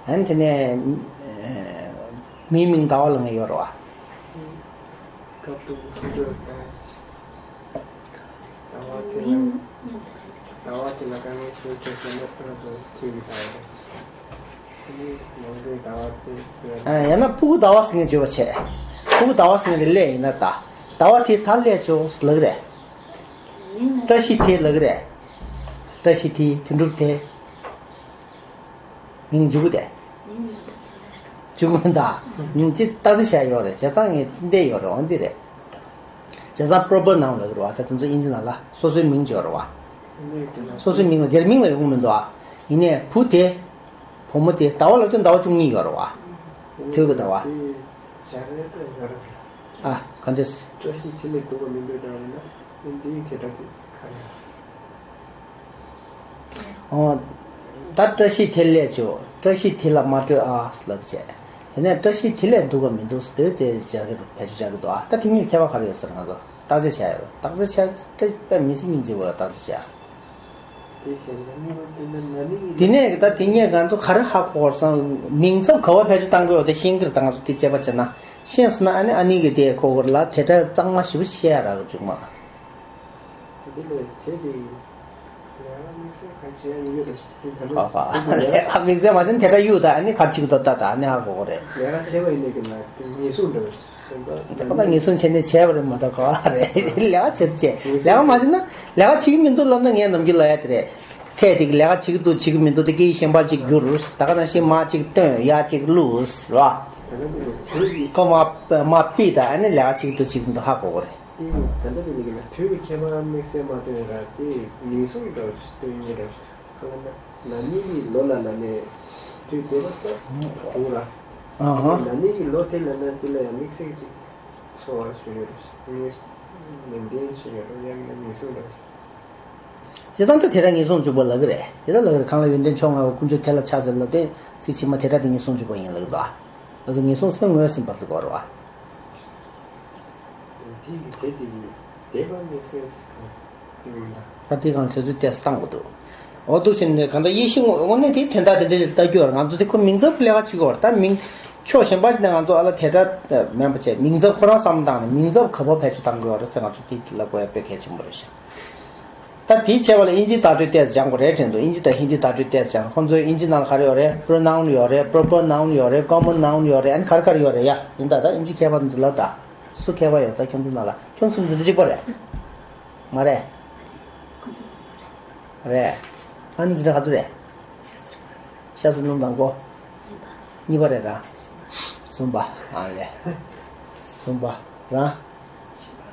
ཨ་ནི་དེ་ནས་མིའི་མིང་ཟླ་བ་ལབ་མཁན་ཡོད་རེད་བ། སྐབས་དང་པོ་ཚིག་གྲོགས་ལྟར། ཟླ་བ་དེ་ལ། ཟླ་བ་དེ་ལ་དཀའ་ངལ་ཤོར་ཆོག་ཟེར་ན་ཁོ་རང་ཚོ་དུས་ཀྱི་ཟླ་བ་རེད། དེ་ནས་ནམ་མཁའི་ཟླ་བ་དེ། ཨ། ཡང་ན་སྤུ་གུ་ཟླ་བ་ཟེར་མཁན་བརྗོད་པ་བྱས། སྤུ་གུ་ཟླ་བ་ཟེར་མཁན་དེ་སླེབས་ཡིན་ན་ད། ཟླ་བ་དེ་ད་སླེབས་ཆོག་ལབ་ཀྱི་རེད། བཀྲ་ཤིས་དེ་ལབ་ཀྱི་རེད། བཀྲ་ཤིས་དེ་དོན་གྲུབ་དེ། མིང་འཇུག་གི་དེ། འཇུག་མི་འདུག་མིང་དེ་རྟགས་གསལ་བྱས་ཡོད་རེད། བྱས་ཙང་ངས་འདི་ཡོད་རེད། འོ་འདི་རེད། བྱས་ཙང་proper noun་ལབ་ཀྱི་རེད་བ། ད་དེ་ཚོ་དབྱིན་ཇི་ནང་ལ་སོ་སོའི་མིང་ཅིག་ཡོད་རེད་བ། སོ་སོའི་མིང་ལ་སྒེར་མིང་ལ་ཡོང་གི་མི་འདུག་ཨ། ཡིན་ནའི་བུ་དེ། བུ་མོ་དེ། ཟླ་བ་ལབ་དུས་ཟླ་བ་བཅུ་གཉིས་ཡོད་རེད་བ། དུས་ཀྱི་ཟླ་བ། ཨ། གང་འདྲས། བཀྲ་ཤིས་དེ་ལས་སྡུག་པ་མི་འདུག་འདྲ་བ་ཡིན་ན། འདིའི་དེ་འདྲ་དེ་ག་རེ། ཨོ། ད་བཀྲ་ཤིས་དེ་ལས་ཆོག་བཀྲ་ཤིས་དེ་ལ་མ་སྤྲོད་ཨ་ལབ་བྱས། དེ་ནས་བཀྲ་ཤིས་དེ་ལས་སྡུག་པ་མི་འདུག་ཟེར་དུས་དེ་སྦྱར་གི་རེད། བེད་སྤྱོད་སྦྱར་གི་འདུག་ཨ། ད་དེ་གཉིས་ཁྱད་པར་ག་རེ་ཡོད་ཟེར་ན་ང་ཚོ་བརྟག་དཔྱད་བྱས་ཡོད། བརྟག་དཔྱད་བྱས་ཏེ་དཔེ་མི་སྲིད་སྙིང་རྗེ་བོ་ཡོད། བརྟག་དཔྱད་བྱས། དེ་གཞན་དག་གཉིས་པ་དེ་ནི་ན་ནིང་གི། དེ་ནས་ད་དེ་ངས་ང་ཚོ་ག་རེ་ཧ་གོ་བར་སོང་། མིང་ཚབ་ག་བ་བེད་སྤྱོད་བཏང་དགོས་ཡོད་དེ་ཤེས་ཀྱི་རེད། ད་ང་ཚོ་དེ་དཔྱད་པ་བྱས་ན། ཤེས་སོང་ན་ཨ་ནི་ཨ་ནི་གི་དེ་གོ་གི་རེད་ལ། དེ་འདྲ་གཙང་མ་ཞེ་པོ་བཤད་ཡ་རག་གི་བཅུག་མ། དེ་ལས་དེ་དེ་ལས་ཀ་དམིགས་བསལ་ག་བྱེད་ཡ་ཡོད་རེད། དེ་ད་ལྟ་ཨ་ཨ་ལས་ཀ་དམིགས་བསལ་མ་བྱས་ན་དེ་འདྲ་གཡུག་ད་ཨ་ནི་ག་བྱེད་ཀྱི་འདུག་ད་ད་ཨ་ནི་ཧ་གོ་གི་རེད། ལས་ཀ་བྱས་པ་ཡིན་ནའི་གི་ན་དེ་ངེས་བཟུང་འདྲ་བོ། ད་ཁོ་ན་ངེས་བཟུང་བྱས་ནས་བྱས་པ་རེད་མ་གཏོགས་ག་བ་རེད། ལས་ཀ་བྱེད་བྱེད། ལས་ཀ་མ་བྱེད་ན་ལས་ཀ་བྱེད་ཀྱི་མི་འདུག་ལབ་ན་ངས་ནམ་རྒྱུན་ལབ་ཡ་དེ་རེད། འཕྲད་དེ་གི་ལས་ཀ་བྱེད་ཀྱི་འདུག་བྱེད་ཀྱི་མི་འདུག་དེ་སྐད་ཡིག་གཞན་པ་ཅིག་བསྒྱུར། ད་ག་ནང་བཞིན་མ་ཅིག་བཏོན། ཡ་ཅིག་བླུགས་ར། ཁོ་མ་མ་ཕུད་ད་ཨ་ནི་ལས་ཀ་བྱེད་ཀྱི་འདུག་བྱེད་ཀྱི་མི་འདུག་ཧ་གོ་གི་རེད། དེ་ད་ལྟ་དེ་ནི་གི་ན་དུས་ཀྱི་ཁྱད་པར་དམིགས་བསལ་མ་བཏོན་ར། དེ་ངེས་བཟུང་འདྲ་བོ་ཞིག་བཏོན་ངེས་ར། ག་ལ་ན་ན་ནིང་གི་ལོ་ལ་ན་ནས་དུས་འདས་པ་ལྟ་དགོངས་ར། ཨ་ཧ། ན་ནིང་གི་ལོ་དེ་ལ་ན་དེ་ལ་ཡང་དམིགས་བསལ་ཅིག་ཚོར་བ་ཞུ་ཡོད་རེད། ངས་ནན་ཏན་བྱེད་ཡོད་རེད། ཡང་ན་ངེས་བཟུང་རེད། སྤྱིར་བཏང་ད་དེ་འདྲ་ངེས་བཟུང་འཇུག་པ་ལབ་ཀྱི་རེད། དེ་འདྲ་ལབ་ཀྱི་རེད། གང་ལ་ཡོན་ཏན་མཆོག་མངའ་བའི་དཀོན་མཆོག་དེ་ལ་ཕྱག་འཚལ་ལོ། དེ་ཚིག་ཕྱི་མ་དེ་འདྲ་དེ་ངེས་བཟུང་འཇུག་པ་ཡིན་ལབ་ཀྱི་འདུག་ཨ། ལབ་དུས་ངེས་བཟུང་ཟེར་ན་ངོས་ཟིན་པ་ལབ་ཀྱི་རེད་བ། དེ་གི་དེ་དེ་གི་དེ་བ་མི་སེར་གང་དེ་མི་འདྲ། ད་དེ་གང་ཟེར་ཚུལ་ཏོག་ཙམ་བཏང་དགོས་འདུག་འོ་འདུག་བྱས་ནས་གང་ལྟར་དབྱེ་གཞི་དངོས་གནས་དེའི་དོན་དག་དེ་འདྲ་ལ་ལྟ་རྒྱུ་ཡོད་རེད། ང་ཚོ་དེ་ཁོ་མིང་ཚབ་ལས་ཀ་བྱེད་དགོས་རེད། ད་མིང་ཕྱོགས་གཞན་པ་ཞིག་ནས་ང་ཚོ་ཨ་ལ་དེ་འདྲ་མིན་པ་བྱས། མིང་ཚབ་ཁོ་རང་བསམ་བློ་བཏང་ནས་མིང་ཚབ་ག་པར་བེད་སྤྱོད་བཏང་དགོས་རེད་ཟེར། ང་ཚོ་དེ་ལབ་དགོས་ཡ་དཔེ་གལ་ཆེན་པོ་རེད་ཤག་ད་དེའི་ཆེ་བ་ལ་དབྱིན་ཇིའི་བརྡ་སྤྲོད་ཏོག་ཙམ་སྦྱང་དགོས་རེད་དྲན་འདུག་དབྱིན་ཇི་དང་ཧིན་དིའི་བརྡ་སྤྲོད་ཏོག་ཙམ་སྦྱང་། ཁོང་ཚོའི་དབྱིན་ཇི་ནང་ལ་ག་རེ་ཡོད་རེད། pronoun ཡོད་རེད། proper noun ཡོད་རེད། common noun ཡོད་རེད། ཨ་ནི་ག་རེ་ག་རེ་ཡོད་རེད་ཡ། ཡིན་ད། ད་དབྱིན་ཇི་མཁས་པ་ཚོ་ལ་ད་སུ་མཁས་པ་ཡོད་ད་ཁྱོད་ཚོ་ནང་ལ། ཁྱོད་ཚོ་འཛིན་གྲྭ་གཅིག་པ་རེད། མ་རེད། རེད། ཨ་ནི་འཛིན་གྲྭ་ག་ཚོད་རེད། ཤ་ཚ་སྣུམ་དང་པོ། གཉིས་པ་རེད་ར། གསུམ་པ། ཨ་ལས། གསུམ་པ། རང་།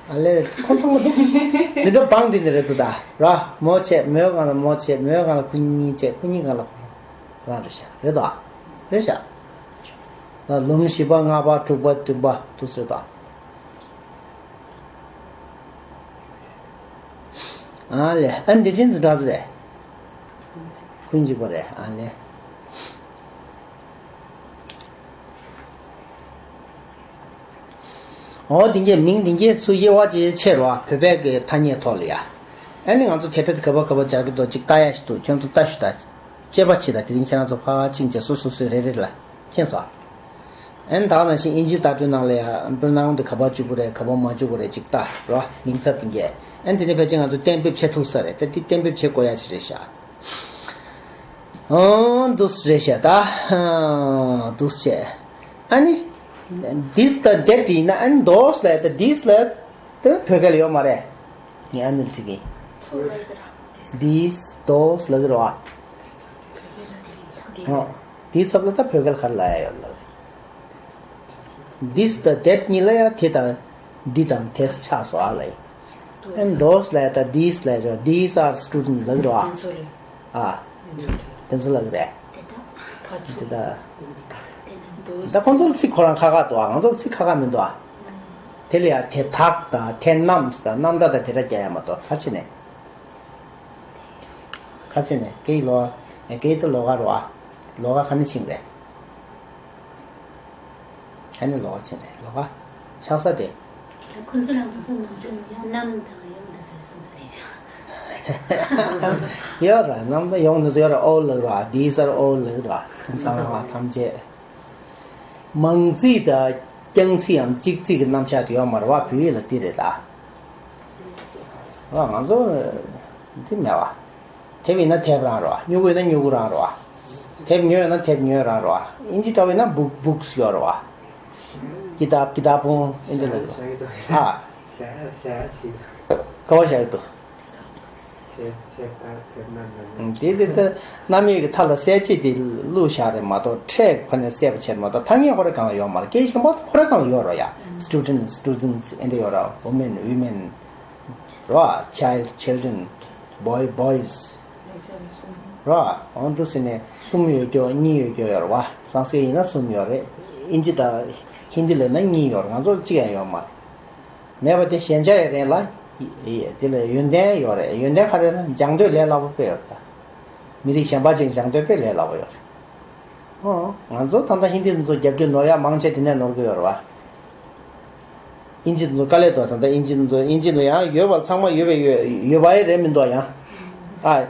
ཨ་ལས། ཁོང་ཚང་མ་འདུག་འཛིན་གྲྭ་བང་འདི་ནས་རེད་འདུག་ད་ར། མོ་བྱས། མོའི་སྒང་ལ་མོ་བྱས། མོའི་སྒང་ལ་ཁོ་གཉིས་བྱས། ཁོ་གཉིས་སྒང་ལ་རང་རེད་ཤག་རེད་དོ། རེད་ཤག་ལ་ལུམ་བཞི་པ་ལྔ་པ་དྲུག་པ་བདུན་པ་འདུག་ཟེར་དོ། ཨ་ལས། ཨ་འདི་ཅན་འཛིན་གྲྭ་ཚོ་རེད། ཁོ་གཉིས་པ་རེད། ཨ་ལས། འོ་དེ་འདྲའི་མིང་དེ་འདྲའི་ཚུར་དབྱེ་བ་ཅིག་ཕྱེ་རོགས། བོད་པའི་གི་ཐ་སྙད་ཐོག་ལ་ཡ། ཨ་ནི་ང་ཚོ་དེ་ལྟར་ག་པར་ག་པར་སྦྱར་གི་འདུག་ཅིག་ལྟ་ཡ་ཞིག་འདུག་ཁྱོད་ཚོ་ལྟ་ཞུ་ད། དཔྱད་པ་བྱེད་ད། དེ་རིང་ཁྱེད་རང་ཚོ་ཕར་ཕྱིན་བྱས་སོ་སོ་སོའི་རེ་རེ་ལ་མཁྱེན་སོང་། ཨ་ནི་ད་ག་ནང་བཞིན་དབྱིན་ཇིའི་བརྡ་སྤྲོད་ནང་ལ་ཡ་པི་རོ་ནའུན་དེ་ག་པར་འཇུག་གི་རེད། ག་པར་མ་འཇུག་གི་རེད། ཅིག་ལྟ་རོགས། མིང་ཚབ་དེ་འདྲའི། ཨ་ནི་དེ་ནས་ཕལ་ཆེར་ང་ཚོ་གཏན་འབེབས་བྱེད་ཐུབ་ས་རེད། ད་དེ་གཏན་འབེབས་བྱེད་དགོས་ཡ་ཅིག་རེད་ཤག་ཨང་། འདུག་རེད་ཤག་ད། ཨང་། འདུག་བྱས། ཨ་ནི། this དང་that ཡིན་ན། ཨ་ནི་those ལབ་ཡ་དང་this ལབ་ཡ་དེ་བོད་སྐད་ལ་ཡོད་མ་རེད། ངས་ཨ་ནི་ལ་དྲིས་ཀྱིན། these, those ལབ་ཀྱི་རེད་བ། ཨང་། འདིའི་ཚབ་ལ་ད་བོད་སྐད་ལ་ག་རེ་ལབ་ཡ་ཡོད་ལབ། this དང་that གཉིས་ལ་ཡང་དེ་དང་འདི་དང་དེ་ཆགས་སོང་ཨ་ལབ། and those ལབ་ཡ་དང་these ལབ་ཡ་རེད། These are students ལབ་ཀྱི་རེད་བ། ཨ། དེ་ཚོ་ལབ་ཀྱི་རེད། དེ་ད། ད་ཁོང་ཚོ་ལ་ཚིག་ཁོ་རང་ཁག་ཁག་འདུག་ཨ། ང་ཚོ་ལ་ཚིག་ཁག་ཁག་མི་འདུག་ཨ། དེ་ལ་ཡང་དེ་དག་དང་དེ་རྣམས་དང་རྣམ་གྲངས་དང་དེ་འདྲ་རྒྱག་ཡ་མ་གཏོགས། ག་རེ་བྱས་ནས། ག་རེ་བྱས་ནས། སྐད་ཡིག་ལོགས། སྐད་ཡིག་ད་ལོགས་ཀ་རེད་བ། ལོགས་ཀ་ག་ནས་ཕྱིན་པ་རེད། ག་ནས་ལོགས་ཀ་ཕྱིན་པ་རེད། ལོགས་ཀ་ཆགས་ས་དེ། ཁོ་ཚོ་ལ་ཁོ་ཚོ་ནང་ཚོ་ཡང་རྣམས་དང་ཡོངས་འདུ་ཚོད་གསུམ་དུ་རེད་ཀྱང་། ཡོད་ར། རྣམས་དང་ཡོངས་འདུ་ཚོད་ཡོད་ར། all ལབ་ར། These are all ལབ་ར། དེ་ཚང་མ་ཐམས་ཅད། མང་ཚིག་དང་རྐྱང་ཚིག་གམ་གཅིག་ཚིག་གི་རྣམ་གཞག་དེ་ཡོད་མ་རེད་བ། བོད་ཡིག་ལ་དེ་རེད་ད། ང་ཚོ་འདི་མེད་བ། དེབ་ཡིན་ན་དེབ་རང་རེད་བ། སྨྱུ་གུ་ཡིན་ན་སྨྱུ་གུ་རང་རེད་བ། དེབ་ཉོས་ཡོད་ན་དེབ་ཉོས་རང་རེད་བ། ཨིན་ཇི་འདྲ་བོ་ཡིན་ན་book, books ཡོད་རེད་བ། ཀི་ཏབ། ཀི་ཏབ་བུན། ཨིན་ཇི་ལ་རེད་བ། ཨ། ག་བ་བཞག་ཡོད་དོ། དེ་དེ་ལྟ་རྣམ་དབྱེ་གི་མཐའ་ལ་གསལ་བྱེད་དེ་བླུགས་བཞག་རེད་མ་གཏོགས། ཕྲད་ཁོ་ནས་གསལ་པོ་བྱས་མ་གཏོགས། ཐ་སྙད་ཁོ་རང་སྒང་ལ་ཡོད་མ་རེད། སྐད་ཡིག་གཞན་པ་ཁོ་རང་སྒང་ལ་ཡོད་རེད་ཡ། students, students ཨེ་འདྲ་ཡོད་རེད། women, women རེད། child, children, boy, boys རེད། འོ་འདུག་ཟེར་ནས་གསུམ་ཡོད་རྒྱུ། གཉིས་ཡོད་རྒྱུ་ཡོད་རེད་བ། སང་སྐད་ཡིན་ན་གསུམ་ཡོད་རེད། ཨིན་ཇི་དང་ཧིན་དི་ལབ་ན་གཉིས་ཡོད་རེད། ང་ཚོར་གཅིག་ཡང་ཡོད་མ་རེད། མེད་པ་དེ་ཞན་ཆ་ཡི་རེད་ལ། དེ་ལ་ཡོན་ཏན་ཡོད་རེད། ཡོན་ཏན་ག་རེ་ལ་སྦྱང་འདོད་ལས་སླ་པོ་དཔེ་ཡོད་རེད་ད། མི་རིགས་གཞན་པ་ཅིག་སྦྱང་འདོད་དཔེ་ལས་སླ་པོ་ཡོད་རེད། ཨོ། ང་ཚོ་ད་ལྟ་ཧིན་དི་ཚོ་རྒྱབ་སྐྱོར་ནོར་ཡ་མང་ཆེ་དེ་ནས་ནོར་གི་ཡོད་རེད་བ། ཨིན་ཇི་ཚོ་དཀའ་ལས་ཐོག་ད་ལྟ་ཨིན་ཇི་ཚོ། ཨིན་ཇི་ལ་ཡང་ཡོད་པ་ཚང་མ་ཡོད་པ་ཡོད། ཡོད་པ་ཡི་རེད་མི་འདུག་ཡང་། ཨ།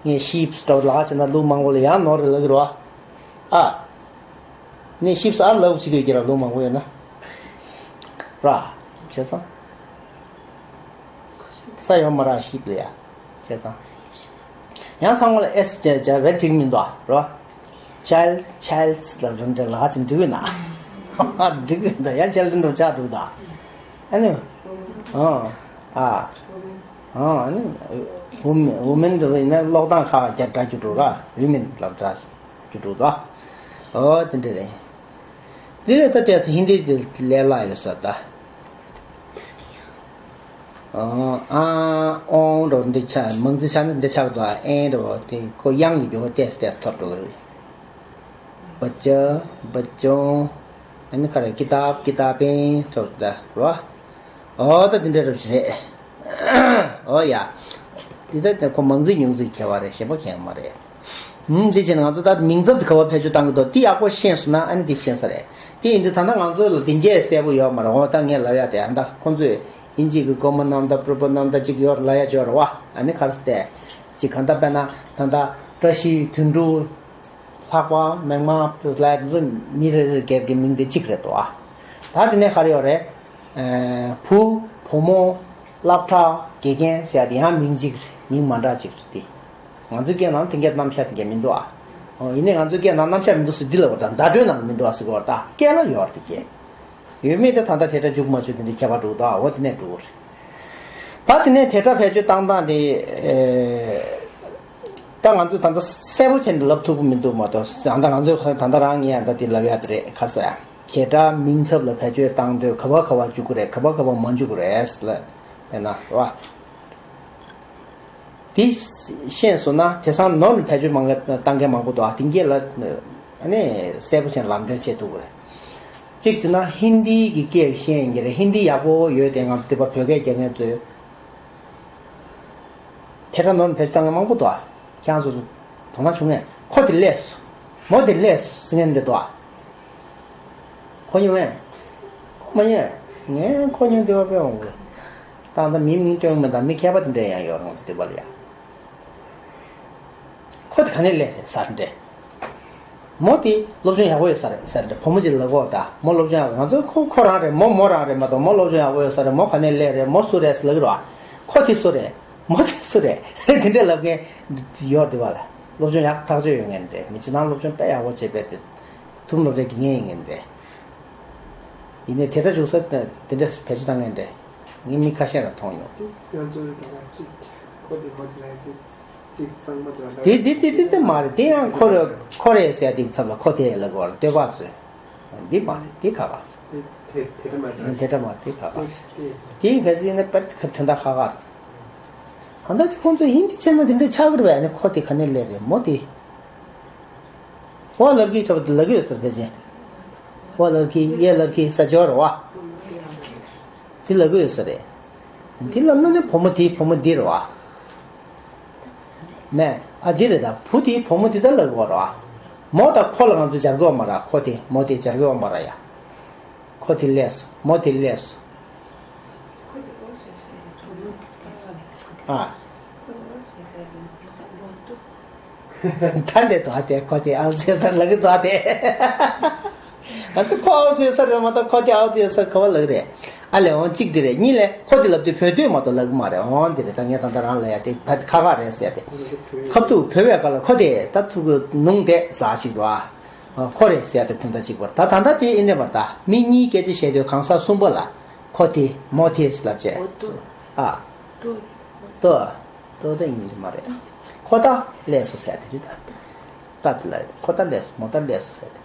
ངས་sheeps འདྲ་བོ་ལ་ཟེར་ན་ལུག་མང་པོ་ལ་ཡང་ནོར་རེད་ལབ་ཀྱི་རེད་བ། ཨ། ནས་sheeps ཨ་ལབ་ཅིག་ཡོད་ཀྱི་ར། ལུག་མང་པོ་ཡོད་ན། ར། བྱས་ཙང་། ས་ཡོད་མ་ར། sheep ལ་ཡ། བྱས་ཙང་། ཡང་ཚང་མ་ལ་S བྱས་བྱས་པས་འགྲིག་མི་འདུག་ར། child, childs ལ་རུ་འདྲ་ལ་ཅིག་འགྲིག་ཡོད་ན། འགྲིག་ཡོད་ད། ཡང་child འགྲོ་ཆགས་འགྲོ་ད། ཨ་ནི། ཨ། ཨ། ཨ་ནི། women, women འགྲོ་ཡིན་ན་ཀློག་སྟངས་ཁག་རྒྱ་འདྲ་རྒྱུ་འགྲོ་ར། women ལབ་འདྲ་རྒྱུ་འགྲོ་ད། ཨོ་དེ་འདྲ་རེད། འདི་ལས་ད་ལྟས་སུ་ཧིན་དི་དེ་ལས་སླ་ཡོད་ས་ད། ཨ། ཨོང་འགྲོ་འདི་ཆ། མང་ཚིག་ཆ་ནི་འདི་ཆགས་འདུག་ཨེ་འགྲོ་དེ་ཁོ་དབྱངས་ཀྱི་འགྱུར་བ་ཏེས་ཏེས་ཐོབ་འགྲོ་གི་རེད། བ་ཅ། བ་ཅོང་། ཨ་ནི་ག་རེ། ཀི་ཏབ། ཀི་ཏབ་པིན་ཐོབ་ད་རོ། ཨོ་ད་འདི་འདྲ་རུ་རེད། ཨོ་ཡ། འདི་ད་ཁོ་མང་ཚིག་ཉུང་ཚིག་ཁྱད་པར་རེད། གཞན་པ་གང་ཡང་མ་རེད། ཧུམ། འདི་བྱས་ན་ང་ཚོ་ད་མིང་ཚབ་དེ་ག་པར་བེད་སྤྱོད་བཏང་གི་འདུག་འདི་ཡག་པོ་ཤེས་སོང་ན་ཨ་ནི་འདི་ཤེས་ས་རེད། དེ་ཡིན་དུས་ད་ལྟ་ང་ཚོ་ལ་དེ་འགྱེད་གསལ་པོ་ཡོད་མ་རེད། འོ་ད་ངས་ལབ་ཡ་དེ། ཨ་ད་ཁོང་ཚོས་ཨིན་ཇི་གི་ཀོ་མ་ནམ་ད། པྲོ་པར་ནམ་ད་ཅིག་ཡོད་ལབ་ཡ་ཅིག་ཡོད་རེད་བ། ཨ་ནི་ག་རེ་ཟེར་ཏེ། ཅིག་གང་ལྟར་དཔེར་ན་ད་ལྟ་བཀྲ་ཤིས། དོན་གྲུབ། ལྷག་པ། མེག་མ། ལབ་ཡ་དེ་ཚོ་མི་རེ་རེར་འགེབས་ཀྱི་མིང་དེ་གཅིག་རེད་དོ། ཨ། ད་དེ་ནས་ག་རེ་ཡོད་རེད། ཨ། བུ། བུ་མོ། སློབ་གྲྭ། དགེ་རྒན་ཟེར་ཡ་དེ་ཡང་མིང་གཅིག་རེད། མིང་མ་འདྲ་གཅིག་རེད་དེ། ང་ཚོའི་སྐད་ནང་དེ་འགའི་རྣམ་གཞག་དེ་འགའི་མི་འདུག་ཨ། ཨོ། ཡིན་ནའི་ང་ཚོའི་སྐད་ནང་རྣམ་གཞག་མི་འདུག་ཟེར་འདི་ལབ་པ་དང་། བརྡ་སྤྲོད་ནང་མི་འདུག་ཨ་ཟེར་གྱི་ཡོད་རེད་ད། སྐད་ལ་ཡོད་རེད་དེ་སྐད། ཡོད་མེད་དེ་ད་ལྟ་དེ་འདྲ་འཇུག་མ་འཇུག་དེ་འདྲའི་ཁྱད་པར་འགྲོ་གི་འདུག་ཨ། འོ་དེ་ནས་འགྲོ་གི་རེད། ད་དེ་ནས་དེ་འདྲ་བེད་སྤྱོད་བཏང་སྟངས་དེ། ཨེ། ད་ང་ཚོས་ད་ལྟ་གསལ་པོ་བྱས་ནས་ལབ་ཐུབ་ཀྱི་མི་འདུག་མ་གཏོགས། ད་ལྟ་ང་ཚོས་ད་ལྟ་རང་ངས་ད་འདི་ལབ་ཡ་དེ་རེད། ག་རེ་ཟེར་ཡ། ག་ད་མིང་ཚབ་ལ་བེད་སྤྱོད་བཏང་དུས་ག་པར་ག་པར་འཇུག་གི་རེད། ག་པར་ག་པར་མ་འཇུག་གི་རེད་ལབ་ན་རེད་བ། དེ་ཤེས་སོང་ན་དེང་སང་ནོར་ནས་བེད་སྤྱོད་མང་ག་བཏང་མཁན་མང་པོ་འདུག་ཨ། དེ་འགའི་ལ་ཨ་ནི་གསལ་པོ་བྱས་ནས་ལམ་སྟོན་བྱེད་ཐུབ་ཀྱི་རེད། གཅིག་བྱས་ན་ཧིན་དིའི་གི་སྐད་ཤེས་ཡིན་གྱི་རེད། ཧིན་དི་ཡག་པོ་ཡོད་དེ་ང་ཚོ་འདི་པ་བོད་སྐད་རྒྱག་མཁན་ཚོས། དེ་འདྲ་ནོར་ནས་བེད་སྤྱོད་བཏང་མཁན་མང་པོ་འདུག་ཨ། ཁྱེད་རང་ཚོ་དོ་སྣང་བྱུང་ངས། ཁོ་དེ་ལས་སོ། མོ་དེ་ལས་སོ་ཟེར་མཁན་འདི་འདུག་ཨ། གོ་མྱོང་ངས། གོ་མ་མྱོང་། ངས་གོ་མྱོང་དེ་བ་དཔེ་འོང་གི། ད་ལྟ་མིའི་མིང་སྟོན་མི་དང་མི་མཁས་པ་དེ་འདྲ་ཡང་ཡོད་རེད། ང་ཚོ་འདི་པ་ལ་ཡ། ཁོ་དེ་ག་ནས་སླེབས་རེད་ཟེར་འདྲ། མོ་དེ་སློབ་སྦྱོང་ཡག་པོ་ཡོད་ས་རེད་ཟེར་འདྲ། བུ་མོ་ཅིག་ལབ་གོ་ད། མོ་སློབ་སྦྱོང་ཡག་པོ། ང་ཚོ་ཁོ་ཁོ་རང་རེད། མོ་མོ་རང་རེད་མ་གཏོགས། མོ་སློབ་སྦྱོང་ཡག་པོ་ཡོད་ས་རེད། མོ་ག་ནས་སླེབས་རེད། མོ་སུ་རེད་ལབ་ཀྱི་རེད་བ། ཁོ་དེ་སུ་རེད། མོ་དེ་སུ་རེད། དེ་འདྲ་ལབ་མཁན་ཡོད་རེད་པ་ལ། སློབ་སྦྱོང་ཡག་ཐག་ཆོད་ཡོད་མཁན་རེད། མི་སྤྱིར་བཏང་སློབ་སྦྱོང་དཔེ་ཡག་པོ་བྱས་པའི་དེ་ཐུམ་སློབ་གྲྭའི་དགེ་རྒན་ཡིན་མཁན་རེད། ཡིན་ནའི་དེ་འདྲ་བཅུག་ས་དེ་འདྲ་བེད་སྤྱོད་བཏང་མཁན་རེད། ངས་མི་ཁ་ཤས་ར་མཐོང་མྱོང་། ང་ཚོའི་ད་ག་ཅིག་ཁོ་དེ་མ་དེ་ལ་དེ་ཅིག་གཙང་མ་དེ་ལ་དེ་དེ་དེ་དེ་དེ་མ་རེད། དེ་ཡང་ཁོ་རེ་ཁོ་རེ་ཟེར་ཡ་དེ་གི་ཚབ་ལ་ཁོ་དེ་ལ་གོ་བར་སྟོད་པ་ཚོས། འདི་མ་རེད། འདི་ཁག་ཁག་རེད། དེ་དེ་འདྲ་མ་རེད། འདི་འདྲ་མ་རེད། འདི་ཁག་ཁག་རེད། དེ་དེ་དེའི་ག་ཚོད་ཡིན་ན་དཔེ་དོན་དག་ཁག་ཁག་རེད། ད་ལྟ་དེ་ཁོང་ཚོས་ཧིན་དི་བྱས་ན་དེ་འདྲ་ཆགས་ཀྱི་རེད་པས། ཨ་ནི་ཁོ་དེ་ག་ནས་སླེབས་རེད། མོ་དེ། ཝ་ལར་ཀི་ཁྱོད་ལབ་ཀྱི་ཡོད་ས་རེད་པས། ཝ་ལར་ཀི་ཡེ་ལར་ཀི་ས་ཇོ་རེད་པ། དེ་ལབ་ཀྱི་ཡོད་ས་རེད། དེ་ལབ་ན་ནི་བུ་མོ་དེ་བུ་མོ་འདི་རེད་པ། མེད། ཨ་འདི་རེད། ད་བུ་དེ་བུ་མོ་དེ་ད་ལབ་དགོས་རེད་པ། མོ་དང་ཁོ་ལ་ང་ཚོ་སྦྱར་དགོས་མ་རེད། ཁོ་དེ་མོ་དེ་སྦྱར་དགོས་མ་རེད་ཡ། ཁོ་དེ་སླེབས་སོང་། མོ་དེ་སླེབས་སོང་། ཨ། ད་འདི་དོ་དེ་ཁོ་དེ་ཨའུ་ཚེ་སར་ལབ་ཀྱི་དོ་དེ། ང་ཚོ་ཁོ་ཨའུ་ཚེ་སར་རེད་མ་གཏོགས་ཁོ་དེ་ཨའུ་ཚེ་སར་ག་པར་ལབ་རེད། ཨ་ལས་འོང་གཅིག་དེ་རེད། གཉིས་ལས་ཁོ་དེ་ལབ་དུས་བོད་སྟོད་མ་གཏོགས་ལབ་ཀྱི་མ་རེད། འོང་དེ་རེད། ད་ངས་ད་ལྟ་རང་ལབ་ཡ་དེ་ད་ཁ་ཁ་རེད་ཟེར་ཡ་དེ། ཁ་ཐུག་བོད་པའི་སྐད་ལ་ཁོ་དེ་ད་ཚུགས་ཀྱི་ནུང་དེ་ཟ་ཞིག་རེད་པ། ཁོ་རེད་ཟེར་ཡ་དེ་དོན་དག་གཅིག་པ་རེད། ད་ད་ལྟ་དེ་ཨེ་འདྲ་མ་རེད། ད་མི་གཉིས་སྐད་ཆ་བཤད་དུས་གང་ཟག་གསུམ་པ་ལ་ཁོ་དེ་མོ་དེ་ལབ་བྱས། ཨོ་ཏོ། ཨ། ཏོ། ཏོ། ཏོ་དེ་ཡིན་གྱི་མ་རེད། ཁོ་ད་སླེབས་སོང་ཟེར་ཡ་དེ་རེད། ད་ད་དེ་ལ་ཁོ་ད་སླེབས་སོང་། མོ་ད་སླེབས་སོང་ཟེར་ཡ་དེ།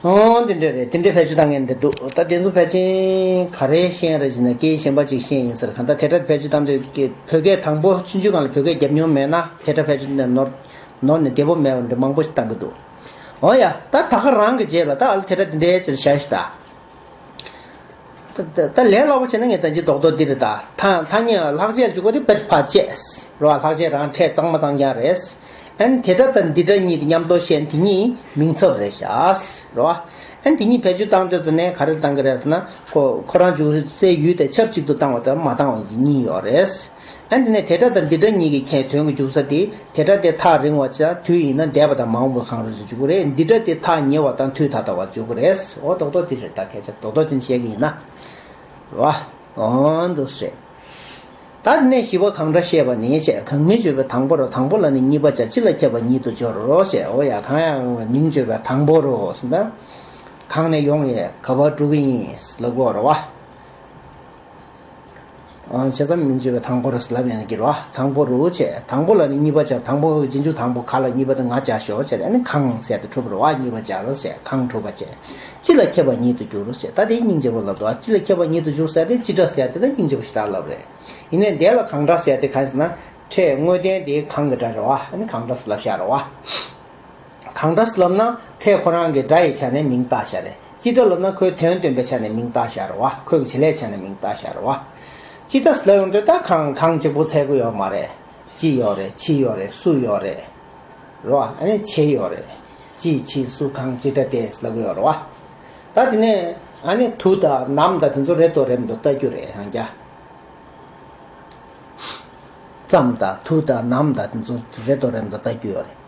ཨོ་དེ་འདྲ་རེད། དེ་འདྲ་བེད་སྤྱོད་བཏང་མཁན་འདི་འདུག་ད་དེ་ཚོ་ཕལ་ཆེར་ག་རེ་བཤད་རེད་ཟེར་ན། སྐད་གཞན་པ་ཅིག་བཤད་ཡིན་ཟེར། གང་ལྟར་དེ་འདྲ་བེད་སྤྱོད་བཏང་དུས་ཀྱི་བོད་སྐད་དང་པོ་ཆུང་ཆུང་སྒང་ལ་བོད་སྐད་རྒྱབ་མྱོང་མེད་ན་དེ་འདྲ་བེད་སྤྱོད་ནས་ནོར་ནོར་ནས་བདེ་པོ་མེད་པ་འདྲ་མང་པོ་ཞིག་བཏང་གི་འདུག་ཨོ་ཡ། ད་ད་ག་རང་གི་རྗེས་ལ་ད་ཨ་ལ་དེ་འདྲ་དེ་འདྲའི་ཅིག་བྱ་ཞིག་ད། ད་ད་ལས་སླ་པོ་བྱས་ན་ངས་ད་ཅི་རྡོག་རྡོག་འདི་རེད། ད་ཐ་ཐ་སྙད་ལྷག་བཅས་འཇུག་པ་དེ་བེད་ཕར་བཅས་རོ། ལྷག་བཅས་རང་ཕྲད་གཙང་མ་གཙང་རྐྱང་རེད། ཨན་དེ་འདྲ་དང་འདི་འདྲ་གཉིས་ཀྱི་མཉམ་དུ་བཤད། དེ་གཉིས་མིང་ཚབ་རེད་ཤག་རོ། ཨན་དེ་གཉིས་བེད་སྤྱོད་བཏང་དུས་ཙམ་ནས་ག་རེ་བཏང་གི་རེད་ཟེར་ན། ཁོ་ཁོ་རང་འཇུག་སའི་ཡུལ་དེ་ཆབས་ཅིག་ཏུ་བཏང་བ་དང་མ་བཏང་བ་གཉིས་ཡོད་རེད། ཨ་འདི་ནས་དེ་སྒྲ་དང་འདི་སྒྲ་གཉིས་ཀྱི་ཁྱད་དོན་གྱི་འཇུག་ས་དེ། དེ་སྒྲ་དེ་ཐག་རིང་བ་ཆ་དུས་ཡིན་ན་འདས་པ་དང་མ་འོངས་པ་གང་རུང་དུ་འཇུག་གི་རེད། འདི་སྒྲ་དེ་ཐག་ཉེ་བ་དང་དུས་ད་ལྟ་བར་འཇུག་གི་རེད། འོ་རྡོག་རྡོག་དེ་རེད། ད་སྐད་ཆ་རྡོག་རྡོག་དེ་བཤད་གི་ཡིན་ན། རེད་བ། འོ་འདུག་སེ་རེད། ད་དེ་ནས་བཞི་པ་གང་འདྲ་བཤད་པ་ནི་བྱས། གང་མིང་བརྗོད་པའི་དང་པོ་རོ། དང་པོ་ལ་ནི་གཉིས་པ་བྱ། སྤྱི་ལ་ཁྱབ་པ་ཉིད་དུ་སྦྱོར་རོ་ཞེས། འོ་ཡ། གང་ཡང་རུང་བའི་མིང་བརྗོད་པའི་དང་པོ་རོ་ཟེར་ན། གང་ནས་ཡོང་ཡས་ག་པར་འགྲོ་གི་ཡིན་ལབ་དགོས་རེད་བ། བྱས་ཙང་མིང་བརྗོད་པའི་དང་པོ་རུ་ལབ་ཡང་འགྱུར་བ། དང་པོ་རུ་བྱས། དང་པོ་ལ་ནི་གཉིས་པ་སྦྱར། དང་པོ་རྗེས་འཇུག་དང་པོ་ག་ལ་གཉིས་པ་དེ་ང་སྦྱར་ཞོག་བྱས། ཨ་ནི་གང་ཟེར་དེ་གྲུབ་རུ་བ། གཉིས་པ་སྦྱར་རོ་བྱས། གང་གྲུབ་པ་བྱས། སྤྱི་ལ་ཁྱབ་པ་ཉིད་དུ་འགྱུར་རོ་བྱས། ད་དེ་སྙིང་རྗེ་པོ་ལབ་འདུག་སྤྱི་ལ་ཁྱབ་པ་ཉིད་དུ་འགྱུར་ཟེར་དེ་སྤྱི་སྒྲ་ཟེར་དེ་ད་སྙིང་རྗེ་པོ་ཞེ་དྲག་ལབ་རེད། ཡིན་ནའི་འདས་ལ་གང་སྒྲ་ཟེར་དེ་གང་ཟེར་ན། ཕྲད་དངོས་བསྟན་དེ་གང་གི་སྒྲ་རེད་བ། ཨ་ནི་གང་སྒྲ་ཟེར་ལབ་བཞག་རེད་བ། གང་སྒྲ་ལབ་ན་ཕྲད་ཁོ་རང་གི་སྒྲ་ཡི་ཆ་ནས་མིང་བཏགས་བཞག་རེད། སྤྱི་སྒྲ་ལབ་ན་ཁོའི་དོན་སྟོན་པའི་ཆ་ནས་མིང་བཏགས་བཞག་རེད་བ། ཁོའི་བྱེད་ལས་ཆ་ནས་མིང་བཏགས་བཞག་རེད་བ། སྤྱི་སྒྲ་ལབ་ཡོང་དུས་ད་གང་གང་གཅིག་པོ་འཚོལ་གི་ཡོད་མ་རེད། ཅི་ཡོད་རེད། ཅི་ཡོད་རེད། སུ་ཡོད་རེད། རེད་བ། ཨ་ནི་ཆི་ཡོད་རེད། ཅི་ཆི་སུ་གང་སྤྱི་སྒྲ་དེ་ལབ་གི་ཡོད་རེད་བ། ད་དེ་ནས་ཨ་ནི་དུ་དང་ནམ་དང་དེ་ཚོ་རེད་དོ་རེད་མི་འདུག་ལྟ་རྒྱུ་རེད་ཡང་བསྐྱར། ཙམ་དང་དུ་དང་ནམ་དང་དེ་ཚོ་རེད་དོ་རེད་མི་འདུག་ལྟ་རྒྱུ་ཡོད་རེད།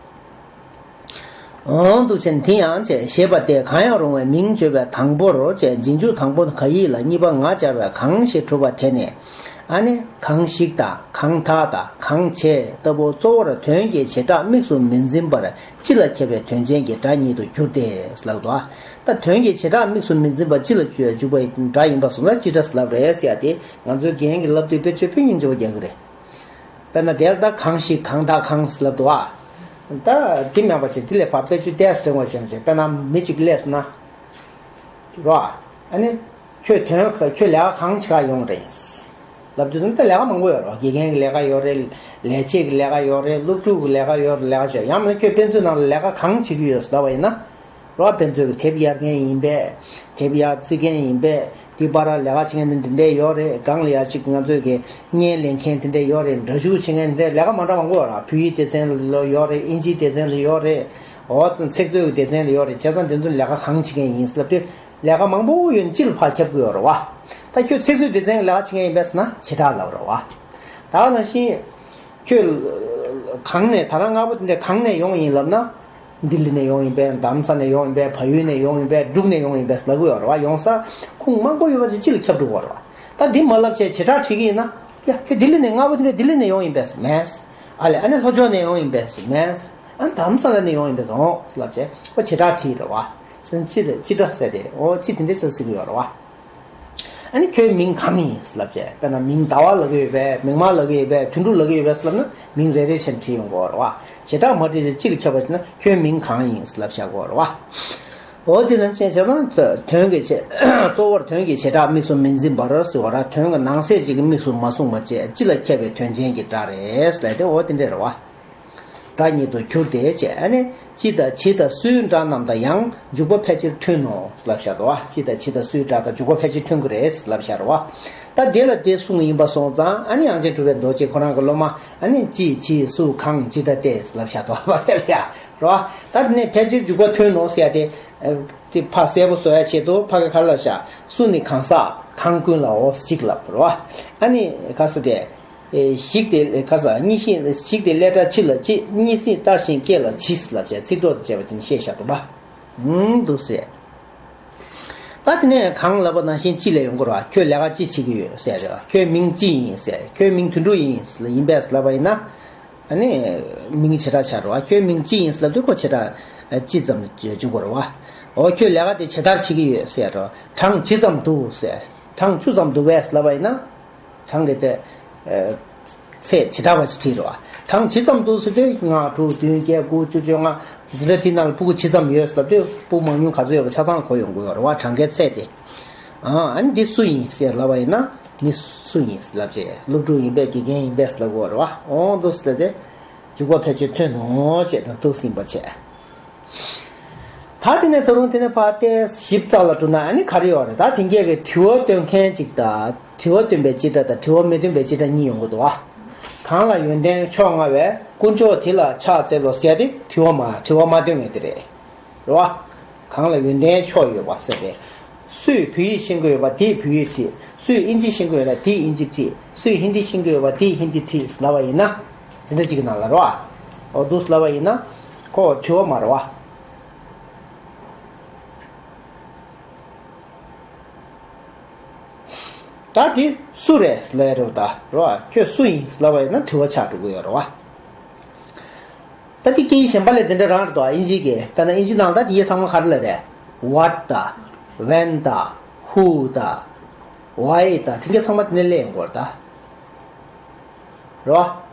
འོང་འདུག་ཅེས་དེ་ཡང་བྱས། ཞེས་པ་སྟེ་གང་ཡང་རུང་བའི་མིང་བརྗོད་པའི་དང་པོ་རོ་བྱས། རྗེས་འཇུག་དང་པོ་ག་ཡིག་ལ་གཉིས་པ་ང་སྦྱར་བའི་གང་ཞེས་གྲུབ་པ་དེ་ནི། ཨ་ནི་གང་ཞིག་དང་གང་དག་དང་གང་བྱས་ལྟ་བུ་གཙོ་བོར་དོན་གྱི་བྱེ་བྲག་དམིགས་སུ་མི་འཛིན་པར་སྤྱི་ལ་ཁྱབ་པའི་དོན་ཅན་གྱི་སྒྲ་ཉིད་དུ་འགྱུར་ཏེ་ལབ་འདུག་ད་དོན་གྱི་བྱེ་བྲག་དམིགས་སུ་མི་འཛིན་པར་སྤྱི་ལ་འཇུག་པའི་སྒྲ་ཡིན་པ་སོང་ན་སྤྱི་སྒྲ་ལབ་རེད་ཟེར་ཡ་དེ་ང་ཚོའི་རྒན་གྱིས་ལབ་དུས་དཔེ་ཆོས་དཔེ་སྙིང་རྗེ་པོ་རྒྱག་གི་རེད། དཔེར་ན་དེར་ད་གང་ཞིག་གང་དག་གང་ལབ་འདུག་ཨ། ད་དེ་མེད་པ་བྱས་དེ་ལས་ཕར་དཔེ་ཆོས་ཏོག་ཙམ་དྲན་དགོས་བྱུང་བྱས། དཔེར་ན་མི་གཅིག་སླེབས་སོང་ན། རོ། ཨ་ནི། ཁྱོད་དོན་ཁྱོད་ལས་ཀ་གང་བྱེད་ག་ཡོང་རེད། ལབ་དུས་ཙམ་ད་ལས་ཀ་མང་པོ་ཡོད་རེད། དགེ་རྒན་གྱི་ལས་ཀ་ཡོད་རེད། ལས་བྱེད་ཀྱི་ལས་ཀ་ཡོད་རེད། སློབ་ཕྲུག་གི་ལས་ཀ་ཡོད་རེད། ལས་ཀ་བྱེད་ཡང་མིན་ན་ཁྱོད་དཔེ་མཛོད་ནང་ལ་ལས་ཀ་གང་བྱེད་ཀྱི་ཡོད་ལབ་པ་ཡིན་ན། རོ། དཔེ་མཛོད་ཀྱི་དེབ་གཡར་མཁན་ཡིན་པས། དེབ་གཡར་རྩི་མཁན་ཡིན་པས། དེ་པར་ལས་ཀ་བྱེད་མཁན་དེ་འདྲ་ཡོད་རེད། སྒང་ལ་ཡ་ཅིག་ང་ཚོས་ཀྱི་བརྙན་ལེན་མཁན་དེ་འདྲ་ཡོད་རེད། འདྲ་བཤུས་བྱེད་མཁན་དེ་འདྲ་ལས་ཀ་མ་འདྲ་མང་པོ་ཡོད་རེད། བོད་ཡིག་སྡེ་ཚན་ལ་ཡོད་རེད། ཨིན་ཇིའི་སྡེ་ཚན་ལ་ཡོད་རེད། འོ་ཚིག་མཛོད་ཀྱི་སྡེ་ཚན་ལ་ཡོད་རེད། བྱས་ཙང་དེ་ཚོ་ལས་ཀ་གང་བྱེད་མཁན་ཡིན་ལབ་དུས་ལས་ཀ་མང་པོ་ཡོད་ན་སྤྱི་ལ་ཕར་ཁྱབ་ཀྱི་ཡོད་རེད་བ། ད་ཁྱོད་ཚིག་མཛོད་སྡེ་ཚན་གྱི་ལས་ཀ་བྱེད་མཁན་ཡིན་པས་ཟེར་ན་བྱེ་བྲག་ལབ་རེད་བ། ད་ག་ནང་བཞིན། ཁྱོད། གང་ནས་ད་རང་ལྔ་པོ་དེ་འདྲ་གང་ནས་ཡོང་ཡིན་ལབ་ན། ལྡི་ལི་ནས་ཡོང་ཡིན་པས། རྡ་རམ་ས་ནས་ཡོང་ཡིན་པས། བལ་ཡུལ་ནས་ཡོང་ཡིན་པས། འབྲུག་ནས་ཡོང་ཡིན་པས་ལབ་གི་ཡོད་རེད་བ། ཡོང་ས་ཁུངས་མང་པོ་ཡོད་པ་དེ་སྤྱི་ལ་ཁྱབ་འགྲོ་གི་ཡོད་རེད་བ། ད་འདི་མ་ལབ་བྱས་བྱེ་བྲག་བྲིས་ཀྱི་ཡིན་ན། ཡ་ཁྱོད་ལྡི་ལི་ནས་ལྔ་པོ་དེ་འདྲ་ལྡི་ལི་ནས་ཡོང་ཡིན་པས་མེད། ཨ་ལས་ཨ་ནི་ལྷོ་ཕྱོགས་ནས་ཡོང་ཡིན་པས་མེད། ཨ་ནི་དྷ་རམ་ས་ལ་ནས་ཡོང་ཡིན་པས་འོང་ལབ་བྱས་ཨོ་བྱེ་བྲག་བྲིས་རེད་བ། སོ་ནི་ཅི་རེད་ཅི་འདྲ་ཟེར་ཏེ་ཨོ་ཅི་དེ་འདྲ་ཟེར་ཟེར་གི་ཡོད་རེད་བ། ཨ་ནི་ཁྱོད་མིང་གང་ཡིན་ལབ་བྱས་དཔེར་ན་མིང་ཟླ་བ་ལབ་ཀྱི་ཡོད་པས་མིང་དམར་ལབ་ཀྱི་ཡོད་པས་དོན་གྲུབ་ལབ་ཀྱི་ཡོད་པས་ལབ་ན་མིང་རེ་རེ་བཞིན་བྲིས་ཡོང་གི་ཡོད་རེད་བ། བྱེ་བྲག་མ་བྲིས་ཏེ་སྤྱི་ལ་ཁྱབ་པ་བྱས་ན་ཁྱོད་མིང་གང་ཡིན་ལབ་བཞག་གི་ཡོད་རེད་བ། འོ་དེ་ལ་བྱས་བྱས་ན་དོན་གྱི་བྱེ་གཙོ་བོར་དོན་གྱི་བྱེ་བྲག་དམིགས་སུ་མི་འཛིན་པར་ཟེར་བ་ར་དོན་གྱི་ནང་གསེས་གཅིག་གི་དམིགས་སུ་མ་བཟུང་བ་བཅས་སྤྱི་ལ་ཁྱབ་པའི་དོན་ཅན་གྱི་སྒྲ་རེད་ཟེར་ཏེ་འོ་དེ་འདྲ་རེད་བ། སྒྲ་ཉིད་དུ་གྱུར་ཏེ་བྱས་ཨ་ནི་སྤྱི་དང་བྱེ་དང་སུའི་སྒྲ་རྣམས་དང་ཡང་འཇུག་པ་ཕལ་ཆེར་མཐུན་ནོ་ལབ་བཞག་འདུག་བ། སྤྱི་དང་བྱེ་དང་སུའི་སྒྲ་དང་འཇུག་པ་ཕལ་ཆེར་མཐུན་གྱི་རེད་ལབ་བཞག་རེད་བ། ད་དེ་ལ་དེ་གསུངས་ཡིན་པ་སོང་ཙང་ཨ་ནི་དབྱངས་ཅན་གྲུབ་པའི་མདོ་ཅེས་ཁོ་རང་གི་སློབ་མ་ཨ་ནི་ཅི་ཅི་སུ་གང་ཅི་འདྲ་སྟེ་ལབ་བཞག་འདུག་བ་ལ་ཡ་རེད་བ། ད་དེ་ནས་ཕལ་ཆེར་འཇུག་པ་མཐུན་ནོ་ཟེར་ཡ་དེ་དེ་ཕ་གསལ་པོ་བཟོ་ཡ་ཆེད་དུ་ཕ་གི་ག་ལབ་བཞག་སུ་ནི་གང་ཟག་གང་ཀུན་ལའོ་ཞིག་ལབ་རེད་བ། ཨ་ནི་ག་ཟེར་དེ། ཞིག་དེ་ག་ཟེར་གཉིས་ཤིང་ཞིག་དེ་ལས་སྒྲ་ཕྱི་ལ་ཅི་གཉིས་ཤིང་བསྟར་ཞིང་སྐད་ལ་ཇི་ལབ་བྱས་ཚིག་གྲོགས་དང་བཅས་པ་ཅན་བཤད་བཞག་འདུག་པ། འདུག་ཟེར། ད་དེ་ནས་གང་ལབ་པ་ནང་བཞིན་ཅི་ལས་ཡོང་གི་རེད་བ། ཁྱོད་ལས་ཀ་ཅི་བྱེད་ཀྱི་ཡོད་ཟེར་རེད་བ། ཁྱོད་མིང་ཅི་ཡིན་ཟེར། ཁྱོད་མིང་དོན་གྲུབ་ཡིན་ཡིན་པས་ལབ་པ་ཡིན་ན། ཨ་ནི་མིང་བྱེ་བྲག་ཆགས་འགྲོ་བ། ཁྱོད་མིང་ཅི་ཡིན་ལབ་དུས་ཁོ་བྱེ་བྲག་ཅི་ཙམ་འཇུག་དགོས་རེད་བ། འོ་ཁྱོད་ལས་ཀ་དེ་ཇི་ལྟར་བྱེད་ཀྱི་ཡོད་ཟེར་རོ། གྲངས་ཇི་ཙམ་འདུག་ཟེར། གྲངས་བཅུ་ཙམ་འདུག་བས་ལབ་པ་ཡིན་ན། གྲངས་ཀྱི་དེ། ཚད་ཇི་ལྟར་བ་ཞིག་བྲིས་རོ། གྲངས་ཇི་ཙམ་འདུག་ཟེར་དུས་ལྔ་དྲུག་བདུན་བརྒྱད་དགུ་བཅུ་བཅོ་ལྔ། འཛིན་གྲྭ་དེའི་ནང་ལ་ཕྲུ་གུ་ཇི་ཙམ་ཡོད་ཟེར་དུས་ཕྲུ་གུ་མང་ཉུང་ག་ཚོད་ཡོད་པ་ཆ་ཚང་གོ་ཡོང་གི་ཡོད་རེད་བ། གྲངས་ཀའི་ཚད་དེ། ཨ་ནི་འདི་སུ་ཡིན་ཟེར་ལབ་པ་ཡིན་ན། མི་སུ་ཡིན་ལབ་བྱས་སློབ་ཕྲུག་ཡིན་པས་དགེ་རྒན་ཡིན་པས་ལབ་དགོས་རེད་བ། འོང་འདུག་ཟེར་ཏེ། འཇུག་པ་ཕལ་ཆེར་མཐུན་ནོ་ཅེས་དང་འདུག་ཟིན་པ་བྱས། ད་དེ་ནས་ད་རུང་དེ་ནས་ཕར་ཏེ་ཞིབ་ཚགས་ལ་འགྲོ་ན་ཨ་ནི་ག་རེ་ཡོད་རེད། ད་དེ་འགྱེད་ཀྱི་དྲི་བ་བཏོན་མཁན་གཅིག་དང་དྲི་བ་བཏོན་པའི་སྤྱི་སྒྲ་དང་དྲི་བ་མི་བཏོན་པའི་སྤྱི་སྒྲ་གཉིས་ཡོང་གི་འདུག་བ། གང་ལ་ཡོན་ཏན་མཆོག་མངའ་བའི་དཀོན་མཆོག་དེ་ལ་ཕྱག་འཚལ་ལོ་ཟེར་ཏེ་དྲི་བ་མ་དྲི་བ་མ་བཏོན་མཁན་དེ་རེད། རེད་བ། གང་ལ་ཡོན་ཏན་མཆོག་ཡོད་པ་ཟེར་ཏེ། སུས་བོད་ཡིག་ཤེས་ཀྱི་ཡོད་པ་དེས་བོད་ཡིག་བྲིས། སུས་ཨིན་ཇི་ཤེས་ཀྱི་ཡོད་པ་དེས་ཨིན་ཇི་བྲིས། སུས་ཧིན་དི་ཤེས་ཀྱི་ཡོད་པ་དེས་ཧིན་དི་བྲིས་ལབ་པ་ཡིན་ན། འཛིན་གྲྭ་གཅིག་གི་ནང་ལ་རེད་བ། འོ་འདུག་ལབ་པ་ཡིན་ན། ཁོ་དྲི་བ་མ་རེད་བ། ད་དེ་སུ་རེད་ལབ་རེད་བ་ད་རེད་བ། ཁྱོད་སུ་ཡིན་ལབ་པ་ཡིན་ན་དྲི་བ་ཆགས་འགྲོ་གི་ཡོད་རེད་བ། ད་དེ་སྐད་ཡིག་གཞན་པ་ལས་དེ་འདྲ་རང་རེད་དོ། ཨིན་ཇི་གི་ད་ནི་ཨིན་ཇི་ནང་ད་དེ་ཚང་མ་ག་རེ་ལ་རེད། What ད། When ད། Who ད། Why ད་དེ་ག་ཚང་མ་དེ་ནས་སླེབས་ཡོང་གི་རེད་ད། རེད་བ།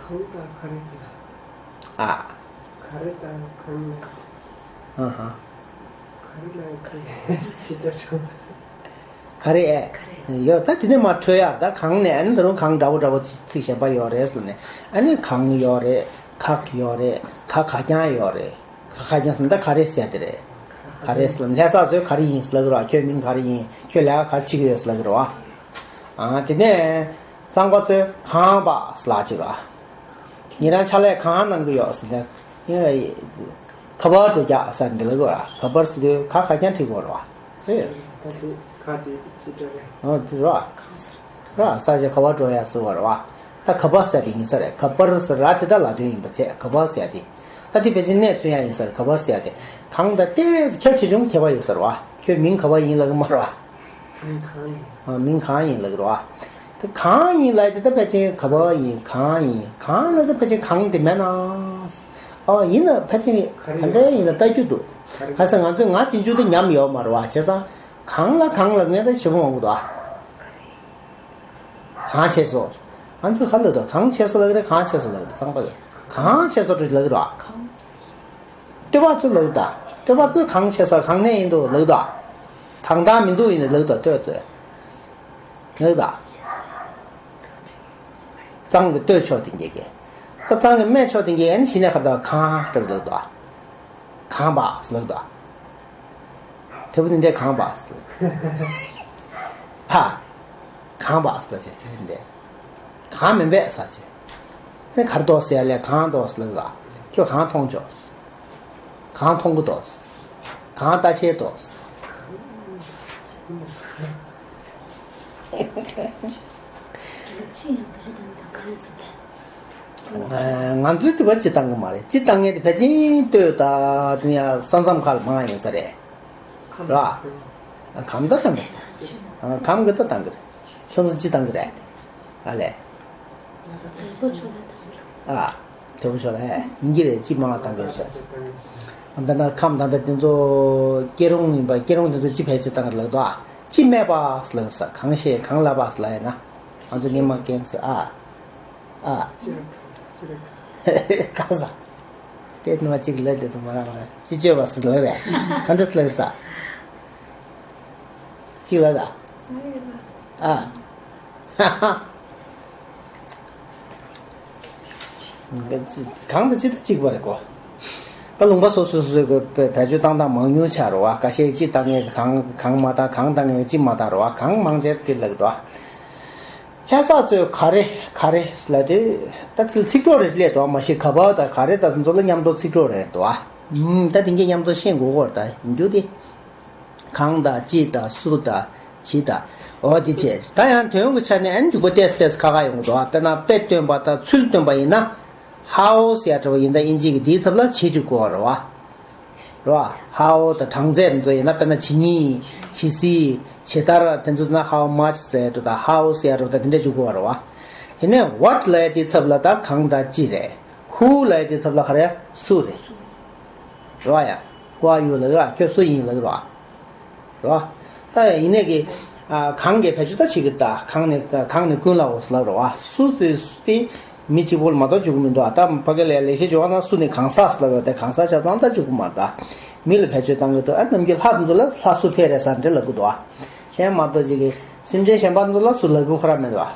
གང་ད་ག་རེ་ད། ཨ། ག་རེ་ད་གང་ན། ཨ་ཧ། ག་རེ་ལ་ག་རེ་ཞིག་ད་ཆོག་ག་རེ་ཨེ། ཡོད་ད་དེ་ནས་མ་འཕྲོས་ཡར་ད་གང་ནས་ཨ་ནི་ད་རུང་གང་འདྲ་པོ་འདྲ་པོ་ཚིག་གཞན་པ་ཡོད་རེད་ཟེར་ནས་ཨ་ནི་གང་ཡོད་རེད། ག་ཡོད་རེད། ག་ག་རྐྱང་ཡོད་རེད། ག་ག་རྐྱང་ཟེར་ན་ད་ག་རེ་ཟེར་དེ་རེད། ག་རེ་ཟེར་ན་ལྷ་ས་ཚོས་ག་རེ་ཡིན་ཟེར་ལབ་ཀྱི་རེད་བ། ཁྱོད་མིང་ག་རེ་ཡིན། ཁྱོད་ལས་ཀ་ག་རེ་བྱེད་ཀྱི་ཡོད་ཟེར་ལབ་ཀྱི་རེད་བ། ཨ་དེ་ནས་གཙང་པ་ཚོས་གང་པ་ཟེར་ལབ་ཀྱི་རེད་བ། ཉེ་རང་ཕྱག་ལས་གང་གནང་གི་ཡོད་ཟེར་ན། ཡིན་ལ་ཡིན། ཁ་པར་འགྲོ་རྒྱག་ཟེར་འདི་ལ་གོ་ར། ཁ་པར་ཟེར་དུས་ག་ག་རྐྱང་བྲིས་དགོས་རེད་བ། ཨེ། ད་དེ་ག་དེ་ཅི་འདྲ་རེད། ཨོ་དེ་རེད་བ། ར་ས་ཆ་ཁ་པར་འགྲོ་ཡ་ཟེར་བ་རེད་བ། ད་ཁ་པར་ཟེར་དེ་ཡིན་ས་རེད། ཁ་པར་ཟེར་ར་དེ་ད་ལ་དོན་ཡིན་པ་བྱས་ཁ་པར་ཟེར་དེ། ད་དེ་ཕལ་ཆེར་གནས་ཚུལ་ཡང་ཡིན་ས་རེད། ཁ་པར་ཟེར་དེ། གང་ད་ལྟའི་ཁྱབ་ཆེ་ཆུང་ཁྱད་པར་ཡོད་ས་རེད་བ། ཁྱོད་མིང་ག་པར་ཡིན་ལབ་གི་མ་རེད་བ། མིང་གང་ཡིན། ཨ་མིང་གང་ཡིན་ལབ་ཀྱི་རེད་བ། དེ་གང་ཡིན་ལབ་དེ་ད་ཕལ་ཆེར་ག་པར་ཡིན། གང་ཡིན། གང་ལ་ད་ཕལ་ཆེར་གང་དེ་མེད་ན། ཨ་ཡིན་ན་ཕལ་ཆེར་ག་འདྲ་ཡིན་ན་ལྟ་རྒྱུ་འདུག་ག་ས་ང་ཚོས་ང་རྗེས་འཇུག་དེ་ཉམས་ཡོད་མ་རེད་བ། བྱས་ཙང་གང་ལ་གང་ལ་ངས་ད་ཞེ་པོ་མང་པོ་འདུག་ཨ། གང་བྱས་སོ། ང་ཚོས་ག་ལབ་འདུག་གང་བྱས་སོ་ལབ་ཀྱི་རེད། གང་བྱས་སོ་ལབ་ཀྱི་རེད། གཙང་པ་ལ་གང་བྱས་སོ་འགྲོ་ལབ་ཀྱི་རེད་བ། སྟོད་པ་ཚོ་ལབ་ད། སྟོད་པ་ཚོ་གང་བྱས་སོ་གང་ནས་ཡིན་འདུག་ལབ་ད། གང་དང་མི་འདུག་ཡིན་ནས་ལབ་ད་སྟོད་ཚོས། ལབ་ད། གཙང་གི་སྟོད་ཕྱོགས་དེ་འགྱེད་ཀྱི། ད་གཙང་གི་སྨད་ཕྱོགས་དེ་འགྱེད་ཡན་གཞི་ནས་ཁར་ད་གང་ལབ་ད། གང་པ་ལབ་ད། དེ་བུ་ནི་འདྲེ་གང་པ་ལབ། ཧ། གང་པ་ལབ་ཅེས་དེ་བུ་ནི་འདྲེ། གང་མིན་པས་ཟེར་ཅི། ནི་གར་འདུག་ཟེར་ལས་གང་འདུག་ཟེར་ལ། ཁྱོད་གང་མཐོང་ཆོག་གང་མཐོང་གི་འདུག་གང་ལྟ་ཤེས་འདུག་ང་ཚོའི་དུས་བབ་སྤྱི་བཏང་གི་མ་རེད། སྤྱི་བཏང་མཁན་དེ་ཕལ་ཆེར་སྟོད་ད་དུང་ཡང་ས་མཚམས་ཁག་ལ་མང་ཡོད་ས་རེད། ར། གམ་ད་བཏང་གི་རེད། གམ་གི་ད་བཏང་གི་རེད། ཁྱོད་ཚོ་སྤྱི་བཏང་གི་རེད། ཨ་ལས། ཨ། དོལ་པོ་ཕྱོགས་ལ་ཡིན་གྱི་རེད། ཅི་མང་བ་བཏང་གི་རེད་ཟེར། དཔེར་ན་ཁམས་ད་ལྟ་དེ་ཚོ་སྐྱེ་རུང་ཡིན་པ། སྐྱེ་རུང་དེ་ཚོ་ཅི་ཕལ་ཆེར་བཏང་གི་ལབ་འདུག་ཨ། ཅི་སྨྲས་པ་ལབ་ས། གང་བཤད་གང་ལབ་པ་ལབ་ཡིན་ན། ང་ཚོ་སྔས་མ་རྒན་ཚོས་ཨ། ཨ། གང་ཟ། དེ་ནོར་གཅིག་ལབ་དེ་དུ་མ་རག་མ་རག་ཅི་བཅོས་པ་ཟེར་ལབ་རེད། གང་འདྲ་ལབ་ས། ཅིག་ལབ་ད། ཨ། གང་དང་ཅི་དང་གཅིག་པ་རེད་གོ། ད་ལུང་པ་སོ་སོ་སོ་སོའི་བེད་སྤྱོད་བཏང་སྟངས་མང་ཉུང་ཆགས་རེད་བ། ཁ་ཤས་ཅི་བཏང་ངེས་གང་གང་མ་བཏང་། གང་བཏང་ངེས་ཅི་མ་བཏང་རེད་བ། གང་མང་ཆེ་དེ་ལབ་འདུག་བ། ལྷ་ས་ཚོས་ག་རེ་ག་རེ་ལབ་དེ། ད་ཚིག་ཚིག་གྲོགས་རེ་སླེབས་འདུག་བ། མ་གཞི་ག་པར་དང་ག་རེ་དང་ཚོ་ལ་མཉམ་དུ་ཚིག་གྲོགས་རེ་འདུག་བ། ད་དེང་གི་མཉམ་དུ་ཤེས་དགོས་སྐོར་ད་ཡིན་རྒྱུ་དེ། གང་དང་ཅི་དང་སུ་དང་ཇི་དང་། འོ་དེ་བྱས། ད་ཡང་དོན་གྱི་ཆ་ནས་ཨ་ནི་འཇུག་པ་ཏོག་ཙམ་ཏོག་ཙམ་ཁག་ཁག་ཡོང་གི་འདུག་ཨ། དཔེར་ན་དཔེ་སྟོན་པ་དང་ཚུལ་སྟོན་པ་ཡིན་ན། how ཟེར་ཡ་འདྲ་བོ་ཡིན་ད་དབྱིན་ཇི་གི་དེའི་ཚབ་ལ་ཇི་འཇུག་དགོས་པ་རེད་བ། རེད་བ། how དང་གྲངས་ཚད་འདི་ཚོ་ཡིན་ན། དཔེར་ན་ཇི་སྙེད། ཇི་སྲིད། ཇི་ལྟར། དེ་ཚོ་ན་how much ཟེར་ཡ་འདྲ་བོ་དང་། how ཟེར་ཡ་འདྲ་བོ་དང་དེ་འདྲ་འཇུག་དགོས་པ་རེད་བ། དེ་ནས་what ལབ་ཡ་དེའི་ཚབ་ལ་ད་གང་དང་ཅི་རེད། who ལབ་ཡ་དེའི་ཚབ་ལ་ག་རེ། སུ་རེད། རེད་བ་ཡ། Who are you ལབ་ཡ། ཁྱོད་སུ་ཡིན་ལབ་ཡ་རེད་བ། རེད་བ། ད་ཡིན་ནའི་གི། ཨ། གང་གི་བེད་སྤྱོད་ད་བྱེད་ཀྱི་ད། གང་ནས་གང་ནས་ཀུན་ལའོ་ལབ་རེད་བ། སུ་ཟེར་དེ་མི་གཅིག་པོ་ལ་མ་གཏོགས་འཇུག་གི་མི་འདུག་ཨ། ད་ཕ་གི་ལ་ལེགས་བཤད་ལྗོན་དབང་ནང་སུ་ནི་གང་ཟག་ལབ་ཡོད་དེ། གང་ཟག་ཆ་ཚང་ད་འཇུག་གི་མ་རེད་ད། མི་ལ་བེད་སྤྱོད་བཏང་གི་འདུག་ཨ། ནམ་རྒྱུན་ལྷ་དེ་ཚོ་ལ་ལྷ་སུ་ཕེབས་རེད་ཟེར་འདྲ་ལབ་གི་འདུག་ཨ། གཞན་མ་གཏོགས་ཅིག་གི་སེམས་ཅན་གཞན་པ་ཚོ་ལ་སུ་ལབ་གི་ཁོ་རང་མི་འདུག་ཨ།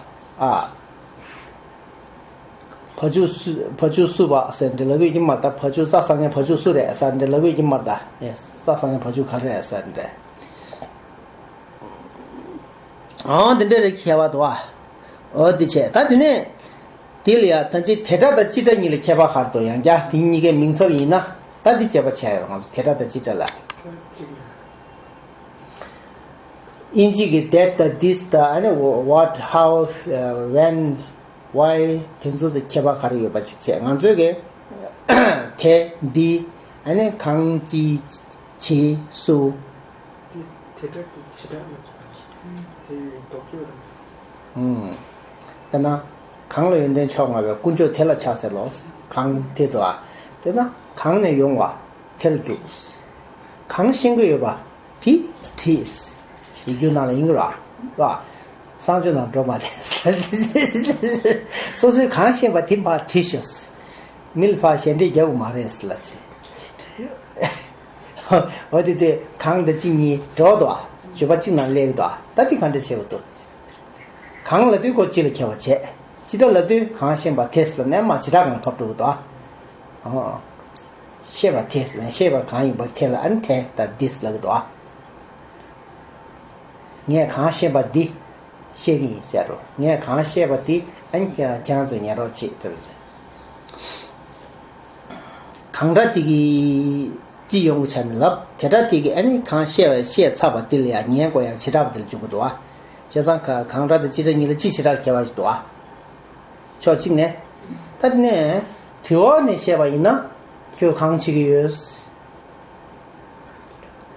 ཨ། བ་ཕྱུགས་སུ། བ་ཕྱུགས་སུ་བ་ཟེར་འདི་ལབ་ཡོད་ཀྱི་མ་རེད་ད། བ་ཕྱུགས་རྩྭ་ཟ་མཁན་བ་ཕྱུགས་སུ་རེད་ཟེར་འདི་ལབ་ཡོད་ཀྱི་མ་རེད་ད། ཨེ། རྩྭ་ཟ་མཁན་བ་ཕྱུགས་ག་རེ་རེད་ཟེར་འདི། ཨང་། འདི་འདྲ་རེད། ཁྱད་པར་འདུག་ཨ། འོ་འདི་བྱས། ད་དེ་ནས་དེ་ལ་ཡ་ད་ཅི་དེ་སྒྲ་དང་སྤྱི་སྒྲ་གཉིས་ལ་ཁྱད་པར་ག་རེ་འདུག་ཡང་བསྐྱར་དེ་གཉིས་ཀའི་མིང་ཚབ་ཡིན་ན། ད་འདི་དཔྱད་པ་བྱས་ཡོད་རེད་ང་ཚོ། དེ་སྒྲ་དང་སྤྱི་སྒྲ་ལ། དབྱིན་ཇི་གི་that དང་this དང་ཨ་ནི་what, how, when, why དེ་ཚོ་དང་ཁྱད་པར་ག་རེ་ཡོད་པ་ཅིག་བྱས། ང་ཚོའི་གི་དེ། འདི། ཨ་ནི་གང་། ཅི། ཇི། སུ། དེ་དེ་སྒྲ་དེ་ཇི་སྒྲ་ལ་སོགས་པ་དེ་ཡི་ལྡོག་ཕྱོགས་རེད། ཨུམ། དཔེར་ན། གང་ལ་ཡོན་ཏན་མཆོག་མངའ་བའི། དཀོན་མཆོག་དེ་ལ་ཕྱག་འཚལ་ལོ། གང་དེ་ཚོ་ཨ། དེ་ན་གང་ནས་ཡོང་བ་དེར་རྒྱུགས། གང་ཤེས་ཀྱི་ཡོད་པ་དེ་དྲིས། ཡིག་རྒྱུགས་ནང་ལ་ཡིན་གྱི་རེད་བ། གསང་སྤྱོད་ནང་འགྲོ་མ་བསྡད། སོ་སོས་གང་ཤེས་པ་དེ་ཕར་དྲིས་ཤོག། མི་ལ་ཕར་ཞལ་འདེབས་རྒྱག་དགོས་མ་རེད་ལབ་བྱས། འོ་དེ་དུས་གང་དང་ཅི་གཉིས་འགྲོ་འདུག་ཨ། བརྗོད་པ་གཅིག་ནང་སླེབས་འདུག་ཨ། ད་དེ་ག་འདྲ་བྱེད་དགོས་འདུག་གང་ལབ་དུས་ཁོ་སྤྱི་ལ་ཁྱབ་པ་བྱས། སྤྱི་སྒྲ་ལབ་དུས་གང་ཤེས་པ་དེ་ལབ་ནས་མར་བྱེ་བྲག་སྒང་ལ་ཕབ་འགྲོ་གི་འདུག་ཨ། ཨོ། ཤེས་པ་དེ་ལབ་ནས་ཤེས་པ་གང་ཡིན་པ་དེ་ལ་ཨ་ནི་དེ་དང་འདི་ལབ་ཀྱི་འདུག་ཨ། ངས་གང་ཤེས་པ་འདི་ཤེས་ཀྱི་ཡིན་ཟེར་རོ། ངས་གང་ཤེས་པ་འདི་ཨ་ནི་ཁྱེད་རང་ཚོས་ཉན་རོགས་བྱེད་ཟེར་རོ། གང་སྒྲ་དེ་གི་སྤྱི་ཡོང་གི་ཆ་ནས་ལབ། དེ་སྒྲ་དེ་གི་ཨ་ནི་གང་བཤད་པ་བཤད་ཚར་བ་དེ་ལ་ཡང་ཉན་དགོས་ཡག་བྱེ་བྲག་པ་དེ་ལ་འཇུག་གི་འདུག་ཨ། བྱས་ཙང་ག་གང་སྒྲ་དང་སྤྱི་སྒྲ་གཉིས་ལ་སྤྱི་བྱེ་བྲག་ཁྱད་པར་ཞིག་འདུག་ཨ། ཕྱོགས་གཅིག་ནས། ད་དེ་ནས་དྲི་བ་ནས་བཤད་པ་ཡིན་ན། ཁྱོད་གང་བྱེད་ཀྱི་ཡོད།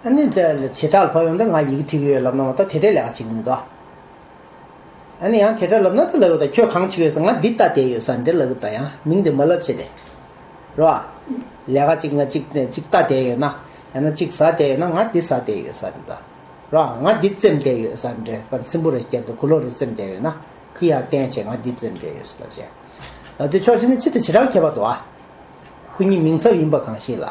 ཨ་ནི་དེ་ལ་བྱེ་བྲག་ལ་ཕབ་ཡོང་དུས་ང་ཡི་གེ་བྲིས་ཀྱི་ཡོད་ལབ་ན་མ་གཏོགས་དེ་འདྲའི་ལས་ཀ་བྱེད་ཀྱི་མི་འདུག་ཨ། ཨ་ནི་ཡང་དེ་འདྲ་ལབ་ན་ད་ལབ་ཡོད་ད། ཁྱོད་གང་བྱེད་ཀྱི་ཡོད་ཟེར། ང་འདི་ལྟ་བསྡད་ཡོད་ཟེར་འདྲ་ལབ་ཡོད་ད། ཡང་མིང་དེ་མ་ལབ་བྱས་ཏེ། རེད་བ། ལས་ཀ་གཅིག་ང་གཅིག་གཅིག་ལྟ་བསྡད་ཡོད་ན། ཡང་ན་གཅིག་ཟ་བསྡད་ཡོད་ན། ང་འདི་ཟ་བསྡད་ཡོད་ཟེར་འདྲ། རེད་བ། ང་འདི་བཙེམས་བསྡད་ཡོད་ཟེར་འདྲ། ཚེམ་བུ་རེ་བརྒྱབ་སྟེ་གོས་ལོག་རེ་བཙེམས་བསྡད་ཡོད་ན། དེ་ཡང་བསྟན་བྱས་ང་འདི་བཙེམས་བསྡད་ཡོད་ཟེར་ལབ་བྱས། ལབ་དུས་ཕྱོགས་གཅིག་ནས་སྤྱི་དང་བྱེ་བྲག་ཁྱད་པར་འདུག་ཨ། ཁོ་གཉིས་མིང་ཚབ་ཡིན་པ་གང་ཞིག་ལ།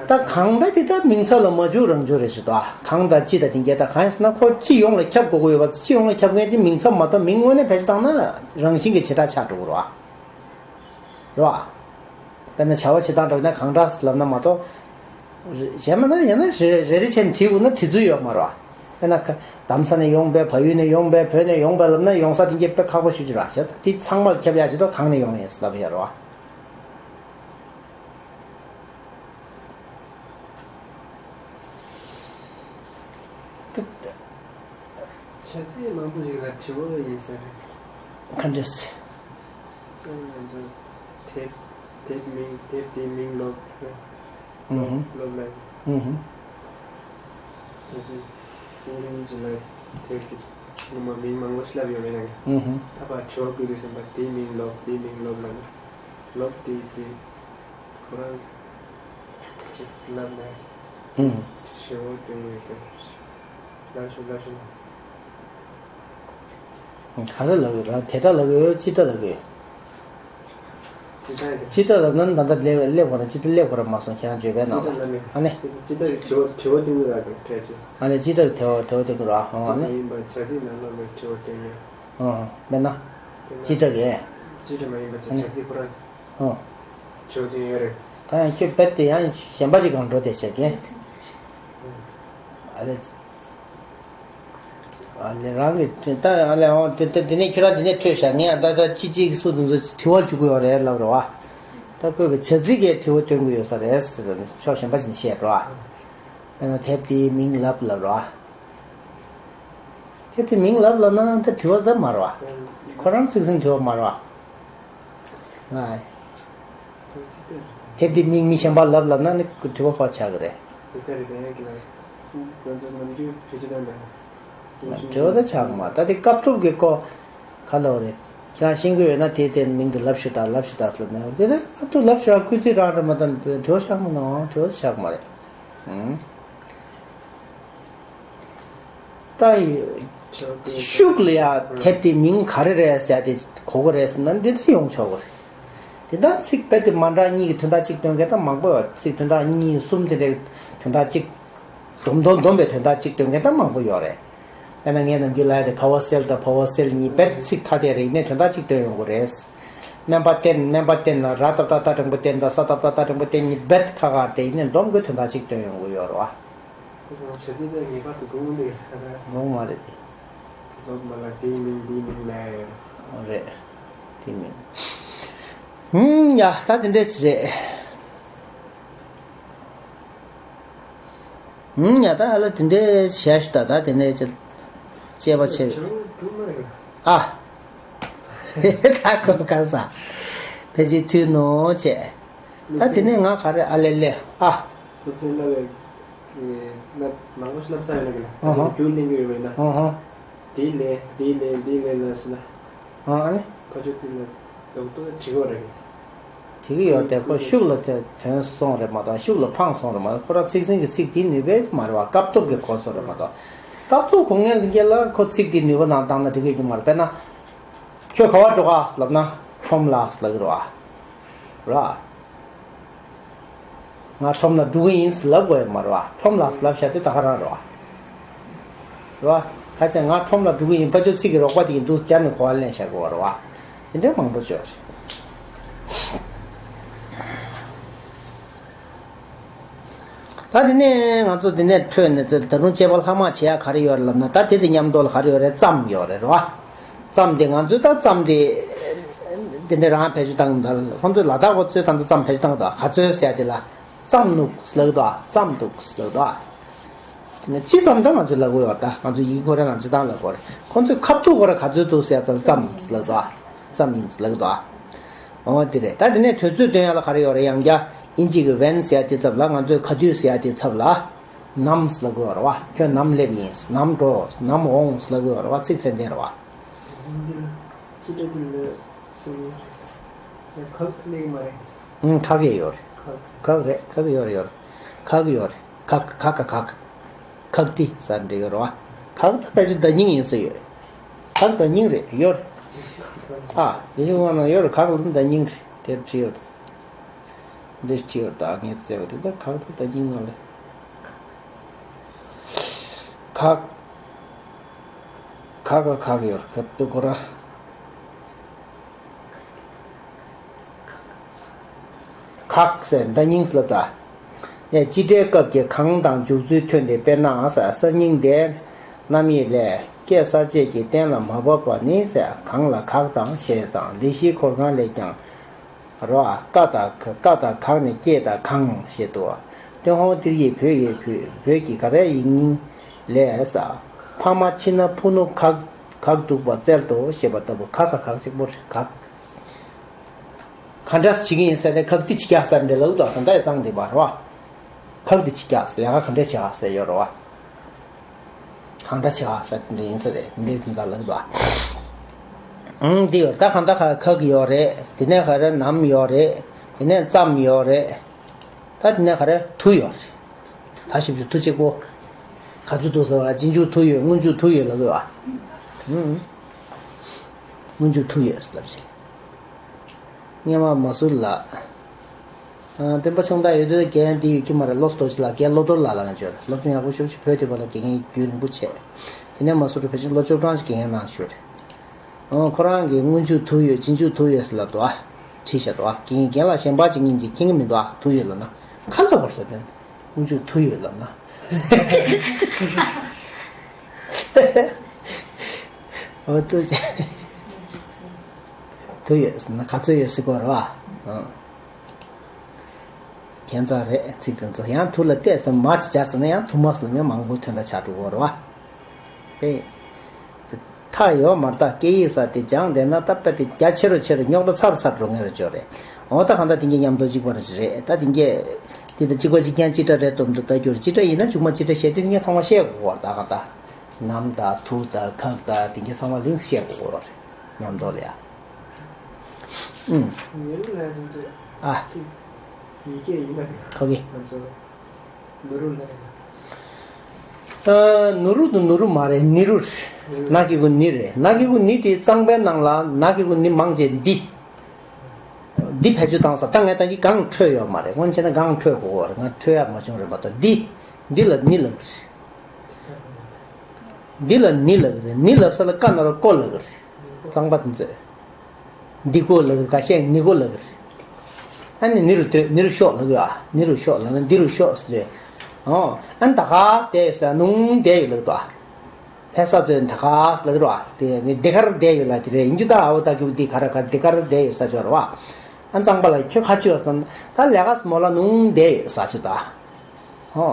ད་གང་འདྲ་དེ་ད་མིང་ཚབ་ལ་མ་འཇུག་རང་འཇུག་རེད་ཟེར་དོ། གང་དང་ཅི་དང་དེ་འགལ་ད་གང་ཡིན་ཟེར་ན། ཁོ་སྤྱི་ཡོངས་ལ་ཁྱབ་དགོས་ཀྱི་ཡོད་པ། སྤྱི་ཡོངས་ལ་ཁྱབ་མཁན་གྱི་མིང་ཚབ་མ་གཏོགས་མིང་དངོས་གནས་བེད་སྤྱོད་བཏང་ན་རང་བཞིན་གྱི་བྱེ་བྲག་ཆགས་འགྲོ་གི་རེད་བ། རེད་བ། དཔེར་ན་བྱ་བ་བྱེད་སྟངས་འདྲ་བ་ན་གང་འདྲ་ལབ་ན་མ་གཏོགས། གཞན་མ་ན་ཡང་ན་རེ་རེ་རེ་བྱས་ནས་བྲིས་དགོས་ན་བྲིས་ཚུལ་ཡོད་མ་རེད་བ། དཔེར་ན་ཁ་གདམ་ས་ནས་ཡོང་པས། བལ་ཡུལ་ནས་ཡོང་པས། བོད་ནས་ཡོང་པས་ལབ་ན་ཡོང་ས་དེ་འགྱེད་དཔེ་ཁག་པོ་ཞུ་རྒྱུ་རེད་བ། བྱས་ཙང་དེ་ཚང་མར་ཁྱབ་ཡག་ཅིག་ཏུ་གང་ནས་ཡོང་ཡིན་ལབ་ཡ་རེད་བ། ཏུ། ཆ་ཚད་མང་པོ་ཞིག་ལ་དྲི་བ་ཡིན་ས་རེད། ག་འདྲས། ང་ཚོ་དེབ་དེབ་མིང་དེབ་དེའི་མིང་ལོབས། ཨུ་ཧུམ། ལོབས་ལ། ཨུ་ཧུམ། ང་ཚོ་ཀུན་རིན་གྱི་ལ་དེབ་ཀྱི། ངོ་མ་མིང་མང་པོ་ཞིག་ལབ་ཡོད་མེད་ན། ཨུ་ཧུ། ད་ཕར་དྲི་བ་བཀོད་དུས་ཙམ་པ་དེའི་མིང་ལབ། དེའི་མིང་ལབ་ལབ་ན། ལབ་དེ་དེ་ཁོ་རང་ཅིག་ལབ་ན། ཨུ་ཧུ། དྲི་བ་སྟོན་གྱི་ཡོད་དེ། ལབ་ཤོག་ལབ་ཤོག་ག་རེ་ལབ་ཡོད་ར། དེ་སྒྲ་ལབ་ཡོད། སྤྱི་སྒྲ་ལབ་ཡོད། སྤྱི་སྒྲ་ལབ་ན་ད་ལྟ་སླེབས་སླེབས་ཁོ་རང་། སྤྱི་སྒྲ་སླེབས་ཁོ་རང་མ་སོང་། ཁྱེད་རང་བརྗོད་པའི་ནང་ལ། སྤྱི་སྒྲ་ལབ་མེད། ཨ་ནི། སྤྱི་སྒྲ་གི་དྲི་བ་དྲི་བ་སྟོན་གྱི་ར་གི་ཕལ་ཆེར། ཨ་ནི་སྤྱི་སྒྲ་གི་དྲི་བ་དྲི་བ་སྟོན་གྱི་ར། ཧང་། ཨ་ནི། མ་ཡིན་པ་བྱ་ཚིག་ནང་ལོགས་ལ་དྲི་བ་སྟོན་ཡོད། ཨང་། དཔེར་ན། དཔེར་ན། སྤྱི་སྒྲ་གི། སྤྱི་སྒྲ་མ་ཡིན་པ་བྱ་ཨ་ནི། བྱ་ཚིག་ཁོ་རང་། ཨང་། དྲི་བ་སྟོན་ཡོད་རེད། ད་ཡང་ཁྱོད་རྦད་དེ་ཡང་གཞན་པ་ཅིག་སྒང་འགྲོ་བསྡད་ཤག་གི། ཨ་ལེ། ཨ་ལེ་རང་གི་ད་ཨ་ལེ་འོ་དེ་དེ་དེ་ནས་ཁྱོད་རང་དེ་ནས་འཕྲོས་ཤག་ངས་ད་ལྟ་ཅི་ཅིག་སུ་དེ་ཚོ་དྲི་བ་འཇུག་གི་ཡོད་རེད་ལབ་རེད་བ། ད་ཁོས་བྱ་ཚིག་གིས་དྲི་བ་སྟོན་གྱི་ཡོད་ས་རེད་ཟེར་ནས་ཕྱོགས་གཞན་པ་ཅིག་ནས་བཤད་འགྲོ་བ། དཔེར་ན་དེབ་དེའི་མིང་ལབ་ལབ་རེད་བ། དེབ་དེའི་མིང་ལབ་ལབ་ན་ད་དྲི་བ་ད་མ་རེད་བ། ཁོ་རང་ཚིག་ཟིན་དྲི་བ་མ་རེད་བ། ཨ། དེབ་དེའི་མིང་མི་གཞན་པ་ལབ་ལབ་ན་ནི་དྲི་བ་ཕར་ཆགས་ཀྱི་རེད། དེ་ལྟར་རེད་པས་ཀྱི་ལ། ང་ཚོ་ནམ་རྒྱུན་བེད་སྤྱོད་བཏང་ན། དྲི་བ་ད་ཆགས་མ། ད་དེ་སྐབས་ཐོབ་ཀྱི་སྐོར་ག་ལབ་རེད། ཁྱེད་རང་ཤེས་ཀྱི་ཡོད་ན་དེ་དེ་མིང་དེ་ལབ་ཤོག་དང་ལབ་ཤོག་དང་ལབ་ན་དེ་དེ་སྐབས་ཐོབ་ལབ་ཤོག་སྐུལ་ཚིག་རང་རེད་མ་གཏོགས་དྲི་བ་ཆགས་མ་ནོ། དྲི་བ་ཆགས་མ་རེད། ཨང་། ད་ཤུགས་ལ་ཡ་དེབ་དེ་མིང་ག་རེ་རེད་ཟེར་དེ་གོ་གི་རེད་ཟེར་ན་འདི་ལྟར་ཡོང་ཆོག་གི་རེད། དེ་ལྟར་ཚིག་རྦད་དེ་མ་འདྲ་གཉིས་ཀྱི་དོན་དག་གཅིག་སྟོན་མཁན་ད་མང་པོ་ཡོད། ཚིག་དོན་དག་གཉིས་གསུམ་དེ་འདྲའི་དོན་དག་གཅིག་སྡོམ་སྡོམ་སྡོམ་པའི་དོན་དག་གཅིག་སྟོན་མཁན་ད་མང་པོ་ཡོད་རེད། དཔེར་ན་ངས་ནམ་རྒྱུན་ལབ་ཡ་དེ་ཁ་བ་སེལ་དང་བ་བ་སེལ་གཉིས་རྦད་ཚིག་ཐ་དད་རེད། ཡིན་ནའི་དོན་དག་གཅིག་སྟོན་ཡོང་གི་རེད། སྨན་པ་བསྟེན། སྨན་པ་བསྟེན་ལ་ར་བཏབ་ད་རྟ་དྲང་པོ་བསྟེན་དང་ས་བཏབ་ད་རྟ་དྲང་པོ་བསྟེན་གཉིས་རྦད་ཁ་ཁ་རེད། ཡིན་ནའི་སྡོམ་གྱི་དོན་དག་གཅིག་སྟོན་ཡོང་གི་ཡོད་རེད་བ། བྱ་ཚིག་དེ་ངེས་པར་དུ་དགོས་མི་འདུག་ཡ། དགོས་མ་རེད་དེ། ལོག་མ་ལ་དེའི་མིང་འདིའི་མིང་ལ་ཡ་ཡོད་རེད། རེད། དེའི་མིང་། ཧུམ། ཡ་ད་དེ་འདྲས་རེད། ཧུམ། ཡ་ད་ཨ་ལ་དེ་འདྲས་བྱས་ཤི་ད་ད་དེ་འདྲས་ཅི་དཔྱད་པ་བྱས། ཨ། ད་ཁོ་ག་ས། ཕལ་ཆེར་ཐུག་ནོ་བྱས། ད་དེ་ནས་ང་ག་རེ་ཨ་ལེ་ལེ་ཨ། སློབ་ཚན་བསླབ་པའི་ལབ་མང་པོ་ཞིག་བསླབ་ཚར་ཡོད་ན་གི་ལ། ཨ་ཧ། རྒྱུན་ལེན་གི་ཡོད་པ་ཡིན་ན། ཨ་ཧ། དེའི་ལན་དེའི་ལན་དེའི་ལན་ལ་ཟེར་ན། ཨ་ཨ་ནི། ཕ་ཆོས་ཚིག་ལ་རྡོག་རྡོག་བྲི་གི་ཡོད་རེད། བྲི་གི་ཡོད་དེ་ཁོ་ཤུགས་ལ་དེ་དོན་སོང་རེད་མ་གཏོགས་ཤུགས་ལ་འཕངས་སོང་རེད་མ་གཏོགས་ཁོ་རང་ཚིག་ཟིན་གི་ཚིག་དེའི་ནུས་པས་མ་རེད་བ། སྐབས་ཐོབ་ཀྱི་གོ་སོང་རེད་མ་གཏོགས། སྐབས་ཐོབ་གོ་མཁན་ལ་ཁོ་ཚིག་དེའི་ནུས་པ་ནང་བཏང་ན་འགྲིག་གི་ཡོད་མ་རེད། དཔེར་ན། ཁྱོད་ག་པར་འགྲོ་ག་ལབ་ན་ཁྲོམ་ལ་ལབ་གི་རེད་བ། ར། ང་ཁྲོམ་ལ་འགྲོ་གི་ཡིན་ལབ་དགོས་ཡོད་མ་རེད་བ། ཁྲོམ་ལ་ལབ་བྱ་དེ་ད་ག་རང་རེད་བ། རེད་བ། ཁ་ཆེ་ང་ཁྲོམ་ལ་འགྲོ་གི་ཡིན། ཕ་ཆོས་ཚིག་གི་རོགས་པ་དེ་ཡིན་འདུག་སྦྱར་ནས་གོ་བ་ལེན་བྱ་དགོས་པ་རེད་བ། དེ་འདྲའི་མང་པོ་བྱོས། ད་དེ་ནས་ང་ཚོ་དེ་ནས་འཕྲོས་ནས་ད་རུང་དཔྱད་པ་ལྷག་མ་བྱེད་ཡ་ག་རེ་ཡོད་རེད་ལབ་ན། ད་དེ་དེ་མཉམ་དུ་ལ་ག་རེ་ཡོད་རེད། ཙམ་ཡོད་རེད་རེད་བ། ཙམ་དེ་ང་ཚོས་ད་ཙམ་དེ་དེ་འདྲ་རང་བེད་སྤྱོད་བཏང་གི་འདུག་ཁོང་ཚོས་ལ་དྭགས་པ་ཚོས་ད་ལྟ་ཙམ་བེད་སྤྱོད་བཏང་གི་འདུག་ག་ཚོད་ཟེར་ཡ་དེ་ལ་ཙམ་ནུག་ལབ་གི་འདུག་ཙམ་འདུག་ལབ་གི་འདུག་དེ་ནས་ཅི་ཙམ་ད་ང་ཚོས་ལབ་གི་ཡོད། ད་ང་ཚོ་ཡིན་ཁོ་རང་ནང་ཅི་ཙམ་ལབ་གི་རེད། ཁོང་ཚོས་ཁ་ཐུག་ཁོ་རང་ག་ཚོད་འདུག་ཟེར་ཡ་ཙམ་ཙམ་ལབ་གི་འདུག་ཙམ་ཡིན་ལབ་གི་འདུག་འོ་དེ་རེད། ད་དེ་ནས་དུས་ཚོད་སྟོན་ཡ་ལ་ག་རེ་ཡོད་རེད། ཡང་བསྐྱར་ཨིན་ཇི་གི་ཝེན་ཟེར་ཡ་དེ་ཚབ་ལ། ང་ཚོས་ག་དུས་ཟེར་ཡ་དེ་ཚབ་ལ། ནམ་ལབ་དགོས་རེད་བ། ཁྱོད་ནམ་སླེབས་ཡིན། ནམ་འགྲོ། ནམ་འོང་ལབ་དགོས་རེད་བ། ཚིག་ཚད་ལྡན་རེད་བ། འདི་ལ་ཅི་འདྲ་འདི་ལ་སོང་ཡ་ཁག་ལེགས་མ་རེད། ཨང་། ཁག་ཡོད་ཡོད་རེད། ཁག་ཁག་རེད། ཁག་ཡོད་རེད་ཡོད་རེད། ཁག་ཡོད་རེད། ཁག་ཁག་ཁག་ཁག་ཁག་ཏི་ཟེར་འདྲ་ཡོད་རེད་བ། ཁག་ད་ཕལ་ཆེར་བརྡ་རྙིང་ཡིན་ས་ཡོད། ཁག་བརྡ་རྙིང་རེད་ཡོད་རེད། ཨ་ཡིན་ཞིག་ངོ་ན་ཡོད་རེད། ཁག་ལ་བརྡ་རྙིང་རེད། དེར་བྲིས་ཡོད་རེད། འདིར་སྤྱི་བོར་བདག་ཉིད་བརྩེ་བ་དེ་དག་གང་དུ་བདག་ཉིད་ངང་ལས། ཁག་ཁག་ཁག་ཡོར་ཁབ་ཏུ་གོ་ར། ཁག་ཟེར་བདག་ཉིད་ལ་ད། ནས་སྤྱི་སྒྲའི་སྐབས་ཀྱི་གང་དང་འཇུག་ཚུལ་ཐོན་ཏེ། དཔེར་ན་གསར་རྙིང་དེ་རྣམ་དབྱེ་ལས། སྐད་གསར་བཅད་ཀྱི་གཏན་ལ་མ་བབས་པ་ནི་ཟེར། གང་ལ་གག་དང་ཞེས་དང་ལས་གཞིའི་འཁོར་གང་ལས་ཀྱང་། རོ། ཀ་དང་ཀ་དང་གང་ནས་སྐྱེས་དང་གང་ཞེས་དུ། ཏུན་ཧོང་ཏིར་ཡིག་བོད་ཡིག་བོད་བོད་ཀྱི་ག་རེ་ཡིག་རྙིང་ལས་ས། ཕ་མ་ཕྱི་ན་ཕུ་ནུ་གག་གག་འདུག་པ་བཙལ་ཏོ་ཞེས་པ་ལྟ་བུ་ག་ག་གག་གཅིག་པོ་རེད་གག་ག་འདྲ་བྱེད་ཀྱི་ཡིན་ཟེར་ཏེ་གག་ཏི་ཅི་རྒྱག་ཟེར་འདི་ལ་འུ་ད་ག་འདྲ་ཡི་ཚང་འདི་པ་རོ། གག་ཏི་ཅི་རྒྱག་ཟེར་ལས་ཀ་ག་འདྲ་བྱེད་ག་ཟེར་ཡོད་རོ། གང་འདྲ་བྱེད་ཨ་ཟེར་དེ་འདྲ་ཡིན་ས་རེད། འདི་འདྲའི་དོན་དག་ལབ་འདུག་ཨ། ཨང་འདི་ཡོད་ད། གང་ལྟར་ཁ་ཁག་ཡོད་རེད། དེ་ནས་ག་རེ་ནམ་ཡོད་རེད། དེ་ནས་ཙམ་ཡོད་རེད། ད་དེ་ནས་ག་རེ་དུ་ཡོད་རེད། ད་ཞིབ་ཞིབ་དུ་གཅིག་པོ། ག་ཚོད་དུ་ཟེར་བ། རྗེས་འཇུག་དུ་ཡོད། སྔོན་འཇུག་དུ་ཡོད་ལབ་དགོས་པ། ཨང་། སྔོན་འཇུག་དུ་ཡོད་ལབ་བྱས། སྔོན་མ་མ་སུར་ལ། ཨ། སྤེན་པ་ཆུང་བདག་ཡོད་དུས་རྒན་འདི་ཡོད་ཀྱི་མ་རེད། བློ་རྡོ་རྗེ་ལགས། རྒན་བློ་རྡོར་ལགས་ལ་ང་ཚོར་སློབ་སྦྱོང་ཡག་པོ་ཞུ་ཞུ། བོད་དེ་བ་ལ་དགེ་རྒན་རྒྱུན་རིང་པོ་བྱས། དེ་ནས་མ་སུ་རུ་ཕལ་ཆེར་ལོ་བཅུ་གྲངས་ཤིག་དགེ་རྒན་གནང་ཞུ་རེད། ཨོ། ཁོ་རང་གིས་སྔོན་འཇུག་དུ་ཡོད། རྗེས་འཇུག་དུ་ཡོད་ཟེར་ལབ་འདུག་ཨ། ཁྲིད་བཞག་འདུག་ཨ། རྒན་རྒན་ལགས་གཞན་པ་ཅིག་ཡིན་ཅིག་མཁྱེན་གྱི་མི་འདུག་ཨ། དུ་ཡོད་ལབ་ན། ག་ལབ་པར་ཟེར་དོན། སྔོན་འཇུག་དུ་ཡོད་ལབ་ན། ཨོ་དུ་བྱས། དུ་ཡོད་ཟེར་ན་ག་ཚོད་ཡོད་ཟེར་དགོས་རེད་བ། ཨང་། ཁྱད་མཚར་རེད་ཚིག་དེ་ཚོ། ཡང་དུ་ལ་བལྟས་ཙམ་མ་ཅིག་བྱ་ཟེར་ན་ཡང་དུ་མ་ཟེར་ན་མང་པོ་དོན་དག་ཆགས་འགྲོ་གི་རེད་བ། དེ་མཐའ་ཡོད་མ་རེད། ད་སྐད་ཡིག་ས་དེ་སྦྱངས་བསྡད་ན་ད་དཔེ་དེ་རྒྱ་ཆེ་རུ་ཆེ་རུ་རྙོག་དྲ་ཚ་རུ་ཚ་རུ་འགྲོ་ངེས་རེད་ཅོ་རེད། འོ་ད་གང་ལྟར་དེང་གི་མཉམ་དུ་གཅིག་པ་རེད་ཅི་རེད། ད་དེང་གི་དེ་ད་གཅིག་པ་གཅིག་རྐྱང་གཅིག་སྒྲ་རེད་དོམ་དུ་ལྟ་རྒྱུ་རེད། གཅིག་སྒྲ་ཡིན་ན་མཇུག་མ་གཅིག་སྒྲ་བཤད་དུས་དེང་གི་ཚང་མ་བཤད་དགོས་གོ། ད་གང་ལྟར་ནམ་དང་དུ་དང་ཁག་དང་དེང་གི་ཚང་མ་ལིང་བཤད་དགོས་གོ་རེད། མཉམ་དུ་ལ་ཡ། ཨུམ། ཉེ་རུ་ལ་ཡ་ཚོ་ཚོ། ཨ། ཚིག་ཡི་གེ་ཡིན་ན་ཁོ་གི་ང་ཚོ། ནུ་རུ་ལ་ཡ། ཨ། ནུ་རུ་དུ་ནུ་རུ་མ་རེད། ནི་རུ་རེད། ན་གི་གུ་ནི་རེད། ན་གི་གུ་ནི་དེ་གཙང་པའི་ནང་ལ་ན་གི་གུ་ནི་མང་ཆེ་འདི། འདི་བེད་སྤྱོད་བཏང་ས་ད་ངས་ད་གི་གང་འཕྲོད་ཡོད་མ་རེད། དངོས་གནས་བྱས་ན་གང་འཕྲོད་དགོས་གོ་རེད། ང་འཕྲོད་ཡག་མ་བྱུང་རེད་མ་གཏོགས། འདི་འདི་ལ་ནི་ལབ་གི་རེད། འདི་ལ་ནི་ལབ་གི་རེད། ནི་ལབ་ས་ལ་ཀ་ན་རོ་ཀོ་ལབ་གི་རེད། གཙང་པ་དེ་ཚོས། འདི་ཀོ་ལབ་གི་རེད། ཁ་ཤས་ནི་ཀོ་ལབ་གི་རེད། ཨ་ནི་ནི་རུ་སྡོད། ནི་རུ་ཤོག་ལབ་གི་ཨ། ནི་རུ་ཤོག་ལབ་ན་འདི་རུ་ཤོག་ཟེར། ཨོ། ཨ་ནི་ད་ག་བསྡད་ཡོད་ས་ནུང་བསྡད་ཡོད་ལབ་འདུག་ཨ། ཕེ་ས་ཚོས་ད་ག་ལབ་རོ། དེ་ནི་འདི་གར་བསྡད་ཡོད་ལ་དེ་རེད། ཡིན་རྒྱུ་ད་ཨའོ་ད་གི་འདི་ག་ར་ག་འདི་གར་བསྡད་ཡོད་ས་ཆོག་རོ། ཨ་གཙང་པ་ལ་ཁྱོད་ག་ཅི་ཡོད་སམ། ད་ལས་ཀ་མོ་ལ་ནུང་བསྡད་ཡོད་ས་ཆོག་ད། ཧོ།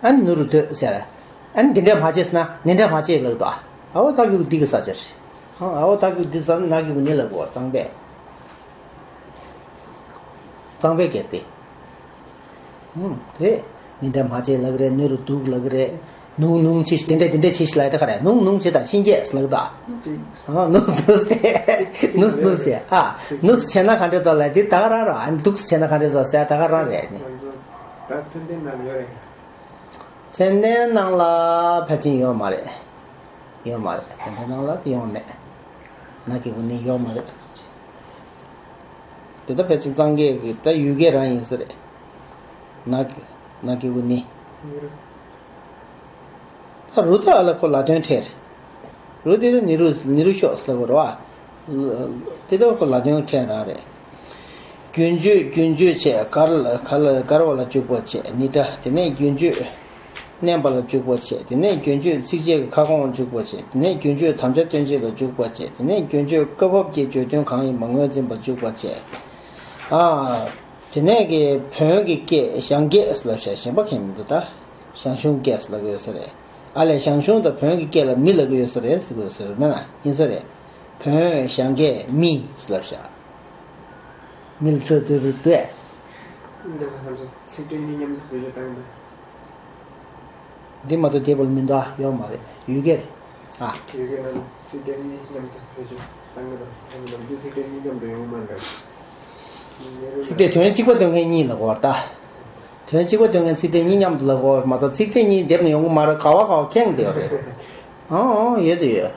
ཨ་ནི་ནུ་རུ་སྡོད་ཟེར། ཨ་ནི་འདི་འདྲ་མ་བྱེད་ཟེར་ན་ནི་འདྲ་མ་བྱེད་ལབ་ད། ཨའོ་ད་གི་འདི་གི་ས་ཆ་རེད། ཧོ། ཨའོ་ད་གི་འདི་ཟ་ན་གི་ནི་ལབ་གོ་གཙང་པས། གཙང་པས་གལ་ཏེ། ཨུམ། རེད། ནི་འདྲ་མ་བྱེད་ལབ་གི་རེད། ནི་རུ་འདུག་ལབ་གི་རེད། ནུང་ནུང་བྱེད། དེ་འདྲ་དེ་འདྲ་བྱེད་ལབ་ད་ག་རེད། ནུང་ནུང་བྱེད་དང་ཤིན་རྒྱས་ལབ་ད། ཨ་ནུ་ནུ་ཟེར། ནུ་ནུ་ཟེར། ཨ་ནུ་བྱེད་ན་ག་འདྲ་ཚོ་ལབ་དེ་ད་ག་རང་རོ། ཨ་འདུག་བྱེད་ན་ག་འདྲ་ཚོ་ཟེར་ད་ག་རང་རེད་ནི། ད་ཚན་ཏན་ནང་ཡོད་རེད། ཚན་ཏན་ནང་ལ་ཕལ་ཆེར་ཡོད་མ་རེད། ཡོད་མ་རེད། ཚན་ཏན་ནང་ལ་དེ་ཡོད་མེད། ན་གི་གུ་ནི་ཡོད་མ་རེད། དེ་ལྟ་ཕལ་ཆེར་གཙང་སྐད་ཀྱི་ད་ཡུལ་སྐད་རང་ཡིན་ས་རེད། ན་གི་ན་གི་གུ་ནི། ད་རུ་ད་ཨ་ལ་ཁོ་ལ་དོན་འཕྲད་རེད། རུ་དེ་ད་ནི་རུ་ནི་རུ་ཤོག་ཟེར་དགོས་རེད་བ། དེ་ད་ཁོ་ལ་དོན་འཕྲད་རང་རེད། རྒྱུན་གཅོད། རྒྱུན་གཅོད་བྱས། གར་ལ་གར་ལ་གར་བ་ལ་འཇུག་པ་བྱས། ནི་ད་དེ་ནས་རྒྱུན་གཅོད། མནན་པ་ལ་འཇུག་པ་བྱས། དེ་ནས་རྒྱུན་གཅོད་ཚིགས་བཅད་ཀྱི་ཁ་སྐོང་ལ་འཇུག་པ་བྱས། དེ་ནས་རྒྱུན་གཅོད་དམ་བཅའ་སྟོན་བྱེད་ལ་འཇུག་པ་བྱས། དེ་ནས་རྒྱུན་གཅོད་སྐབས་བབ་ཀྱི་བརྗོད་དོན་གང་ཡིན་པ་ངོས་འཛིན་པར་འཇུག་པ་བྱས། ཨ། དེ་ནས་ཀྱི་བོན་གྱི་སྐད་ཞང་སྐད་ལབ་བྱ། གཞན་པ་གང་མི་འདུག་ད་ཞང་ཞུང་སྐད་ལབ་ཡོད་ས་རེད། ཨ་ལས་ཞང་ཞུང་དང་བོན་གྱི་སྐད་ལ་མི་ལབ་ཀྱི་ཡོད་ས་རེད་ཟེར་གྱི་ཡོད་ས་རེད་མེད་ན། ཡིན་ས་རེད། བོན་ཞང་སྐད་མི་ལབ་བྱ། མི་ལ་ཚོད་ཚོད་རུ་བསྡད། འདི་ང་ཚོ་ཚིག་ཕྲད་གཉིས་མཉམ་དུ་བེད་སྤྱོད་བཏང་གི་འདུག་འདི་མ་གཏོགས་དེ་བོ་ལ་མི་འདུག་ཨ། ཡོད་མ་རེད། ཡུལ་སྐད་རེད། ཨ། ཡུལ་སྐད་ནང་ཚིག་ཕྲད་གཉིས་མཉམ་དུ་བེད་སྤྱོད་བཏང་གི་འདུག་ཨ་ནི་ནམ་རྒྱུན་ཚིག་ཕྲད་གཉིས་མཉམ་དུ་ཡོང་གི་མ་རེད། ཚིག་ཕྲད་དོན་གཅིག་པ་འདོན་མཁན་གཉིས་ལ་གོ་བར་ལྟ། དོན་གཅིག་པ་འདོན་མཁན་ཚིག་ཕྲད་གཉིས་མཉམ་དུ་ལ་གོ་བར་མ་གཏོགས་ཚིག་ཕྲད་གཉིས་སྡེབ་ནས་ཡོང་གི་མ་རེད། ག་བ་ག་བ་ཁེངས་བསྡད་ཡོད་རེད། ཨང་ཨང་ཡོད་དུ་ཡོད།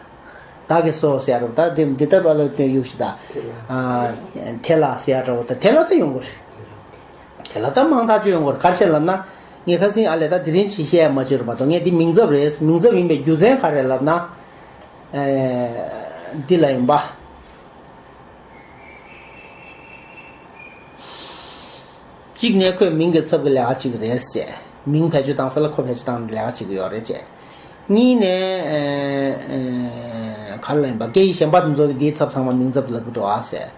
བདག་གིས་སོ་ཟེར་ཡ་རོ། ད་དེ་འདི་ལྟ་བ་ལ་དེ་ཡུག་ཤི་ད། ཨ། དེ་ལ་ཟེར་ཡ་འདྲ་བོ་ད་དེ་ལ་ད་ཡོང་གི་རེད། དེ་ལ་ད་མང་ཐག་ཆོད་ཡོང་གི་རེད། ག་རེ་བྱས་ལབ་ན། ངས་ཁ་སང་ཨ་ལས་ད་དེ་རིང་ཞིག་བཤད་ཡ་མ་བྱོས་རེད་མ་གཏོགས། ངས་འདི་མིང་ཚབ་རེད། མིང་ཚབ་ཡིན་པའི་རྒྱུ་མཚན་ག་རེ་ལབ་ན། ཨེ། འདི་ལ་ཡིན་པ། གཅིག་ནས་ཁོས་མིང་གི་ཚབ་ཀྱི་ལས་ཀ་བྱེད་ཀྱི་རེད་ཟེར། མིང་བེད་སྤྱོད་བཏང་ས་ལ་ཁོ་བེད་སྤྱོད་བཏང་ནས་ལས་ཀ་བྱེད་ཀྱི་ཡོད་རེད་ཅེས། གཉིས་ནས། ཨེ། ཨེ། ག་རེ་ལབ་ཡིན་པ། སྐད་ཡིག་གཞན་པ་དེ་ཚོ་གི་དེའི་ཚབ་ཚང་མ་མིང་ཚབ་ལབ་ཀྱི་འདུག་ཨ་ཟེར།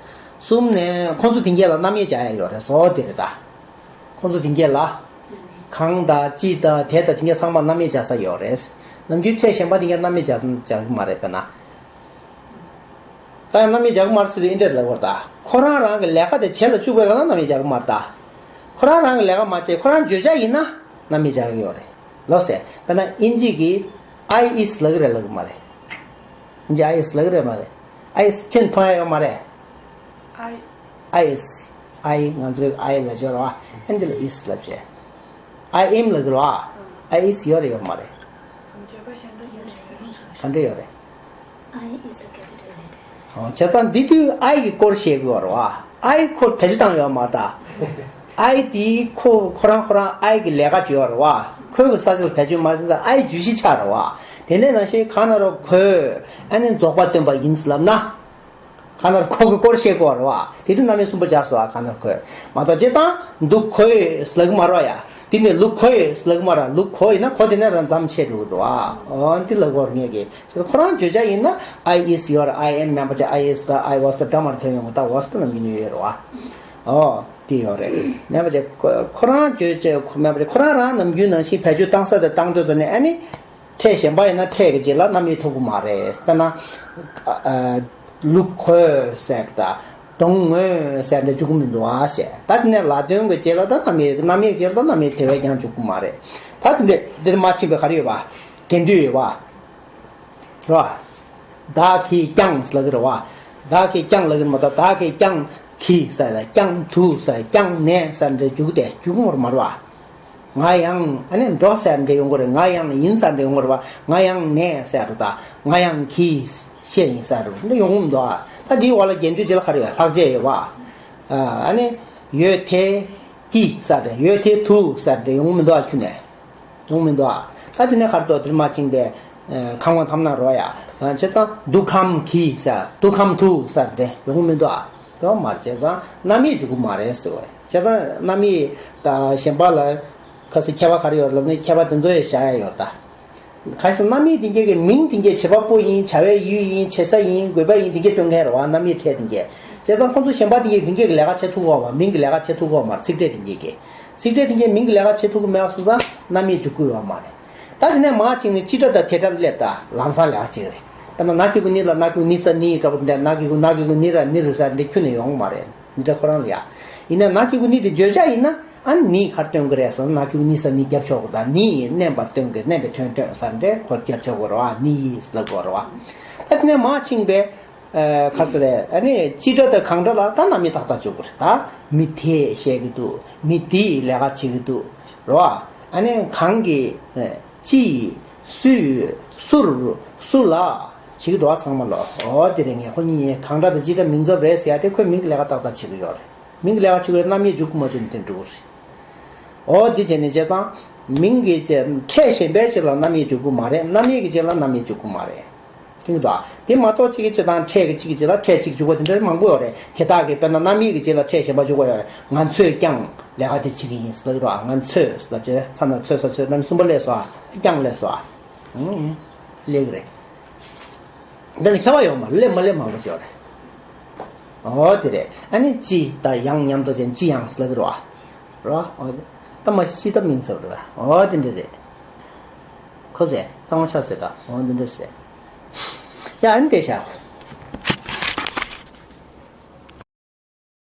གསུམ་ནས་ཁོང་ཚོ་དེ་གས་ལ་རྣམ་དབྱེ་སྦྱར་ཡ་ཡོད་རེད། བཟོ་དེ་རེད་ད། ཁོང་ཚོ་དེ་གས་ལ། གང་དང་ཅི་དང་དེ་དང་དེ་གས་ཚང་མ་རྣམ་དབྱེ་སྦྱར་ས་ཡོད་རེད། ནམ་རྒྱུན་ཕྲད་གཞན་པ་དེ་གས་རྣམ་དབྱེ་སྦྱར་སྦྱར་གི་མ་རེད་པས་ན། ད་ཡང་རྣམ་དབྱེ་སྦྱར་གི་མ་རེད་ཟེར་དུས་འདི་འདྲ་ལབ་དགོས་རེད་ད། ཁོ་རང་རང་གི་ལས་ཀ་དེ་བྱེད་ལ་བཅུག་པའི་སྒང་ལ་རྣམ་དབྱེ་སྦྱར་གི་མ་རེད་ད། ཁོ་རང་རང་གི་ལས་ཀ་མ་བྱེད་ཁོ་རང་བརྗོད་བྱ་ཡིན་ན་རྣམ་དབྱེ་སྦྱར་གི་ཡོད་རེད། ལོ་ཟེར་དཔེར་ན་ཨིན་ཇི་གི། I is ལབ་ཀྱི་རེད་ལབ་ཀྱི་མ་རེད། འདི་I is ལབ་ཀྱི་རེད་མ་རེད། I is ཁྱེད་མཐོང་ཡ་ཡོད་མ་རེད། I I is I ང་ཚོའི་I ལབ་ཀྱི་རེད་བ། ཨ་འདི་ལ་is ལབ་བྱས། I am ལབ་ཀྱི་རེད་བ། I is ཡོད་རེད་ཡོད་མ་རེད། ག་འདྲ་ཡོད་རེད། I is a capital letter. ཨོ་བྱས་ཙང་འདི་དུས་I གི་སྐོར་བཤད་དགོས་རེད་བ། I ཁོ་བེད་སྤྱོད་བཏང་ཡོད་མ་རེད་ད། I དེ་ཁོ་ཁོ་རང་ཁོ་རང་I གི་ལས་ཀ་བྱེད་ཡོད་རེད་བ། ཁོའི་གི་ས་ཆ་ལ་བེད་སྤྱོད་མ་བཏང་ད་I བརྗོད་གཞི་ཆགས་རེད་བ། དེ་ནས་ནང་བཞིན་གང་ན་རོ་ཁོས་ཨ་ནི་རྫོགས་པ་སྟོན་པ་ཡིན་ལབ་ན། གང་ན་རོ་ཁོ་གི་སྐོར་བཤད་དགོས་རེད་བ། དེ་དུས་རྣམ་དབྱེ་གསུམ་པོ་སྦྱར་སོང་བ། གང་ན་རོ་ཁོས་མ་གཏོགས་སྤྱིར་བཏང་འདུག་ཁོས་ལབ་གི་མ་རེད་ཡ། དེ་ནས་ལུག་ཁོས་ལབ་གི་མ་རེད། ལུག་ཁོ་ཡིན་ན་ཁོ་དེ་ནས་རང་མཚམས་ཆད་འགྲོ་གི་འདུག་ཨ། ཨོ་འདི་ལབ་དགོས་རེད་ངས་གི། ཁོ་རང་བརྗོད་བྱ་ཡིན་ན། I is, you are, I am མིན་པ་བྱས། I is, the, I was, the འདྲ་མར་ཐོན་ཡོང་གི། ད་was དེ་ནམ་རྒྱུན་ཡོད་རེད་བ། ཨོ་དེ་ཡོད་རེད། མིན་པ་བྱས་ཁོ་ཁོ་རང་བརྗོད་བྱ་ཁོ་མིན་པ་བྱས་ཁོ་རང་རང་ནམ་རྒྱུན་ནང་བཞིན་བེད་སྤྱོད་བཏང་ས་དེ་བཏང་འདོད་ཙམ་ནས། ཨ་ནི་ཕྲད་གཞན་པ་ཡིན་ན་ཕྲད་ཀྱི་རྗེས་ལ་རྣམ་དབྱེ་ཐོབ་གི་མ་རེད། དཔེར་ན། ཨ་ལུག་ཁོས་ཟེར་ད། གདོང་ངོས་ཟེར་འདྲ་འཇུག་གི་མི་འདུག་ཨ་ཞེས། ད་དེ་ནས་ལ་དོན་གྱི་རྗེས་ལ་ད་རྣམ་དབྱེ། རྣམ་དབྱེ་གྱི་རྗེས་ལ་ད་རྣམ་དབྱེ་དེ་བས་ཀྱང་འཇུག་གི་མ་རེད། ད་དེ་འདྲ་འདིར་མ་ཕྱིན་པའི་ག་རེ་ཡོད་པ། གྱེན་དུ་ཡོད་པ། རེད་བ། བདག་གིས་ཀྱང་ལབ་ཀྱི་རེད་བ། བདག་གིས་ཀྱང་ལབ་ཀྱི་རེད་མ་གཏོགས་བདག་གིས་ཀྱང་གིས་ཟེར་ལ་ཀྱང་དུ་ཟེར་ཀྱང་ནས་ཟེར་འདྲ་འཇུག་སྟེ་འཇུག་གི་མ་རེད་བ། ང་ཡང་ཨ་ནི་འགྲོ་ཟེར་འདྲ་ཡོང་གི་རེད། ང་ཡང་ཡིན་ཟེར་འདྲ་ཡོང་གི་རེད་བ། ང་ཡང་ནས་ཟེར་རེད་ད། ང་ཡང་གིས་ཤེས་ཡིན་ཟེར་རེད་འདྲ་ཡོང་གི་མི་འདུག་ཨ། ད་འདིའི་འོག་ལ་གྱེན་དུ་རྗེས་ལ་ག་རེ་ཡོད། ལྷག་བཅས་ཡོད་བ། ཨ་ནི་ཡོད་དེ་ཀྱིས་ཟེར་རེད། ཡོད་དེ་དུ་ཟེར་འདྲ་ཡོང་གི་མི་འདུག་ཨ། ཁྱོན་ནས། ཡོང་མི་འདུག་ཨ། ད་དེ་ནས་ག་རེ་འདུག་དེར་མ་ཕྱིན་པའི་ཁམས་དབང་ཐ་མ་ན་རོ་ཡ། བྱས་ཙང་འདུག་ཁམས་ཀྱིས་ཟེར། འདུག་ཁམས་དུ་ཟེར་འདྲ་ཡོང་མི་འདུག་ཨ། ཡོང་མ་རེད། བྱས་ཙང་རྣམ་དབྱེ་འཇུག་གི་མ་རེད་ཟེར་བ་རེད། བྱས་ཙང་རྣམ་དབྱེ་ད་གཞན་པ་ལ་ཁ་སང་ཁྱད་པར་ག་རེ་ཡོད་ལབ་ན་ཁྱད་པར་དེ་ཚོ་ཡང་བཞག་ཡ་ཡོད་ད། གལ་སྲིད་རྣམ་དབྱེ་དེ་གྱད་ཀྱི་མིང་དེ་གྱད་བྱེད་པ་པོ་ཡིན། བྱ་བའི་ཡུལ་ཡིན། བྱེད་ས་ཡིན། དགོས་པ་ཡིན། དེ་གྱད་སྟོན་མཁན་རེད་བ། རྣམ་དབྱེ་ཕྲད་དེ་གྱད། བྱས་ཙང་ཁོང་ཚོ་གཞན་པ་དེ་གྱད་དེ་གྱད་ཀྱི་ལས་ཀ་བྱེད་ཐུབ་གོ་བ། མིང་གི་ལས་ཀ་བྱེད་ཐུབ་གོ་མ་རེད། ཚིག་ཕྲད་དེ་གྱད་ཀྱི། ཚིག་ཕྲད་དེ་གྱད་མིང་གི་ལས་ཀ་བྱེད་ཐུབ་ཀྱི་མེད་པ་སོང་ཙང་རྣམ་དབྱེ་འཇུག་གི་ཡོད་མ་རེད། ད་དེ་ནས་མར་ཕྱིན་ནས་སྤྱི་སྒྲ་དང་དེ་སྒྲ་སླེབས། ད་ལམ་སང་ལས་ཀ་བྱེད་ཀྱི་རེད། ད་ན་གི་གུ་ནི་ལ་ན་གི་གུ་ནི་ས་ནི་འདྲ་པོ་འདྲ། ན་གི་གུ་ན་གི་གུ་ནི་ར་ནི་རི་ས་འདི་ཁྱོན་ནས་ཡོང་མ་རེད། འདི་འདྲ་ཁོ་རང་ལ་ཡ། ཡིན་ན་ན་གི་གུ་ནི་དེ་བརྗོད་བྱ་ཡིན་ན། ཨ་ནི་ག་རེ་སྟོན་གི་རེད་ཟེར་ན། ན་གི་གུ་ནི་ས་ནི་རྒྱབ་ཆོག་གི། ད་ནི་མནན་པར་སྟོན་གི། མནན་པའི་དོན་སྟོན་ས་འདྲ་ཁོ་རྒྱབ་ཆོག་གི་རེད་བ། ནི་ཡིས་ལབ་དགོས་རེད་བ། ད་དེ་ནས་མར་ཕྱིན་པས། ཨ་ག་རེ་ཟེར་རེད། ཨ་ནི་སྤྱི་སྒྲ་དང་གང་སྒྲ་ལ་ད་རྣམ་དབྱེ་ཏག་ཏག་འཇུག་དགོས་རེད། ད་མི་དེས་བཤད་ཀྱི་འདུག་མི་དེས་ལས་ཀ་བྱེད་ཀྱི་འདུག་རེད་བ། ཨ་ནི་གང་གིས། ཨ་ཅི། སུས། སུར། སུ་ལ། བྱེད་ཀྱི་འདུག་བ། ཚང་མ་ལ། འོ་དེ་རེད། ངས་ཁོ་གཉིས་གང་སྒྲ་དང་སྤྱི་སྒྲ་མིང་ཚབ་རེད་ཟེར་ཡ་དེ་ཁོས་མིང་གི་ལས་ཀ་ཏག་ཏག་བྱེད་ཀྱི་ཡོད་རེད། མིང་གི་ལས་ཀ་བྱེད་དགོས། རྣམ་དབྱེ་འཇུག་གི་མ་འཇུག་ནི་དེ་འགྲོ་གི་རེད། འོ་དེ་བྱས་ནས་བྱས་ཙང་། མིང་གི་ཕྲད་གཞན་པའི་ཕྱིར་ལ་རྣམ་དབྱེ་འཇུག་གི་མ་རེད། རྣམ་དབྱེ་གི་ཕྱིར་ལ་རྣམ་དབྱེ་འཇུག་གི་མ་རེད། ཤེས་ཀྱི་འདུག་ཨ། དེ་མ་གཏོགས་གཅིག་གི་ཕྱིར་དང་ཕྲད་ཀྱི་གཅིག་གི་ཕྱིར་ལ་ཕྲད་གཅིག་འཇུག་པ་དེ་འདྲ་མང་པོ་ཡོད་རེད། དེ་དག་གིས་དཔེར་ན་རྣམ་དབྱེ་གི་ཕྱིར་ལ་ཕྲད་གཞན་པ་འཇུག་པ་ཡོད་རེད། ང་ཚོས་ཀྱང་ལས་ཀ་དེ་བྱེད་ཀྱི་ཡིན་ཟེར་ལབ་ཀྱི་འདུག་ཨ། ང་ཚོས་ཟེར་ལབ་བྱས་ཚ་ན་ཚོས་ས་ཚོས་རྣམ་གསུམ་པ་སླེབས་སོང་ཨ། ཀྱང་སླེབས་སོང་ཨ། ཨང་། སླེབས་ཀྱི་རེད། འདི་ནི་ཁྱད་པར་ཡོད་མ་རེད། སླེབས་མ་སླེབས་མང་པོ་ཞིག་ཡོད་རེད། འོ་དེ་རེད། ཨ་ནི་ཅི་དང་ཡང་མཉམ་དུ་བྱས་ཅི་ཡང་ཟེར་ལབ་ཀྱི་རེད་བ། རེད་བ། འོ་དེ། ད་མ་གཞི་ཅི་ད་མིང་ཚབ་རེད་བ། འོ་དེ་འདྲ་རེད། ཁོ་ཟེར་གཙང་མ་ཆགས་ཟེར་ད། འོ་འདི་འདྲ་ཟེར། ཡ་ཨ་ནི་དེ་བྱ།